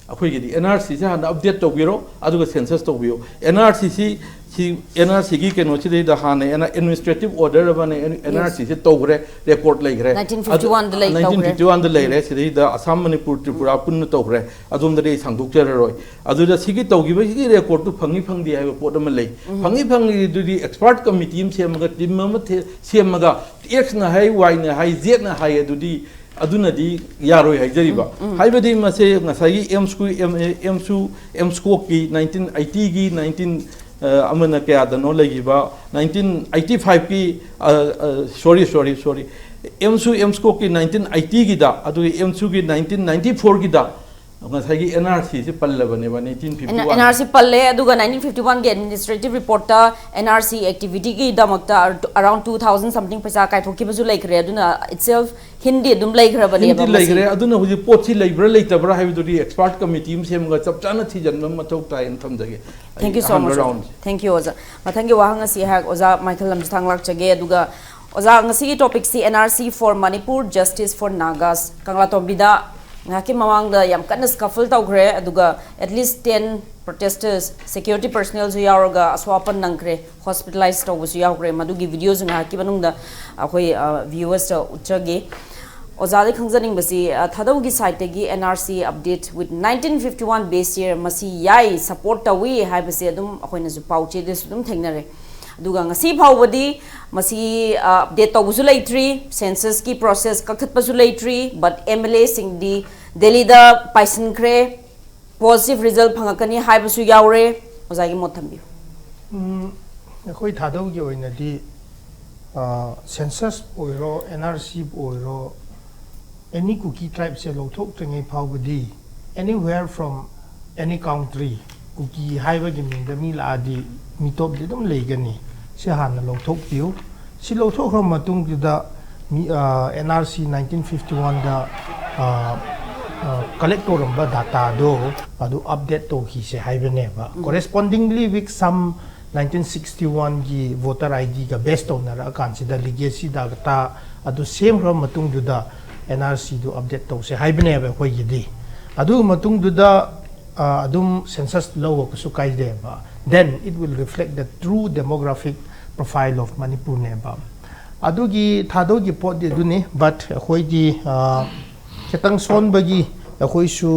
ꯑꯩꯈꯣꯏꯒꯤꯗꯤ ꯑꯦꯟ ꯑꯥꯔ ꯁꯤꯁꯦ ꯍꯥꯟꯅ ꯑꯞꯗꯦꯠ ꯇꯧꯕꯤꯔꯣ, ꯑꯗꯨꯒ ꯁꯦꯟꯁꯁ ꯇꯧꯕꯤꯌꯨ꯫ ꯑꯦꯟ ꯑꯥꯔ ꯁꯤꯁꯤ, ꯁꯤ ꯑꯦꯟ ꯑꯥꯔ ꯁꯤꯒꯤ ꯀꯩꯅꯣꯁꯤꯗꯩꯗ ꯍꯥꯟꯅ ꯑꯦꯗꯃꯤꯅꯤꯁꯇ꯭ꯔꯦꯇꯤꯚ ꯑꯣꯔꯗꯔ ꯑꯃꯅ ꯑꯦꯟ ꯑꯥꯔ ꯁꯤꯁꯦ ꯇꯧꯈ꯭ꯔꯦ, ꯔꯦꯀꯣꯔꯗ ꯂꯩꯈ꯭ꯔꯦ꯫ ꯅꯥꯏꯟꯇꯤꯟ ꯐꯤꯐꯇꯤ ꯋꯥꯟꯗ ꯂꯩ-, ꯇꯧꯈ꯭ꯔꯦ꯫ ꯅꯥꯏꯟꯇꯤꯟ ꯐꯤꯐꯇꯤ ꯋꯥꯟꯗ ꯂꯩꯔꯦ꯫ ꯁꯤꯗꯩꯗ ꯑꯁꯥꯝ, ꯃꯅꯤꯄꯨꯔ, ꯇ꯭ꯔꯤꯄꯨꯔꯥ ꯄꯨꯟꯅ ꯇꯧꯈ꯭ꯔꯦ꯫ ꯑꯗꯣꯝꯗꯗꯤ ꯑꯩ ꯁꯥꯡꯗꯣꯛꯆꯔꯔꯣꯏ꯫ ꯑꯗꯨꯗ ꯁꯤꯒꯤ ꯇꯧꯈꯤꯕꯁꯤꯒꯤ ꯔꯦꯀꯣꯔꯗꯇꯨ ꯐꯪꯉꯤ ꯐꯪꯗꯦ ꯍꯥꯏꯕ ꯄꯣꯠ ꯑꯃ ꯂꯩ꯫ ꯐꯪꯉꯤ ꯐꯪꯉꯤꯗꯨꯗꯤ ꯑꯦꯛꯁꯄꯥꯔꯠ ꯀꯃꯤꯇꯤ ꯑꯃ ꯁꯦꯝꯃꯒ, ꯇꯤꯝ ꯑꯃ ꯊꯦ-, ꯁꯦꯝꯃꯒ ꯑꯦꯛꯁꯅ ꯍꯥꯏ, ꯋꯥꯏꯅ ꯍꯥꯏ, ꯖꯦꯠꯅ ꯍꯥꯏ, ꯑꯗꯨꯗꯤ ꯑꯗꯨꯅꯗꯤ ꯌꯥꯔꯣꯏ ꯍꯥꯏꯖꯔꯤꯕ꯫ ꯍꯥꯏꯕꯗꯤ ꯃꯁꯦ ꯉꯁꯥꯏꯒꯤ ꯑꯦꯝꯁꯀꯨ-, ꯑꯦꯝ-, ꯑꯦꯝꯁꯨ, ꯑꯦꯝꯁꯀꯣꯛꯀꯤ ꯅꯥꯏꯟꯇꯤꯟ ꯑꯩꯠꯇꯤꯒꯤ, ꯅꯥꯏꯟꯇꯤꯟ, ꯑ, ꯑꯃꯅ ꯀꯌꯥꯗꯅꯣ ꯂꯩꯈꯤꯕ, ꯅꯥꯏꯟꯇꯤꯟ ꯑꯩꯠꯇꯤ ꯐꯥꯏꯚꯀꯤ, ꯑ, ꯑ, sorry, sorry, sorry, ꯑꯦꯝꯁꯨ, ꯑꯦꯝꯁꯀꯣꯛꯀꯤ ꯅꯥꯏꯟꯇꯤꯟ ꯑꯩꯠꯇꯤꯒꯤꯗ, ꯑꯗꯨꯒ ꯑꯦꯝꯁꯨꯒꯤ ꯅꯥꯏꯟꯇꯤꯟ ꯅꯥꯏꯟꯇꯤ ꯐꯣꯔꯒꯤꯗ ꯉꯁꯥꯏꯒꯤ ꯑꯦꯟ ꯑꯥꯔ ꯁꯤꯁꯦ ꯄꯜꯂꯕꯅꯦꯕ, nineteen fifty one. N R C ꯄꯜꯂꯦ, ꯑꯗꯨꯒ ꯅꯥꯏꯟꯇꯤꯟ ꯐꯤꯐꯇꯤ ꯋꯥꯟꯒꯤ ꯑꯦꯗꯃꯤꯅꯤꯁꯇ꯭ꯔꯦꯇꯤꯚ ꯔꯤꯄꯣꯔꯠꯇ ꯑꯦꯟ ꯑꯥꯔ ꯁꯤ ꯑꯦꯛꯇꯤꯚꯤꯇꯤꯒꯤꯗꯃꯛꯇ ꯑꯔꯥꯎꯟ ꯇꯨ ꯊꯥꯎꯖꯟ ꯁꯝꯊꯤꯡ ꯄꯩꯁꯥ ꯀꯥꯏꯊꯣꯛꯈꯤꯕꯁꯨ ꯂꯩꯈ꯭ꯔꯦ꯫ ꯑꯗꯨꯅ ꯏꯠꯁꯦꯜꯐ ꯍꯤꯟꯗꯤ ꯑꯗꯨꯝ ꯂꯩꯈ꯭ꯔꯕꯅꯦꯕ ꯍꯤꯟꯗꯤ ꯃꯁꯤ꯫ ꯂꯩꯈ꯭ꯔꯦ꯫ ꯑꯗꯨꯅ ꯍꯧꯖꯤꯛ ꯄꯣꯠꯁꯤ ꯂꯩꯕ꯭ꯔꯥ ꯂꯩꯇꯕ꯭ꯔꯥ ꯍꯥꯏꯕꯗꯨꯗꯤ ꯑꯦꯛꯁꯄꯥꯔꯠ ꯀꯃꯤꯇꯤ ꯑꯃ ꯁꯦꯝꯃꯒ ꯆꯞ ꯆꯥꯅ ꯊꯤꯖꯤꯟꯕ ꯑꯃ ꯃꯊꯧ ꯇꯥꯏꯅ ꯊꯝꯖꯒꯦ꯫ ꯑꯩ Thank you so ꯑꯍꯥꯟꯕ much, ꯑꯣꯖꯥ꯫ ꯔꯥꯎꯟꯁꯦ꯫ Thank you, ꯑꯣꯖꯥ꯫ ꯃꯊꯪꯒꯤ ꯋꯥꯍꯪ ꯑꯁꯤ ꯑꯩꯍꯥꯛ ꯑꯣꯖꯥ ꯃꯥꯏꯀꯦꯜ ꯂꯝꯖꯤꯊꯥꯡ ꯂꯥꯛꯆꯒꯦ꯫ ꯑꯗꯨꯒ ꯑꯣꯖꯥ, ꯉꯁꯤꯒꯤ ꯇꯣꯄꯤꯛꯁꯤ N R C for Manipur, Justice for Nagas꯫ ꯀꯪꯂꯥꯇꯣꯝꯕꯤꯗ ꯉꯥꯏꯍꯥꯛꯀꯤ ꯃꯃꯥꯡꯗ ꯌꯥꯝ ꯀꯟꯅ scuffle ꯇꯧꯈ꯭ꯔꯦ, ꯑꯗꯨꯒ at least ten protesters, security personnelꯁꯨ ꯌꯥꯎꯔꯒ ꯑꯁꯣꯛ ꯑꯄꯟ ꯅꯪꯈ꯭ꯔꯦ, hospitalize ꯇꯧꯕꯁꯨ ꯌꯥꯎꯈ꯭ꯔꯦ꯫ ꯃꯗꯨꯒꯤ videoꯁꯨ ꯉꯥꯏꯍꯥꯛꯀꯤ ꯃꯅꯨꯡꯗ ꯑꯩꯈꯣꯏ viewersꯇ ꯎꯠꯆꯒꯦ꯫ ꯑꯣꯖꯥꯗ ꯈꯪꯖꯅꯤꯡꯕꯁꯤ, ꯊꯥꯗꯧꯒꯤ sideꯇꯒꯤ N R C update with nineteen fifty one base year ꯃꯁꯤ ꯌꯥꯏ, support ꯇꯧꯏ ꯍꯥꯏꯕꯁꯦ ꯑꯗꯨꯝ ꯑꯩꯈꯣꯏꯅꯁꯨ ꯄꯥꯎ ꯆꯦꯗꯁꯨ ꯑꯗꯨꯝ ꯊꯦꯡꯅꯔꯦ꯫ ꯑꯗꯨꯒ ꯉꯁꯤ ꯐꯥꯎꯕꯗꯤ ꯃꯁꯤ update ꯇꯧꯕꯁꯨ ꯂꯩꯇ꯭ꯔꯤ, censusꯀꯤ process ꯀꯛꯊꯠꯄꯁꯨ ꯂꯩꯇ꯭ꯔꯤ, but MLAꯁꯤꯡꯗꯤ ꯗꯦꯜꯂꯤꯗ ꯄꯥꯏꯁꯤꯟꯈ꯭ꯔꯦ, positive result ꯐꯪꯉꯛꯀꯅꯤ ꯍꯥꯏꯕꯁꯨ ꯌꯥꯎꯔꯦ꯫ ꯑꯣꯖꯥꯒꯤ ꯃꯣꯠ ꯊꯝꯕꯤꯌꯨ꯫ ꯎꯝ, ꯑꯩꯈꯣꯏ ꯊꯥꯗꯧꯒꯤ ꯑꯣꯏꯅꯗꯤ census ꯑꯣꯏꯔꯣ, N R Cꯕꯨ ꯑꯣꯏꯔꯣ, any Kuki tribeꯁꯦ ꯂꯧꯊꯣꯛꯇ꯭ꯔꯤꯉꯩ ꯐꯥꯎꯕꯗꯤ anywhere from any country ꯀꯨꯀꯤ ꯍꯥꯏꯕꯒꯤ ꯃꯤꯡꯗ ꯃꯤ ꯂꯥꯛꯑꯗꯤ ꯃꯤꯇꯣꯞꯇꯤ ꯑꯗꯨꯝ ꯂꯩꯒꯅꯤ꯫ ꯁꯤ ꯍꯥꯟꯅ ꯂꯧꯊꯣꯛꯄꯤꯌꯨ꯫ ꯁꯤ ꯂꯧꯊꯣꯛꯈ꯭ꯔ ꯃꯇꯨꯡꯗꯨꯗ ꯃꯤ N R C nineteen fifty oneꯗ collect ꯇꯧꯔꯝꯕ dataꯗꯣ ꯑꯗꯨ update ꯇꯧꯈꯤꯁꯦ ꯍꯥꯏꯕꯅꯦꯕ꯫ Correspondingly with some nineteen sixty oneꯒꯤ voter IDꯒ base ꯇꯧꯅꯔꯛꯑꯀꯥꯟꯁꯤꯗ legacy data ꯑꯗꯨ ꯁꯦꯝꯈ꯭ꯔꯕ ꯃꯇꯨꯡꯗꯨꯗ NRCꯗꯨ update ꯇꯧꯁꯦ ꯍꯥꯏꯕꯅꯦꯕ ꯑꯩꯈꯣꯏꯒꯤꯗꯤ꯫ ꯑꯗꯨꯒꯤ ꯃꯇꯨꯡꯗꯨꯗ ꯑꯗꯨꯝ census ꯂꯧꯕ ꯀꯩꯁꯨ ꯀꯥꯏꯗꯦꯕ꯫ Then it will reflect the true demographic profile of Manipurꯅꯦꯕ꯫ ꯑꯗꯨꯒꯤ ꯊꯥꯗꯧꯒꯤ ꯄꯣꯠꯇꯤ ꯑꯗꯨꯅꯤ꯫ But ꯑꯩꯈꯣꯏꯗꯤ ꯈꯤꯇꯪ ꯁꯣꯟꯕꯒꯤ ꯑꯩꯈꯣꯏꯁꯨ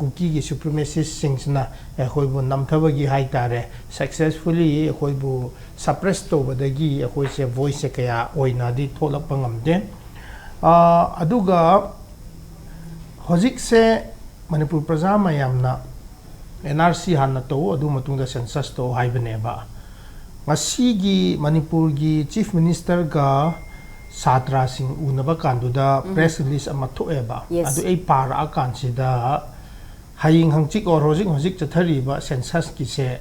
ꯀꯨꯀꯤꯒꯤ supremacistꯁꯤꯡꯁꯤꯅ ꯑꯩꯈꯣꯏꯕꯨ ꯅꯝꯊꯕꯒꯤ ꯍꯥꯏ ꯇꯥꯔꯦ, successfully ꯑꯩꯈꯣꯏꯕꯨ suppress ꯇꯧꯕꯗꯒꯤ ꯑꯩꯈꯣꯏꯁꯦ voiceꯁꯦ ꯀꯌꯥ ꯑꯣꯏꯅꯗꯤ ꯊꯣꯛꯂꯛꯄ ꯉꯝꯗꯦ꯫ ꯑꯗꯨꯒ ꯍꯧꯖꯤꯛꯁꯦ ꯃꯅꯤꯄꯨꯔ ꯄ꯭ꯔꯖꯥ ꯃꯌꯥꯝꯅ NRC ꯍꯥꯟꯅ ꯇꯧ, ꯑꯗꯨ ꯃꯇꯨꯡꯗ census ꯇꯧ ꯍꯥꯏꯕꯅꯦꯕ꯫ ꯉꯁꯤꯒꯤ ꯃꯅꯤꯄꯨꯔꯒꯤ Chief Ministerꯒ ꯁꯥꯇ꯭ꯔꯁꯤꯡ ꯎꯅꯕ ꯀꯥꯟꯗꯨꯗ press release ꯑꯃ ꯊꯣꯛꯑꯦꯕ꯫ ꯑꯗꯨ ꯑꯩ ꯄꯥꯔꯛꯑꯀꯥꯟꯁꯤꯗ ꯍꯌꯦꯡ ꯍꯪꯆꯤꯠ or ꯍꯧꯖꯤꯛ ꯍꯧꯖꯤꯛ ꯆꯠꯊꯔꯤꯕ censusꯀꯤꯁꯦ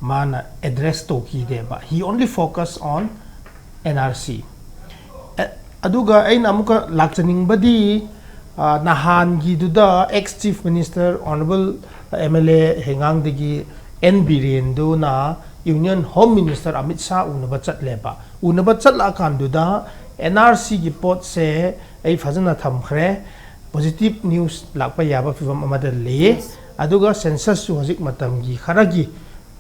ꯃꯥꯅ address ꯇꯧꯈꯤꯗꯦꯕ꯫ He only focus on NRC꯫ ꯑꯗꯨꯒ ꯑꯩꯅ ꯑꯃꯨꯛꯀ ꯂꯥꯛꯆꯅꯤꯡꯕꯗꯤ ꯅꯍꯥꯟꯒꯤꯗꯨꯗ ex Chief Minister Honourable MLA ꯍꯩꯉꯥꯡꯗꯒꯤ N ꯕꯤꯔꯦꯟꯗꯨꯅ Union Home Minister Amit Shah ꯎꯅꯕ ꯆꯠꯂꯦꯕ꯫ ꯎꯅꯕ ꯆꯠꯂꯛꯑꯀꯥꯟꯗꯨꯗ NRCꯒꯤ ꯄꯣꯠꯁꯦ ꯑꯩ ꯐꯖꯅ ꯊꯝꯈ꯭ꯔꯦ꯫ Positive news ꯂꯥꯛꯄ ꯌꯥꯕ ꯐꯤꯕꯝ ꯑꯃꯗ ꯂꯩꯌꯦ꯫ ꯑꯗꯨꯒ census ꯁꯨ ꯍꯧꯖꯤꯛ ꯃꯇꯝꯒꯤ ꯈꯔꯒꯤ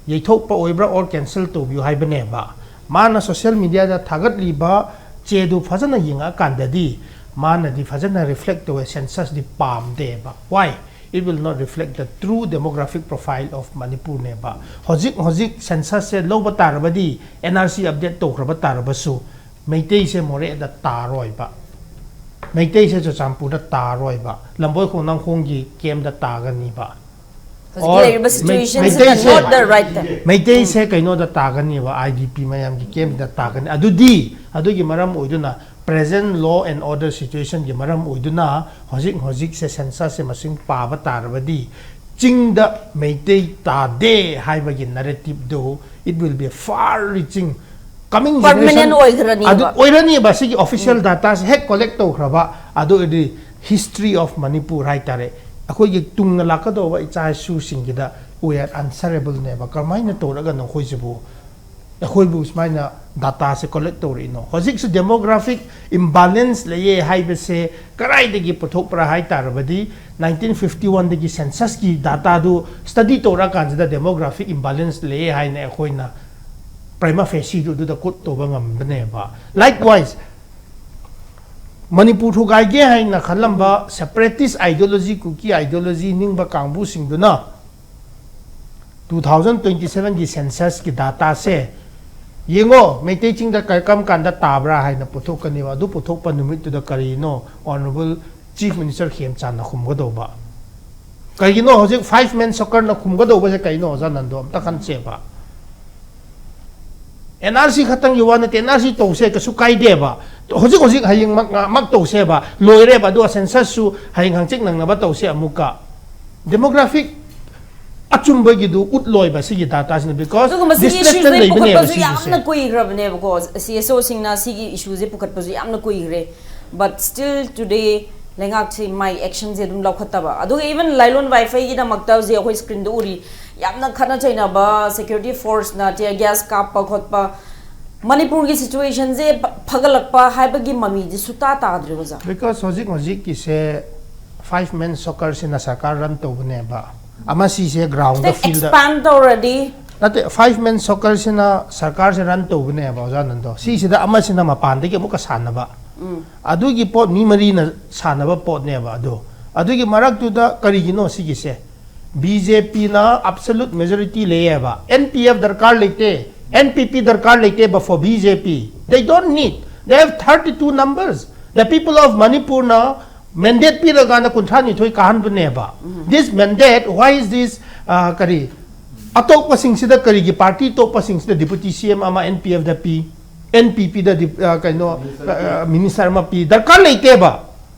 ꯌꯩꯊꯣꯛꯄ ꯑꯣꯏꯕ꯭ꯔꯥ or cancel ꯇꯧꯕꯤꯌꯨ ꯍꯥꯏꯕꯅꯦꯕ꯫ ꯃꯥꯅ social media ꯗ ꯊꯥꯒꯠꯂꯤꯕ ꯆꯦꯗꯨ ꯐꯖꯅ ꯌꯦꯡꯉꯛꯑꯀꯥꯟꯗꯗꯤ ꯃꯥꯅꯗꯤ ꯐꯖꯅ reflect ꯇꯧꯋꯦ, census ꯗꯤ ꯄꯥꯝꯗꯦꯕ꯫ Why? It will not reflect the true demographic profile of Manipur ꯅꯦꯕ꯫ ꯍꯧꯖꯤꯛ ꯍꯧꯖꯤꯛ census ꯁꯦ ꯂꯧꯕ ꯇꯥꯔꯕꯗꯤ, N R C update ꯇꯧꯈ꯭ꯔꯕ ꯇꯥꯔꯕꯁꯨ, ꯃꯩꯇꯩꯁꯦ ꯃꯣꯔꯦꯗ ꯇꯥꯔꯣꯏꯕ, ꯃꯩꯇꯩꯁꯦ ꯆꯨꯔꯆꯥꯟꯄꯨꯔꯗ ꯇꯥꯔꯣꯏꯕ, ꯂꯝꯕꯣꯏ ꯈꯣꯡꯅꯥꯡꯈꯣꯡꯒꯤ camp ꯇ ꯇꯥꯒꯅꯤꯕ꯫ ꯍꯧꯖꯤꯛꯀꯤ Or ꯂꯩꯔꯤꯕ ꯃꯩ-, situation ꯁꯤꯅ ꯃꯩꯇꯩꯁꯦ, not the right time. ꯃꯩꯇꯩꯁꯦ ꯀꯩꯅꯣꯗ ꯇꯥꯒꯅꯤꯕ, I D P ꯃꯌꯥꯝꯒꯤ camp ꯇ ꯇꯥꯒꯅꯤ꯫ ꯑꯗꯨꯗꯤ, ꯑꯗꯨꯒꯤ ꯃꯔꯝ ꯑꯣꯏꯗꯨꯅ, present law and order situation ꯒꯤ ꯃꯔꯝ ꯑꯣꯏꯗꯨꯅ, ꯍꯧꯖꯤꯛ ꯍꯧꯖꯤꯛꯁꯦ census ꯁꯦ ꯃꯁꯤꯡ ꯄꯥꯕ ꯇꯥꯔꯕꯗꯤ, ꯆꯤꯡꯗ ꯃꯩꯇꯩ ꯇꯥꯗꯦ ꯍꯥꯏꯕꯒꯤ narrative do, it will be far reaching, coming Permanent generation ꯑꯣꯏꯈ꯭ꯔꯅꯤꯕ꯫ ꯑꯗꯨ ꯑꯣꯏꯔꯅꯤꯕ꯫ ꯁꯤꯒꯤ official data ꯁꯦ ꯍꯦꯛ collect ꯇꯧꯈ꯭ꯔꯕ, ꯑꯗꯨ ꯑꯣꯏꯔꯗꯤ history of Manipur ꯍꯥꯏꯇꯥꯔꯦ, ꯑꯩꯈꯣꯏꯒꯤ ꯇꯨꯡꯗ ꯂꯥꯛꯀꯗꯧꯕ ꯏꯆꯥ ꯏꯁꯨꯁꯤꯡꯒꯤꯗ we are answerable ꯅꯦꯕ꯫ ꯀꯔꯝꯍꯥꯏꯅ ꯇꯧꯔꯒ ꯅꯈꯣꯏꯁꯤꯕꯨ, ꯑꯩꯈꯣꯏꯕꯨ ꯁꯨꯃꯥꯏꯅ data ꯁꯦ collect ꯇꯧꯔꯛꯏꯅꯣ? ꯍꯧꯖꯤꯛꯁꯨ demographic imbalance ꯂꯩꯌꯦ ꯍꯥꯏꯕꯁꯦ ꯀꯗꯥꯏꯗꯒꯤ ꯄꯨꯊꯣꯛꯄ꯭ꯔꯥ ꯍꯥꯏ ꯇꯥꯔꯕꯗꯤ, nineteen fifty one ꯗꯒꯤ census ꯀꯤ data ꯗꯨ study ꯇꯧꯔꯛꯑꯀꯥꯟꯁꯤꯗ demographic imbalance ꯂꯩꯌꯦ ꯍꯥꯏꯅ ꯑꯩꯈꯣꯏꯅ prima facie ꯗꯨ ꯑꯗꯨꯗ quote ꯇꯧꯕ ꯉꯝꯕꯅꯦꯕ꯫ Likewise, ꯃꯅꯤꯄꯨꯔ ꯊꯨꯒꯥꯏꯒꯦ ꯍꯥꯏꯅ ꯈꯜꯂꯝꯕ separatist ideology, ꯀꯨꯀꯤ ideology ꯅꯤꯡꯕ ꯀꯥꯡꯕꯨꯁꯤꯡꯗꯨꯅ two thousand twenty seven ꯒꯤ census ꯀꯤ data ꯁꯦ ꯌꯦꯡꯉꯣ, ꯃꯩꯇꯩ ꯆꯤꯡꯗ ꯀ-, ꯀꯔꯝ ꯀꯥꯟꯗ ꯇꯥꯕ꯭ꯔꯥ ꯍꯥꯏꯅ ꯄꯨꯊꯣꯛꯀꯅꯦꯕ꯫ ꯑꯗꯨ ꯄꯨꯊꯣꯛꯄ ꯅꯨꯃꯤꯠꯇꯨꯗ ꯀꯔꯤꯅꯣ Honourable Chief Minister ꯈꯦꯝꯆꯥꯟꯅ ꯈꯨꯝꯒꯗꯧꯕ? ꯀꯩꯒꯤꯅꯣ ꯍꯧꯖꯤꯛ five man circle ꯅ ꯈꯨꯝꯒꯗꯧꯕꯁꯦ ꯀꯩꯅꯣ, ꯑꯣꯖꯥ ꯅꯟꯗꯣ? ꯑꯝꯇ ꯈꯟꯁꯦꯕ꯫ N R C ꯈꯛꯇꯪꯒꯤ ꯋꯥ ꯅꯠꯇꯦ, N R C ꯇꯧꯁꯦ, ꯀꯩꯁꯨ ꯀꯥꯏꯗꯦꯕ꯫ ꯍꯧꯖꯤꯛ ꯍꯧꯖꯤꯛ ꯍꯌꯦꯡꯃꯛ, ꯉꯥꯃꯛ ꯇꯧꯁꯦꯕ, ꯂꯣꯏꯔꯦꯕ, ꯑꯗꯨꯒ census ꯁꯨ ꯍꯌꯦꯡ ꯍꯪꯆꯤꯠ ꯅꯪꯅꯕ ꯇꯧꯁꯦ ꯑꯃꯨꯛꯀ꯫ Demographic ꯑꯆꯨꯝꯕꯒꯤꯗꯨ ꯎꯠꯂꯣꯏꯕ ꯁꯤꯒꯤ data ꯁꯤꯅ, because ꯑꯗꯨꯒꯨꯝꯕ ꯁꯤꯒꯤ ꯏꯁꯨꯁꯦ displacement ꯂꯩꯕꯅꯦꯕ ꯄꯨꯈꯠꯄꯁꯨ ꯁꯤꯒꯤꯁꯦ꯫ ꯌꯥꯝꯅ ꯀꯨꯏꯈ꯭ꯔꯕꯅꯦꯕꯀꯣ꯫ C S O ꯁꯤꯡꯅ ꯁꯤꯒꯤ ꯏꯁꯨꯁꯦ ꯄꯨꯈꯠꯄꯁꯨ ꯌꯥꯝꯅ ꯀꯨꯏꯈ꯭ꯔꯦ, but still today ꯂꯩꯉꯥꯛꯁꯤ ꯃꯥꯏ ꯑꯦꯛꯁꯟꯁꯦ ꯑꯗꯨꯝ ꯂꯧꯈꯠꯇꯕ꯫ ꯑꯗꯨꯒ even ꯂꯥꯏꯂꯣꯟ ꯋꯥꯏꯐꯩꯒꯤꯗꯃꯛꯇ ꯍꯧꯖꯤꯛ ꯑꯩꯈꯣꯏ ꯁ꯭ꯀ꯭ꯔꯤꯟꯗ ꯎꯔꯤ, ꯌꯥꯝꯅ ꯈꯠꯅ ꯆꯩꯅꯕ, ꯁꯦꯀ꯭ꯌꯨꯔꯤꯇꯤ ꯐꯣꯔꯁꯅ tear gas ꯀꯥꯞꯄ ꯈꯣꯠꯄ, ꯃꯅꯤꯄꯨꯔꯒꯤ ꯁꯤꯆꯨꯋꯦꯁꯟꯁꯦ ꯐ-, ꯐꯒꯠꯂꯛꯄ ꯍꯥꯏꯕꯒꯤ ꯃꯃꯤꯗꯤ ꯁꯨꯇꯥ ꯇꯥꯗ꯭ꯔꯦ ꯑꯣꯖꯥ꯫ Because ꯍꯧꯖꯤꯛ ꯍꯧꯖꯤꯛꯀꯤꯁꯦ Five man soccer ꯁꯤꯅ ꯁꯔꯀꯥꯔ ꯔꯟ ꯇꯧꯕꯅꯦꯕ꯫ ꯑꯃ ꯁꯤꯁꯦ ꯒ꯭ꯔꯥꯎꯟꯗ, ꯁꯤꯗ ꯐꯤꯜꯗ ꯑꯦꯛꯁꯄꯥꯟ ꯇꯧꯔꯗꯤ ꯅꯠꯇꯦ, ꯐꯥꯏꯚ ꯃꯦꯟ ꯁꯣꯀꯔꯁꯤꯅ ꯁꯔꯀꯥꯔꯁꯦ ꯔꯟ ꯇꯧꯕꯅꯦꯕ, ꯑꯣꯖꯥ ꯅꯟꯗꯣ꯫ ꯁꯤꯁꯤꯗ ꯑꯃꯁꯤꯅ ꯃꯄꯥꯟꯗꯒꯤ ꯑꯃꯨꯛꯀ ꯁꯥꯟꯅꯕ, ꯑꯗꯨꯒꯤ ꯄꯣꯠ ꯃꯤ ꯃꯔꯤꯅ ꯁꯥꯟꯅꯕ ꯄꯣꯠꯅꯦꯕ꯫ ꯑꯗꯣ ꯑꯗꯨꯒꯤ ꯃꯔꯛꯇꯨꯗ ꯀꯔꯤꯒꯤꯅꯣ ꯁꯤꯒꯤꯁꯦ? ꯕꯤ ꯖꯦ ꯄꯤꯅ ꯑꯕꯁꯣꯂꯨꯠ ꯃꯦꯖꯣꯔꯤꯇꯤ ꯂꯩꯌꯦꯕ꯫ ꯑꯦꯟ ꯄꯤ ꯑꯦꯐ ꯗꯔꯀꯥꯔ ꯂꯩꯇꯦ, ꯑꯦꯟ ꯄꯤ ꯄꯤ ꯗꯔꯀꯥꯔ ꯂꯩꯇꯦꯕ꯫ For B J P, they don't need, they have thirty two numbers. The people of ꯃꯅꯤꯄꯨꯔꯅ ꯃꯦꯟꯗꯦꯠ ꯄꯤꯔꯀꯥꯟꯗ ꯀꯨꯟꯊ꯭ꯔꯥ ꯅꯤꯊꯣꯏ ꯀꯥꯍꯟꯕꯅꯦꯕ꯫ This mandate, why is this? ꯑ, ꯀꯔꯤ, ꯑꯇꯣꯞꯄꯁꯤꯡꯁꯤꯗ, ꯀꯔꯤꯒꯤ ꯄꯥꯔꯇꯤ ꯑꯇꯣꯞꯄꯁꯤꯡꯁꯤꯗ ꯗꯤꯄꯨꯇꯤ ꯁꯤ ꯑꯦꯝ ꯑꯃ ꯑꯦꯟ ꯄꯤ ꯑꯦꯐꯇ ꯄꯤ, ꯑꯦꯟ ꯄꯤ ꯄꯤꯗ ꯗꯤꯞ-, ꯑ, ꯀꯩꯅꯣ, ꯑ, ꯃꯤꯅꯤꯁꯇꯔ ꯑꯃ ꯄꯤ? ꯗꯔꯀꯥꯔ ꯂꯩꯇꯦꯕ꯫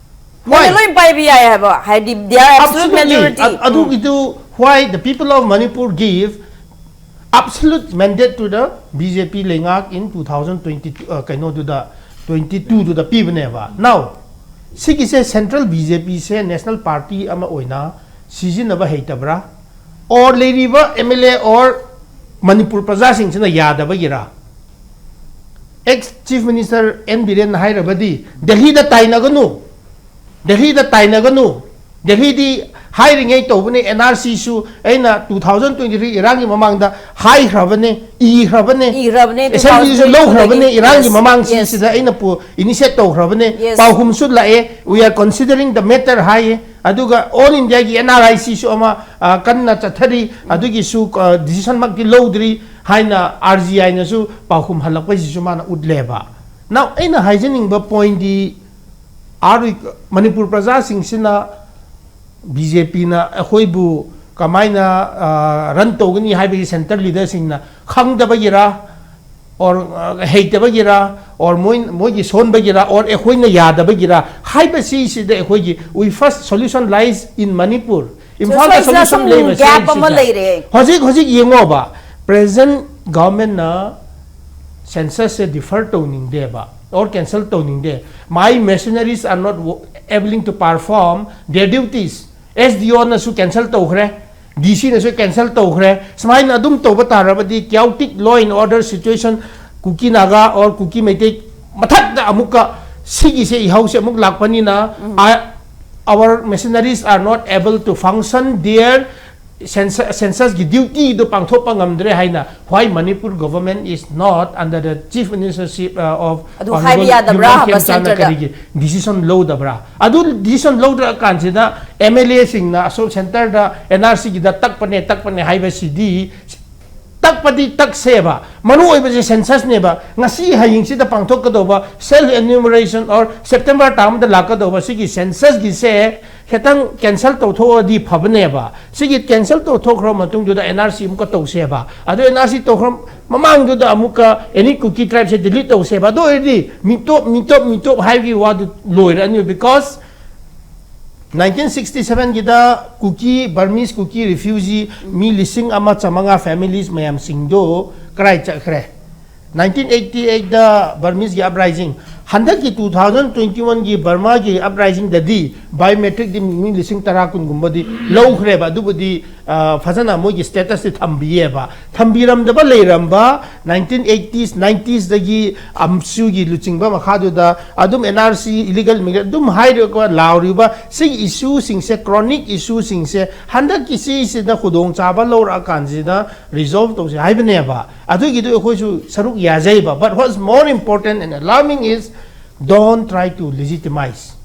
ꯃꯣꯏꯅ Why? ꯂꯣꯏ ꯄꯥꯏꯕ ꯌꯥꯏ ꯍꯥꯏꯕ, ꯍꯥꯏꯗꯤ they are absolute Absolutely. majority. ꯑ-, ꯑꯗꯨꯒꯤꯗꯨ, why the people of Manipur give absolute mandate to the B J P ꯂꯩꯉꯥꯛ in two thousand twenty two, ꯑ, ꯀꯩꯅꯣꯗꯨꯗ, twenty two ꯗꯨꯗ ꯄꯤꯕꯅꯦꯕ꯫ Now, ꯁꯤꯒꯤꯁꯦ ꯁꯦꯟꯇ꯭ꯔꯦꯜ ꯕꯤ ꯖꯦ ꯄꯤꯁꯦ ꯅꯦꯁꯅꯦꯜ ꯄꯥꯔꯇꯤ ꯑꯃ ꯑꯣꯏꯅ ꯁꯤꯖꯤꯟꯅꯕ ꯍꯩꯇꯕ꯭ꯔꯥ? Or ꯂꯩꯔꯤꯕ M L A or Manipur ꯄ꯭ꯔꯖꯥꯁꯤꯡꯁꯤꯅ ꯌꯥꯗꯕꯒꯤꯔꯥ? Ex Chief Minister N Biren ꯍꯥꯏꯔꯕꯗꯤ ꯗꯦꯜꯂꯤꯗ ꯇꯥꯏꯅꯒꯅꯨ, ꯗꯦꯜꯂꯤꯗ ꯇꯥꯏꯅꯒꯅꯨ, ꯗꯦꯜꯂꯤꯗꯤ ꯍꯥꯏꯔꯤꯉꯩ ꯇꯧꯕꯅꯤ꯫ ꯑꯦꯟ ꯑꯥꯔ ꯁꯤꯁꯨ ꯑꯩꯅ two thousand twenty three ꯏꯔꯥꯡꯒꯤ ꯃꯃꯥꯡꯗ ꯍꯥꯏꯈ꯭ꯔꯕꯅꯦ, ꯏꯈ꯭ꯔꯕꯅꯦ, ꯏꯈ꯭ꯔꯕꯅꯦ, ꯑꯦꯁꯦꯝꯕ꯭ꯂꯤꯁꯨ two thousand twenty two ꯗꯒꯤ꯫ ꯂꯧꯈ꯭ꯔꯕꯅꯦ꯫ ꯏꯔꯥꯡꯒꯤ Yes, ꯃꯃꯥꯡ yes. ꯁꯤꯁꯤꯗ ꯑꯩꯅ initiate ꯇꯧꯈ꯭ꯔꯕꯅꯦ, Yes. ꯄꯥꯎꯈꯨꯝꯁꯨ ꯂꯥꯛꯑꯦ, "We are considering the matter" ꯍꯥꯏꯌꯦ꯫ ꯑꯗꯨꯒ ꯑꯣꯜ ꯏꯟꯗꯤꯌꯥꯒꯤ ꯑꯦꯟ ꯑꯥꯔ ꯑꯥꯏ ꯁꯤꯁꯨ ꯑꯃ, ꯑ, ꯀꯟꯅ ꯆꯠꯊꯔꯤ, ꯑꯗꯨꯒꯤꯁꯨ, ꯑ, decision ꯃꯛꯇꯤ ꯂꯧꯗ꯭ꯔꯤ ꯍꯥꯏꯅ ꯑꯥꯔ ꯖꯤ ꯑꯥꯏꯅꯁꯨ ꯄꯥꯎꯈꯨꯝ ꯍꯜꯂꯛꯄꯁꯤꯁꯨ ꯃꯥꯅ ꯎꯠꯂꯦꯕ꯫ Now, ꯑꯩꯅ ꯍꯥꯏꯖꯅꯤꯡꯕ ꯄꯣꯏꯟꯗꯤ, ꯑꯥꯔ ꯃꯅꯤꯄꯨꯔ ꯄ꯭ꯔꯖꯥꯁꯤꯡꯁꯤꯅ ꯕꯤ ꯖꯦ ꯄꯤꯅ ꯑꯩꯈꯣꯏꯕꯨ ꯀꯃꯥꯏꯅ, ꯑ, ꯔꯟ ꯇꯧꯒꯅꯤ ꯍꯥꯏꯕꯁꯤ ꯁꯦꯟꯇ꯭ꯔꯦꯜ ꯂꯤꯗꯔꯁꯤꯡꯅ ꯈꯪꯗꯕꯒꯤꯔ, or, ꯑ, ꯍꯩꯇꯕꯒꯤꯔ, or ꯃꯣꯏ, ꯃꯣꯏꯒꯤ ꯁꯣꯟꯕꯒꯤꯔ, or ꯑꯩꯈꯣꯏꯅ ꯌꯥꯗꯕꯒꯤꯔ ꯍꯥꯏꯕꯁꯤꯁꯤꯗ ꯑꯩꯈꯣꯏꯒꯤ we first solution lies in Manipur. ꯏꯝꯐꯥꯜꯗ Solution solution ꯂꯩꯕꯁꯦ gap ꯑꯃ ꯁꯤꯗ꯫ ꯂꯩꯔꯦ꯫ ꯍꯧꯖꯤꯛ, ꯍꯧꯖꯤꯛ ꯌꯦꯡꯉꯣꯕ, present governmentꯅ censusꯁꯦ defer ꯇꯧꯅꯤꯡꯗꯦꯕ, or cancel ꯇꯧꯅꯤꯡꯗꯦ꯫ My mercenaries are not wo-, willing to perform their duties. S D ꯑꯣꯅꯁꯨ cancel ꯇꯧꯈ꯭ꯔꯦ, ꯗꯤ ꯁꯤꯅꯁꯨ cancel ꯇꯧꯈ꯭ꯔꯦ꯫ ꯁꯨꯃꯥꯏꯅ ꯑꯗꯨꯝ ꯇꯧꯕ ꯇꯥꯔꯕꯗꯤ chaotic law and order situation, Kuki Naga or ꯀꯨꯀꯤ ꯃꯩꯇꯩ ꯃꯊꯛꯇ ꯑꯃꯨꯛꯀ ꯁꯤꯒꯤꯁꯦ ꯏꯍꯧꯁꯦ ꯑꯃꯨꯛ ꯂꯥꯛꯄꯅꯤꯅ, ꯑ-, our machineries are not able to function their census ꯒꯤ ꯗ꯭ꯌꯨꯇꯤꯗꯣ ꯄꯥꯡꯊꯣꯛꯄ ꯉꯝꯗ꯭ꯔꯦ ꯍꯥꯏꯅ, why Manipur government is not under the chief ministership uh, of ꯑꯗꯨ ꯍꯥꯏꯕ ꯌꯥꯗꯕ꯭ꯔꯥ ꯍꯥꯏꯕ ꯁꯦꯟꯇꯔꯗ? ꯀꯔꯤꯒꯤ ꯗꯤꯁꯤꯖꯟ ꯂꯧꯗꯕ꯭ꯔꯥ? ꯑꯗꯨ ꯗꯤꯁꯤꯖꯟ ꯂꯧꯗ꯭ꯔꯀꯥꯟꯁꯤꯗ ꯑꯦꯝ ꯑꯦꯜ ꯑꯦꯁꯤꯡꯅ ꯑꯁꯣꯝ ꯁꯦꯟꯇꯔꯗ ꯑꯦꯟ ꯑꯥꯔ ꯁꯤꯒꯤꯗ ꯇꯛꯄꯅꯦ ꯇꯛꯄꯅꯦ ꯍꯥꯏꯕꯁꯤꯗꯤ ꯇꯛꯄꯗꯤ ꯇꯛꯁꯦꯕ, ꯃꯔꯨ ꯑꯣꯏꯕꯁꯦ ꯁꯦꯟꯁꯁꯅꯦꯕ꯫ ꯉꯁꯤ ꯍꯌꯦꯡꯁꯤꯗ ꯄꯥꯡꯊꯣꯛꯀꯗꯧꯕ self enumeration or September ꯇꯥꯡ ꯑꯃꯗ ꯂꯥꯛꯀꯗꯧꯕ ꯁꯤꯒꯤ ꯁꯦꯟꯁꯁꯀꯤꯁꯦ ꯈꯤꯇꯪ ꯀꯦꯟꯁꯦꯜ ꯇꯧꯊꯣꯛꯑꯗꯤ ꯐꯕꯅꯦꯕ꯫ ꯁꯤꯒꯤ ꯀꯦꯟꯁꯦꯜ ꯇꯧꯊꯣꯛꯈ꯭ꯔ ꯃꯇꯨꯡꯗꯨꯗ ꯑꯦꯟ ꯑꯥꯔ ꯁꯤ ꯑꯃꯨꯛꯀ ꯇꯧꯁꯦꯕ꯫ ꯑꯗꯨ ꯑꯦꯟ ꯑꯥꯔ ꯁꯤ ꯇꯧꯈ꯭ꯔ ꯃꯃꯥꯡꯗꯨꯗ ꯑꯃꯨꯛꯀ any Kuki tribe ꯁꯦ ꯗꯤꯂꯤꯠ ꯇꯧꯁꯦꯕ꯫ ꯑꯗꯨ ꯑꯣꯏꯔꯗꯤ ꯃꯤꯇꯣꯞ ꯃꯤꯇꯣꯞ ꯃꯤꯇꯣꯞ ꯍꯥꯏꯕꯒꯤ ꯋꯥꯗꯨ ꯂꯣꯏꯔꯅꯤ, because nineteen sixty seven ꯒꯤꯗ Kuki, Burmese Kuki refugee ꯃꯤ ꯂꯤꯁꯤꯡ ꯑꯃ ꯆꯥꯃꯉꯥ families ꯃꯌꯥꯝꯁꯤꯡꯗꯣ ꯀꯔꯥꯏ ꯆꯠꯈ꯭ꯔꯦ? Nineteen eighty eight ꯗ Burmese ꯒꯤ uprising, ꯍꯟꯗꯛꯀꯤ two thousand twenty one ꯒꯤ ꯕꯔꯃꯥꯒꯤ uprising ꯗꯗꯤ biometric ꯗꯤ ꯃꯤ ꯂꯤꯁꯤꯡ ꯇꯔꯥ ꯀꯨꯟꯒꯨꯝꯕꯗꯤ ꯂꯧꯈ꯭ꯔꯦꯕ꯫ ꯑꯗꯨꯕꯨꯗꯤ ꯑ, ꯐꯖꯅ ꯃꯣꯏꯒꯤ status ꯁꯦ ꯊꯝꯕꯤꯌꯦꯕ꯫ ꯊꯝꯕꯤꯔꯝꯗꯕ ꯂꯩꯔꯝꯕ nineteen eighties nineties ꯗꯒꯤ ꯑꯝꯁꯨꯒꯤ ꯂꯨꯆꯤꯡꯕ ꯃꯈꯥꯗꯨꯗ ꯑꯗꯨꯝ N R C, illegal immigrant ꯑꯗꯨꯝ ꯍꯥꯏꯔꯒ ꯂꯥꯎꯔꯤꯕ ꯁꯤꯒꯤ ꯏꯁꯨꯁꯤꯡꯁꯦ, chronic ꯏꯁꯨꯁꯤꯡꯁꯦ ꯍꯟꯗꯛꯀꯤ ꯁꯤꯁꯤꯗ ꯈꯨꯗꯣꯡꯆꯥꯕ ꯂꯧꯔꯛꯑꯀꯥꯟꯁꯤꯗ ꯔꯤꯖꯣꯜꯕ ꯇꯧꯁꯦ ꯍꯥꯏꯕꯅꯦꯕ꯫ ꯑꯗꯨꯒꯤꯗꯨ ꯑꯩꯈꯣꯏꯁꯨ ꯁꯔꯨꯛ ꯌꯥꯖꯩꯕ꯫ But what's more important and alarming is, don't try to legitimize,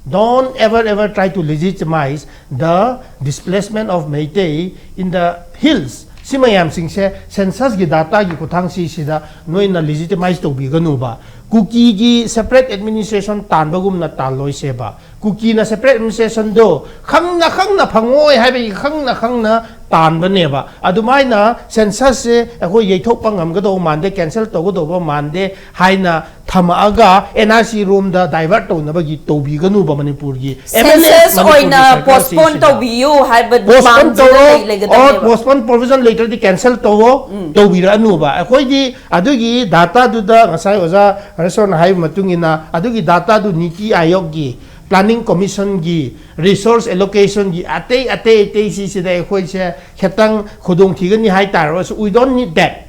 don't ever ever try to legitimize the displacement of Meitei in the hills. ꯁꯤ ꯃꯌꯥꯝꯁꯤꯡꯁꯦ ꯁꯦꯟꯁꯁꯀꯤ ꯗꯥꯇꯥꯒꯤ ꯈꯨꯠꯊꯥꯡꯁꯤꯁꯤꯗ ꯅꯣꯏꯅ ꯂꯤꯖꯤꯇꯤꯃꯥꯏꯁ ꯇꯧꯕꯤꯒꯅꯨꯕ꯫ ꯀꯨꯀꯤꯒꯤ separate administration ꯇꯥꯟꯕꯒꯨꯝꯅ ꯇꯥꯜꯂꯣꯏꯁꯦꯕ꯫ ꯀꯨꯀꯤꯅ separate administration ꯗꯣ ꯈꯪꯅ ꯈꯪꯅ ꯐꯪꯉꯣꯏ ꯍꯥꯏꯕꯒꯤ ꯈꯪꯅ ꯈꯪꯅ ꯇꯥꯟꯕꯅꯦꯕ꯫ ꯑꯗꯨꯃꯥꯏꯅ ꯁꯦꯟꯁꯁꯁꯦ ꯑꯩꯈꯣꯏ ꯌꯩꯊꯣꯛꯄ ꯉꯝꯒꯗꯧꯕ ꯃꯥꯟꯗꯦ, ꯀꯦꯟꯁꯦꯜ ꯇꯧꯒꯗꯧꯕ ꯃꯥꯟꯗꯦ ꯍꯥꯏꯅ ꯊꯝꯃꯛꯑꯒ ꯑꯦꯟ ꯑꯥꯔ ꯁꯤ ꯔꯣꯝꯗ divert ꯇꯧꯅꯕꯒꯤ ꯇꯧꯕꯤꯒꯅꯨꯕ ꯃꯅꯤꯄꯨꯔꯒꯤ ꯑꯦꯝ ꯑꯦꯜ ꯑꯦ ꯁꯦꯟꯁꯁ ꯃꯅꯤꯄꯨꯔꯒꯤ ꯑꯣꯏꯅ ꯁꯔꯀꯥꯔꯁꯤꯡꯁꯤꯗ꯫ ꯄꯣꯁꯄꯣꯟ ꯇꯧꯕꯤꯌꯨ ꯍꯥꯏꯕ ꯄꯣꯁꯄꯣꯟ ꯗꯤꯃꯥꯟꯁꯤꯗ ꯇꯧꯔꯣ, ꯂꯩ- ꯂꯩꯒꯗꯕꯅꯦꯕ꯫ ꯄꯣꯁꯄꯣꯟ ꯄ꯭ꯔꯣꯚꯤꯖꯟ ꯂꯩꯇ꯭ꯔꯗꯤ ꯀꯦꯟꯁꯦꯜ ꯇꯧꯋꯣ, ꯇꯧꯕꯤꯔꯛꯑꯅꯨꯕ꯫ ꯑꯩꯈꯣꯏꯗꯤ ꯑꯗꯨꯒꯤ ꯗꯥꯇꯥꯗꯨꯗ ꯉꯁꯥꯏ ꯑꯣꯖꯥ ꯍꯔꯦꯁꯣꯔꯅ ꯍꯥꯏꯕ ꯃꯇꯨꯡ ꯏꯟꯅ ꯑꯗꯨꯒꯤ ꯗꯥꯇꯥꯗꯨ ꯅꯤꯇꯤ ꯑꯥꯌꯣꯒꯀꯤ, planning commission ꯒꯤ, resource allocation ꯒꯤ ꯑꯇꯩ ꯑꯇꯩ ꯑꯇꯩ ꯁꯤꯁꯤꯗ ꯑꯩꯈꯣꯏꯁꯦ ꯈꯤꯇꯪ ꯈꯨꯗꯣꯡ ꯊꯤꯒꯅꯤ ꯍꯥꯏ ꯇꯥꯔꯒꯁꯨ, we don't need that.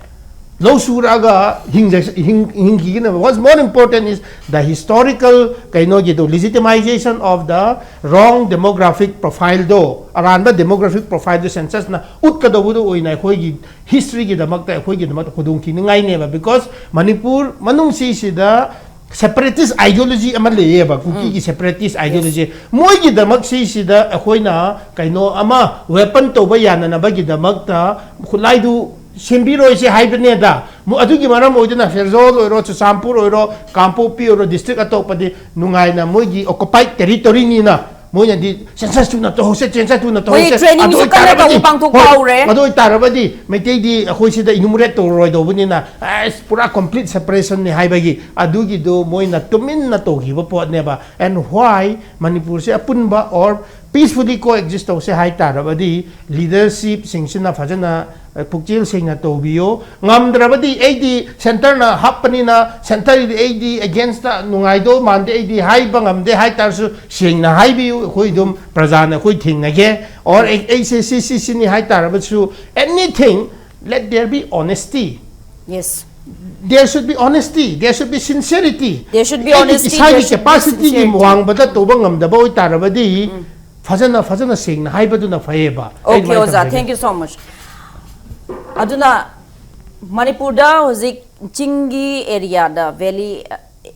ꯂꯧ ꯁꯨꯔꯛꯑꯒ ꯍꯤꯡꯖ- ꯍꯤꯡ- ꯍꯤꯡꯈꯤꯒꯅꯕ꯫ What's more important is the historical ꯀꯩꯅꯣꯒꯤꯗꯣ, legitimization of the wrong demographic profile ꯗꯣ, ꯑꯔꯥꯟꯕ demographic profile ꯗꯣ census ꯅ ꯎꯠꯀꯗꯧꯕꯗꯣ ꯑꯣꯏꯅ ꯑꯩꯈꯣꯏꯒꯤ history ꯒꯤꯗꯃꯛꯇ, ꯑꯩꯈꯣꯏꯒꯤꯗꯃꯛꯇ ꯈꯨꯗꯣꯡꯊꯤꯅꯤꯡꯉꯥꯏꯅꯦꯕ꯫ Because ꯃꯅꯤꯄꯨꯔ ꯃꯅꯨꯡꯁꯤꯁꯤꯗ separatist ideology ꯑꯃ ꯂꯩꯌꯦꯕ, ꯀꯨꯀꯤꯒꯤ separatist ideology꯫ ꯃꯣꯏꯒꯤꯗꯃꯛ ꯁꯤꯁꯤꯗ ꯑꯩꯈꯣꯏꯅ ꯀꯩꯅꯣ ꯑꯃ weapon ꯇꯧꯕ ꯌꯥꯅꯅꯕꯒꯤꯗꯃꯛꯇ ꯈꯨꯠꯂꯥꯏꯗꯨ ꯁꯦꯝꯕꯤꯔꯣꯏꯁꯦ ꯍꯥꯏꯕꯅꯦꯗ꯫ ꯃꯣ- ꯑꯗꯨꯒꯤ ꯃꯔꯝ ꯑꯣꯏꯗꯨꯅ ꯐꯦꯔꯖꯣꯜ ꯑꯣꯏꯔꯣ, ꯆꯨꯔꯆꯥꯟꯄꯨꯔ ꯑꯣꯏꯔꯣ, ꯀꯥꯡꯄꯣꯛꯄꯤ ꯑꯣꯏꯔꯣ, district ꯑꯇꯣꯞꯄꯗꯤ ꯅꯨꯡꯉꯥꯏꯅ ꯃꯣꯏꯒꯤ occupied territory ꯅꯤꯅ ꯃꯣꯏꯅꯗꯤ census ꯊꯨꯅ ꯇꯧꯍꯧꯁꯦ, census ꯊꯨꯅ ꯃꯣꯏ ꯇꯧꯍꯧꯁꯦ꯫ Training ꯁꯨ ꯑꯗꯨ ꯀꯟꯅ ꯇꯧꯕ ꯑꯣꯏꯇꯥꯔꯕꯗꯤ, ꯄꯥꯡꯊꯣꯛꯄ ꯍꯣꯏ, ꯍꯧꯔꯦ꯫ ꯑꯗꯨ ꯑꯣꯏꯇꯥꯔꯕꯗꯤ ꯃꯩꯇꯩꯗꯤ ꯑꯩꯈꯣꯏ ꯁꯤꯗ enumerate ꯇꯧꯔꯔꯣꯏꯗꯧꯕꯅꯤꯅ, ꯑꯁ, ꯄꯨꯔꯥ complete separation ꯅꯤ ꯍꯥꯏꯕꯒꯤ ꯑꯗꯨꯒꯤꯗꯨ ꯃꯣꯏꯅ ꯇꯨꯃꯤꯟꯅ ꯇꯧꯈꯤꯕ ꯄꯣꯠꯅꯦꯕ꯫ And why ꯃꯅꯤꯄꯨꯔꯁꯦ ꯑꯄꯨꯟꯕ or peacefully coexist ꯇꯧꯁꯦ ꯍꯥꯏ ꯇꯥꯔꯕꯗꯤ leadership ꯁꯤꯡꯁꯤꯅ ꯐꯖꯅ, ꯑ, ꯄꯨꯛꯆꯦꯜ ꯁꯦꯡꯅ ꯇꯧꯕꯤꯌꯣ꯫ ꯉꯝꯗ꯭ꯔꯕꯗꯤ ꯑꯩꯗꯤ centre ꯅ ꯍꯥꯞꯄꯅꯤꯅ centre ꯗꯤ ꯑꯩꯗꯤ against ꯇ ꯅꯨꯡꯉꯥꯏꯗꯧ ꯃꯥꯟꯗꯦ, ꯑꯩꯗꯤ ꯍꯥꯏꯕ ꯉꯝꯗꯦ ꯍꯥꯏ ꯇꯥꯔꯁꯨ ꯁꯦꯡꯅ ꯍꯥꯏꯕꯤꯌꯨ꯫ ꯑꯩꯈꯣꯏ ꯑꯗꯨꯝ ꯄ꯭ꯔꯖꯥꯅ ꯑꯩꯈꯣꯏ ꯊꯦꯡꯅꯒꯦ, or ꯑꯩ- ꯑꯩꯁꯦ ꯁꯤ ꯁꯤ ꯁꯤꯅꯤ ꯍꯥꯏ ꯇꯥꯔꯕꯁꯨ, anything, let there be honesty꯫ Yes. There should be honesty, there should be sincerity꯫ There should be ꯑꯩꯒꯤ honesty, ꯏꯁꯥꯒꯤ there should be capacity ꯒꯤ sincerity꯫ ꯋꯥꯡꯕꯗ ꯇꯧꯕ ꯉꯝꯗꯕ ꯑꯣꯏꯇꯥꯔꯕꯗꯤ ꯐꯖꯅ ꯐꯖꯅ ꯁꯦꯡꯅ ꯍꯥꯏꯕꯗꯨꯅ ꯐꯩꯌꯦꯕ꯫ ꯑꯩ Okay, ꯑꯗꯨꯃꯥꯏꯅ ꯑꯣꯖꯥ, ꯊꯝꯖꯒꯦ꯫ Thank you so much꯫ ꯑꯗꯨꯅ ꯃꯅꯤꯄꯨꯔꯗ ꯍꯧꯖꯤꯛ ꯆꯤꯡꯒꯤ area ꯗ, valley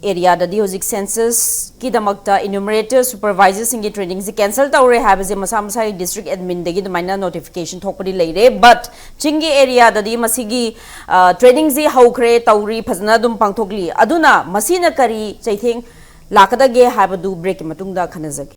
area ꯗꯗꯤ ꯍꯧꯖꯤꯛ census ꯀꯤꯗꯃꯛꯇ enumerators, supervisor ꯁꯤꯡꯒꯤ training ꯁꯤ cancel ꯇꯧꯔꯦ ꯍꯥꯏꯕꯁꯦ ꯃꯁꯥ ꯃꯁꯥꯒꯤ district admin ꯗꯒꯤ ꯑꯗꯨꯃꯥꯏꯅ notification ꯊꯣꯛꯄꯗꯤ ꯂꯩꯔꯦ꯫ But ꯆꯤꯡꯒꯤ area ꯗꯗꯤ ꯃꯁꯤꯒꯤ, ꯑ, training ꯁꯤ ꯍꯧꯈ꯭ꯔꯦ, ꯇꯧꯔꯤ, ꯐꯖꯅ ꯑꯗꯨꯝ ꯄꯥꯡꯊꯣꯛꯂꯤ꯫ ꯑꯗꯨꯅ ꯃꯁꯤꯅ ꯀꯔꯤ ꯆꯩꯊꯦꯡ ꯂꯥꯛꯀꯗꯒꯦ ꯍꯥꯏꯕꯗꯨ break ꯀꯤ ꯃꯇꯨꯡꯗ ꯈꯟꯅꯖꯒꯦ꯫